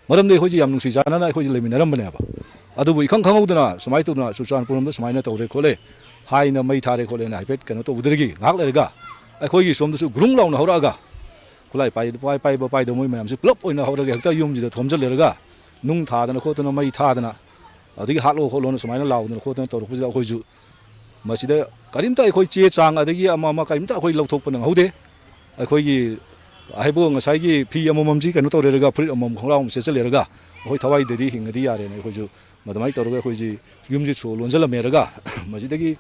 ꯃꯔꯝꯗꯤ ꯑꯩꯈꯣꯏꯁꯦ ꯌꯥꯝ ꯅꯨꯡꯁꯤ ꯆꯥꯟꯅꯅ ꯑꯩꯈꯣꯏꯁꯦ ꯂꯩꯃꯤꯟꯅꯔꯝꯕꯅꯦꯕ꯫ ꯑꯗꯨꯕꯨ ꯏꯈꯪ ꯈꯪꯍꯧꯗꯅ ꯁꯨꯃꯥꯏꯅ ꯇꯧꯗꯅ ꯆꯨꯔꯆꯥꯟꯄꯨꯔ ꯂꯣꯝꯗ ꯁꯨꯃꯥꯏꯅ ꯇꯧꯔꯦ ꯈꯣꯠꯂꯦ ꯍꯥꯏꯅ, ꯃꯩ ꯊꯥꯔꯦ ꯈꯣꯠꯂꯦꯅ ꯍꯥꯏꯐꯦꯠ ꯀꯩꯅꯣ ꯇꯧꯕꯗꯒꯤ ꯉꯥꯏꯍꯥꯛ ꯂꯩꯔꯒ ꯑꯩꯈꯣꯏꯒꯤ ꯁꯣꯝꯗꯁꯨ ꯒ꯭ꯔꯨꯡ ꯂꯥꯎꯅ ꯍꯧꯔꯛꯑꯒ ꯈꯨꯠꯂꯥꯏ ꯄꯥꯏ-, ꯄꯥꯏ-, ꯄꯥꯏꯕ ꯄꯥꯏꯗꯕ ꯃꯣꯏ ꯃꯌꯥꯝꯁꯦ ꯄꯨꯂꯞ ꯑꯣꯏꯅ ꯍꯧꯔꯒ ꯍꯦꯛꯇ ꯌꯨꯝꯁꯤꯗ ꯊꯣꯝꯖꯤꯜꯂꯦꯔꯒ ꯅꯨꯡ ꯊꯥꯗꯅ ꯈꯣꯠꯇꯅ, ꯃꯩ ꯊꯥꯗꯅ, ꯑꯗꯒꯤ ꯍꯥꯠꯂꯣ ꯈꯣꯠꯂꯣꯅ ꯁꯨꯃꯥꯏꯅ ꯂꯥꯎꯗꯅ ꯈꯣꯠꯇꯅ ꯇꯧꯔꯛꯄꯁꯤꯗ ꯑꯩꯈꯣꯏꯁꯨ ꯃꯁꯤꯗ ꯀꯔꯤꯝꯇ ꯑꯩꯈꯣꯏ ꯆꯦ ꯆꯥꯡ ꯑꯗꯒꯤ ꯑꯃ ꯑꯃ ꯀꯔꯤꯝꯇ ꯑꯩꯈꯣꯏ ꯂꯧꯊꯣꯛꯄ ꯅꯪꯍꯧꯗꯦ꯫ ꯑꯩꯈꯣꯏꯒꯤ ꯍꯥꯏꯕꯨ ꯉꯁꯥꯏꯒꯤ ꯐꯤ ꯑꯃꯃꯝꯁꯤ ꯀꯩꯅꯣ ꯇꯧꯔꯦꯔꯒ, ꯐꯨꯔꯤꯠ ꯑꯃꯃꯝ, ꯈꯣꯡꯒ꯭ꯔꯥꯎ ꯑꯃ ꯁꯦꯠꯆꯜꯂꯦꯔꯒ ꯑꯩꯈꯣꯏ ꯊꯋꯥꯏꯗꯗꯤ ꯍꯤꯡꯉꯗꯤ ꯌꯥꯔꯦꯅ ꯑꯩꯈꯣꯏꯁꯨ ꯑꯗꯨꯃꯥꯏꯅ ꯇꯧꯔꯒ ꯑꯩꯈꯣꯏꯁꯤ ꯌꯨꯝꯁꯤ ꯁꯣ ꯂꯣꯟꯁꯤꯜꯂꯝꯃꯦꯔꯒ ꯃꯁꯤꯗꯒꯤ,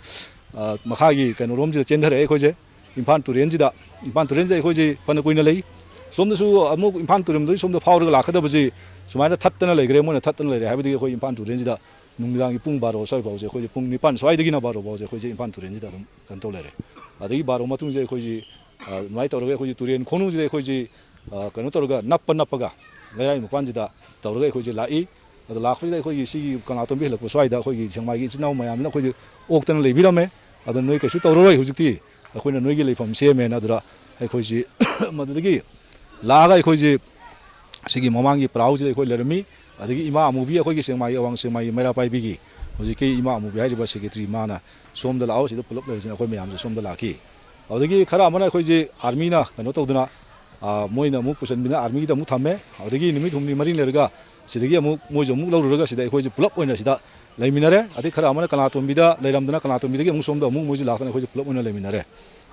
ꯑ, ꯃꯈꯥꯒꯤ ꯀꯩꯅꯣꯔꯣꯝꯁꯤꯗ ꯆꯦꯟꯊꯔꯛꯑꯦ ꯑꯩꯈꯣꯏꯁꯦ꯫ ꯏꯝꯐꯥꯜ ꯇꯨꯔꯦꯟꯁꯤꯗ, ꯏꯝꯐꯥꯜ ꯇꯨꯔꯦꯟꯁꯤꯗ ꯑꯩꯈꯣꯏꯁꯤ ꯐꯅ ꯀꯨꯏꯅ ꯂꯩ꯫ ꯁꯣꯝꯗꯁꯨ ꯑꯃꯨꯛ ꯏꯝꯐꯥꯜ ꯇꯨꯔꯦꯜꯗꯒꯤ ꯁꯣꯝꯗ ꯐꯥꯎꯔꯒ ꯂꯥꯛꯀꯗꯕꯁꯤ ꯁꯨꯃꯥꯏꯅ ꯊꯠꯇꯅ ꯂꯩꯈ꯭ꯔꯦ, ꯃꯣꯏꯅ ꯊꯠꯇꯅ ꯂꯩꯔꯦ ꯍꯥꯏꯕꯗꯒꯤ ꯑꯩꯈꯣꯏ ꯏꯝꯐꯥꯜ ꯇꯨꯔꯦꯜꯁꯤꯗ ꯅꯨꯃꯤꯗꯥꯡꯒꯤ ꯄꯨꯡ ꯕꯥꯔꯣ ꯁ꯭ꯋꯥꯏ ꯐꯥꯎꯁꯦ, ꯑꯩꯈꯣꯏꯁꯦ ꯄꯨꯡ ꯅꯤꯄꯥꯟ ꯁ꯭ꯋꯥꯏꯗꯒꯤꯅ ꯕꯥꯔꯣ ꯐꯥꯎꯁꯦ ꯑꯩꯈꯣꯏꯁꯦ ꯏꯝꯐꯥꯜ ꯇꯨꯔꯦꯜꯁꯤꯗ ꯑꯗꯨꯝ ꯀꯩꯅꯣ ꯇꯧ ꯂꯩꯔꯦ꯫ ꯑꯗꯒꯤ ꯕꯥꯔꯣ ꯃꯇꯨꯡꯁꯦ ꯑꯩꯈꯣꯏꯁꯤ, ꯑ, ꯑꯗꯨꯃꯥꯏꯅ ꯇꯧꯔꯒ ꯑꯩꯈꯣꯏꯁꯤ ꯇꯨꯔꯦꯜ ꯈꯣꯡꯅꯨꯡꯁꯤꯗ ꯑꯩꯈꯣꯏꯁꯤ, ꯑ, ꯀꯩꯅꯣ ꯇꯧꯔꯒ ꯅꯞꯄ ꯅꯞꯄꯒ ꯂꯩꯔꯥꯏ ꯃꯄꯥꯟꯁꯤꯗ ꯇꯧꯔꯒ ꯑꯩꯈꯣꯏꯁꯦ ꯂꯥꯛꯏ꯫ ꯑꯗꯣ ꯂꯥꯛꯄꯁꯤꯗ ꯑꯩꯈꯣꯏꯒꯤ ꯁꯤꯒꯤ ꯀꯪꯂꯥꯇꯣꯝꯕꯤ ꯍꯦꯜꯂꯛꯄ ꯁ꯭ꯋꯥꯏꯗ ꯑꯩꯈꯣꯏꯒꯤ ꯁꯦꯛꯃꯥꯏꯒꯤ ꯏꯆꯤꯟ ꯏꯅꯥꯎ ꯃꯌꯥꯝꯁꯤꯅ ꯑꯩꯈꯣꯏꯁꯦ ꯑꯣꯛꯇꯅ ꯂꯩꯕꯤꯔꯝꯃꯦ꯫ ꯑꯗꯣ ꯅꯣꯏ ꯀꯩꯁꯨ ꯇꯧꯔꯔꯣꯏ, ꯍꯧꯖꯤꯛꯇꯤ ꯑꯩꯈꯣꯏꯅ ꯅꯣꯏꯒꯤ ꯂꯩꯐꯝ ꯁꯦꯝꯃꯦꯅ꯫ ꯑꯗꯨꯗ ꯑꯩꯈꯣꯏꯁꯤ ꯂꯥꯛꯑꯒ ꯑꯩꯈꯣꯏꯁꯤ ꯁꯤꯒꯤ ꯃꯃꯥꯡꯒꯤ ꯄ꯭ꯔꯥꯎꯁꯤꯗ ꯑꯩꯈꯣꯏ ꯂꯩꯔꯝꯃꯤ꯫ ꯑꯗꯒꯤ ꯏꯃꯥ ꯑꯃꯨꯕꯤ, ꯑꯩꯈꯣꯏꯒꯤ ꯁꯦꯛꯃꯥꯏꯒꯤ, ꯑꯋꯥꯡ ꯁꯦꯛꯃꯥꯏꯒꯤ ꯃꯩꯔꯥ ꯄꯥꯏꯕꯤꯒꯤ ꯍꯧꯖꯤꯛꯀꯤ ꯏꯃꯥ ꯑꯃꯨꯕꯤ ꯍꯥꯏꯔꯤꯕ ꯁꯦꯀ꯭ꯔꯦꯇꯔꯤ, ꯃꯥꯅ "ꯁꯣꯝꯗ ꯂꯥꯛꯑꯣ, ꯁꯤꯗ ꯄꯨꯂꯞ ꯂꯩꯔꯁꯤꯅ" ꯑꯩꯈꯣꯏ ꯃꯌꯥꯝꯁꯦ ꯁꯣꯝꯗ ꯂꯥꯛꯈꯤ꯫ ꯑꯗꯒꯤ ꯈꯔ ꯑꯃꯅ ꯑꯩꯈꯣꯏꯁꯦ ꯑꯥꯔꯃꯤꯅ ꯀꯩꯅꯣ ꯇꯧꯗꯅ, ꯑ, ꯃꯣꯏꯅ ꯑꯃꯨꯛ ꯄꯨꯁꯟꯕꯤꯅ ꯑꯥꯔꯃꯤꯗ ꯑꯃꯨꯛ ꯊꯝꯃꯦ꯫ ꯑꯗꯒꯤ ꯅꯨꯃꯤꯠ ꯍꯨꯝꯅꯤ ꯃꯔꯤ ꯂꯩꯔꯒ ꯁꯤꯗꯒꯤ ꯑꯃꯨꯛ ꯃꯣꯏꯁꯨ ꯑꯃꯨꯛ ꯂꯧꯔꯨꯔꯒ ꯁꯤꯗ ꯑꯩꯈꯣꯏꯁꯦ ꯄꯨꯂꯞ ꯑꯣꯏꯅ ꯁꯤꯗ ꯂꯩꯃꯤꯟꯅꯔꯦ꯫ ꯑꯗꯩ ꯈꯔ ꯑꯃꯅ ꯀꯪꯂꯥꯇꯣꯝꯕꯤꯗ ꯂꯩꯔꯝꯗꯅ ꯀꯪꯂꯥꯇꯣꯝꯕꯤꯗꯒꯤ ꯑꯃꯨꯛ ꯁꯣꯝꯗ ꯑꯃꯨꯛ ꯃꯣꯏꯁꯨ ꯂꯥꯛꯇꯅ ꯑꯩꯈꯣꯏꯁꯦ ꯄꯨꯂꯞ ꯑꯣꯏꯅ ꯂꯩꯃꯤꯟꯅꯔꯦ꯫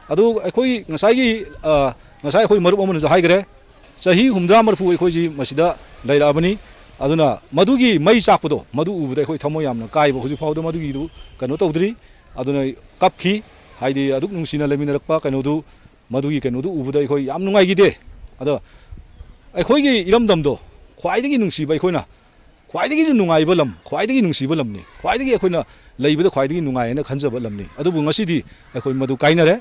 ꯑꯗꯨ ꯑꯩꯈꯣꯏ ꯉꯁꯥꯏꯒꯤ, ꯑ, ꯉꯁꯥꯏ ꯑꯩꯈꯣꯏ ꯃꯔꯨꯞ ꯑꯃꯅꯁꯨ ꯍꯥꯏꯈ꯭ꯔꯦ, ꯆꯍꯤ ꯍꯨꯝꯗ꯭ꯔꯥ ꯃꯔꯤꯐꯨ ꯑꯩꯈꯣꯏꯁꯤ ꯃꯁꯤꯗ ꯂꯩꯔꯛꯑꯕꯅꯤ꯫ ꯑꯗꯨꯅ ꯃꯗꯨꯒꯤ ꯃꯩ ꯆꯥꯛꯄꯗꯣ, ꯃꯗꯨ ꯎꯕꯗ ꯑꯩꯈꯣꯏ ꯊꯃꯣꯏ ꯌꯥꯝꯅ ꯀꯥꯏꯕ, ꯍꯧꯖꯤꯛ ꯐꯥꯎꯕꯗ ꯃꯗꯨꯒꯤꯗꯨ ꯀꯩꯅꯣ ꯇꯧꯗ꯭ꯔꯤ꯫ ꯑꯗꯨꯅ ꯀꯞꯈꯤ꯫ ꯍꯥꯏꯗꯤ ꯑꯗꯨꯛ ꯅꯨꯡꯁꯤꯅ ꯂꯩꯃꯤꯟꯅꯔꯛꯄ ꯀꯩꯅꯣꯗꯨ, ꯃꯗꯨꯒꯤ ꯀꯩꯅꯣꯗꯨ ꯎꯕꯗ ꯑꯩꯈꯣꯏ ꯌꯥꯝ ꯅꯨꯡꯉꯥꯏꯈꯤꯗꯦ꯫ ꯑꯗꯣ ꯑꯩꯈꯣꯏꯒꯤ ꯏꯔꯝꯗꯝꯗꯣ ꯈ꯭ꯋꯥꯏꯗꯒꯤ ꯅꯨꯡꯁꯤꯕ ꯑꯩꯈꯣꯏꯅ, ꯈ꯭ꯋꯥꯏꯗꯒꯤꯁꯨ ꯅꯨꯡꯉꯥꯏꯕ ꯂꯝ, ꯈ꯭ꯋꯥꯏꯗꯒꯤ ꯅꯨꯡꯁꯤꯕ ꯂꯝꯅꯤ, ꯈ꯭ꯋꯥꯏꯗꯒꯤ ꯑꯩꯈꯣꯏꯅ ꯂꯩꯕꯗ ꯈ꯭ꯋꯥꯏꯗꯒꯤ ꯅꯨꯡꯉꯥꯏ ꯍꯥꯏꯅ ꯈꯟꯖꯕ ꯂꯝꯅꯤ꯫ ꯑꯗꯨꯕꯨ ꯉꯁꯤꯗꯤ ꯑꯩꯈꯣꯏ ꯃꯗꯨ ꯀꯥꯏꯅꯔꯦ꯫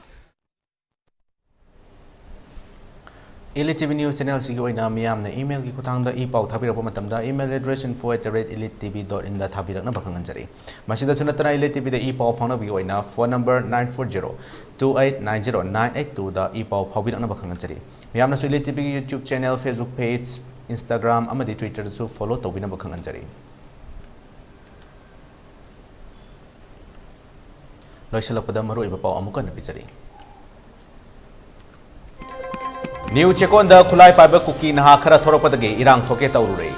Elite T V News channel ꯁꯤꯒꯤ ꯑꯣꯏꯅ ꯃꯤꯌꯥꯝꯅ email ꯒꯤ ꯈꯨꯠꯊꯥꯡꯗ ꯏ ꯄꯥꯎ ꯊꯥꯕꯤꯔꯛꯄ ꯃꯇꯝꯗ, email address info at the rate elite T V dot in ꯗ ꯊꯥꯕꯤꯔꯛꯅꯕ ꯈꯪꯍꯟꯖꯔꯤ꯫ ꯃꯁꯤꯗꯁꯨ ꯅꯠꯇꯅ, Elite T V ꯗ ꯏ ꯄꯥꯎ ꯐꯥꯎꯅꯕꯒꯤ ꯑꯣꯏꯅ phone number nine four zero two eight nine zero nine eight two ꯗ ꯏ ꯄꯥꯎ ꯐꯥꯎꯕꯤꯔꯛꯅꯕ ꯈꯪꯍꯟꯖꯔꯤ꯫ ꯃꯤꯌꯥꯝꯅꯁꯨ Elite T V ꯒꯤ YouTube channel, Facebook page, Instagram ꯑꯃꯗꯤ Twitter ꯗꯁꯨ follow ꯇꯧꯕꯤꯅꯕ ꯈꯪꯍꯟꯖꯔꯤ꯫ ꯂꯣꯏꯁꯤꯜꯂꯛꯄꯗ ꯃꯔꯨꯑꯣꯏꯕ ꯄꯥꯎ ꯑꯃꯨꯛ ꯍꯟꯅ ꯄꯤꯖꯔꯤ꯫ ꯅ꯭ꯌꯨ ꯆꯦꯛꯀꯣꯟꯗ ꯈꯨꯠꯂꯥꯏ ꯄꯥꯏꯕ ꯀꯨꯀꯤ ꯅꯍꯥ ꯈꯔ ꯊꯣꯔꯛꯄꯗꯒꯤ ꯏꯔꯥꯡ ꯊꯣꯛꯀꯦ ꯇꯧꯔꯨꯔꯦ꯫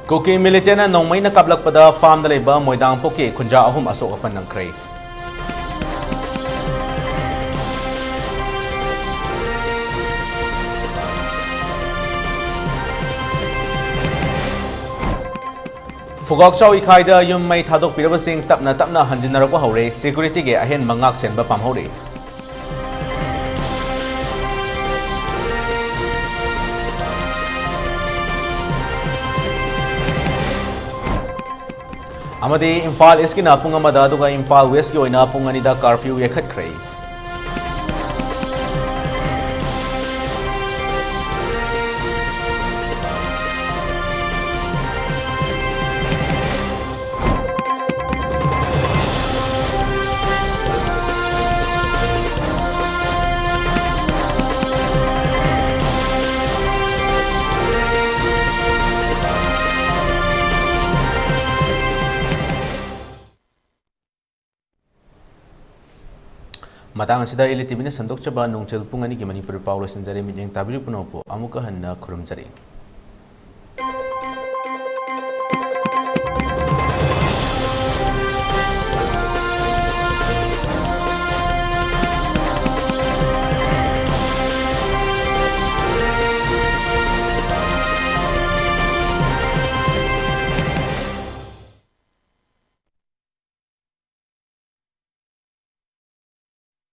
ꯀꯨꯀꯤ ꯃꯤꯂꯤꯇꯦꯟꯅ ꯅꯣꯡꯃꯩꯅ ꯀꯥꯞꯂꯛꯄꯗ farm ꯗ ꯂꯩꯕ ꯃꯣꯏꯗꯥꯡ ꯄꯣꯛꯀꯤ ꯈꯨꯟꯖꯥ ꯑꯍꯨꯝ ꯑꯁꯣꯛ ꯑꯄꯟ ꯅꯪꯈ꯭ꯔꯦ꯫ ꯐꯨꯒꯥꯛꯆꯥꯎ ꯏꯈꯥꯏꯗ ꯌꯨꯝ ꯃꯩ ꯊꯥꯗꯣꯛꯄꯤꯔꯕꯁꯤꯡ ꯇꯞꯅ ꯇꯞꯅ ꯍꯟꯖꯤꯟꯅꯔꯛꯄ ꯍꯧꯔꯦ꯫ ꯁꯦꯀ꯭ꯌꯨꯔꯤꯇꯤꯒꯤ ꯑꯍꯦꯟꯕ ꯉꯥꯛ ꯁꯦꯟꯕ ꯄꯥꯝꯍꯧꯔꯦ꯫ ꯑꯃꯗꯤ ꯏꯝꯐꯥꯜ ꯏꯁꯀꯤꯅ ꯄꯨꯡ ꯑꯃꯗ, ꯑꯗꯨꯒ ꯏꯝꯐꯥꯜ ꯋꯦꯁꯀꯤ ꯑꯣꯏꯅ ꯄꯨꯡ ꯑꯅꯤꯗ ꯀꯥꯔꯐ꯭ꯌꯨ ꯌꯩꯈꯠꯈ꯭ꯔꯦ꯫ ꯃꯇꯥꯡ ꯑꯁꯤꯗ ꯏꯂꯤ ꯇꯤꯚꯤꯅ ꯁꯟꯗꯣꯛꯆꯕ ꯅꯣꯡꯆꯜ ꯄꯨꯡ ꯑꯅꯤꯒꯤ ꯃꯅꯤꯄꯨꯔꯤ ꯄꯥꯎ ꯂꯣꯏꯁꯤꯟꯖꯔꯦ꯫ ꯃꯤꯠꯌꯦꯡ ꯇꯥꯕꯤꯔꯤꯕ ꯄꯨꯝꯅꯃꯛꯄꯨ ꯑꯃꯨꯛꯀ ꯍꯟꯅ ꯈꯨꯔꯨꯝꯖꯔꯤ꯫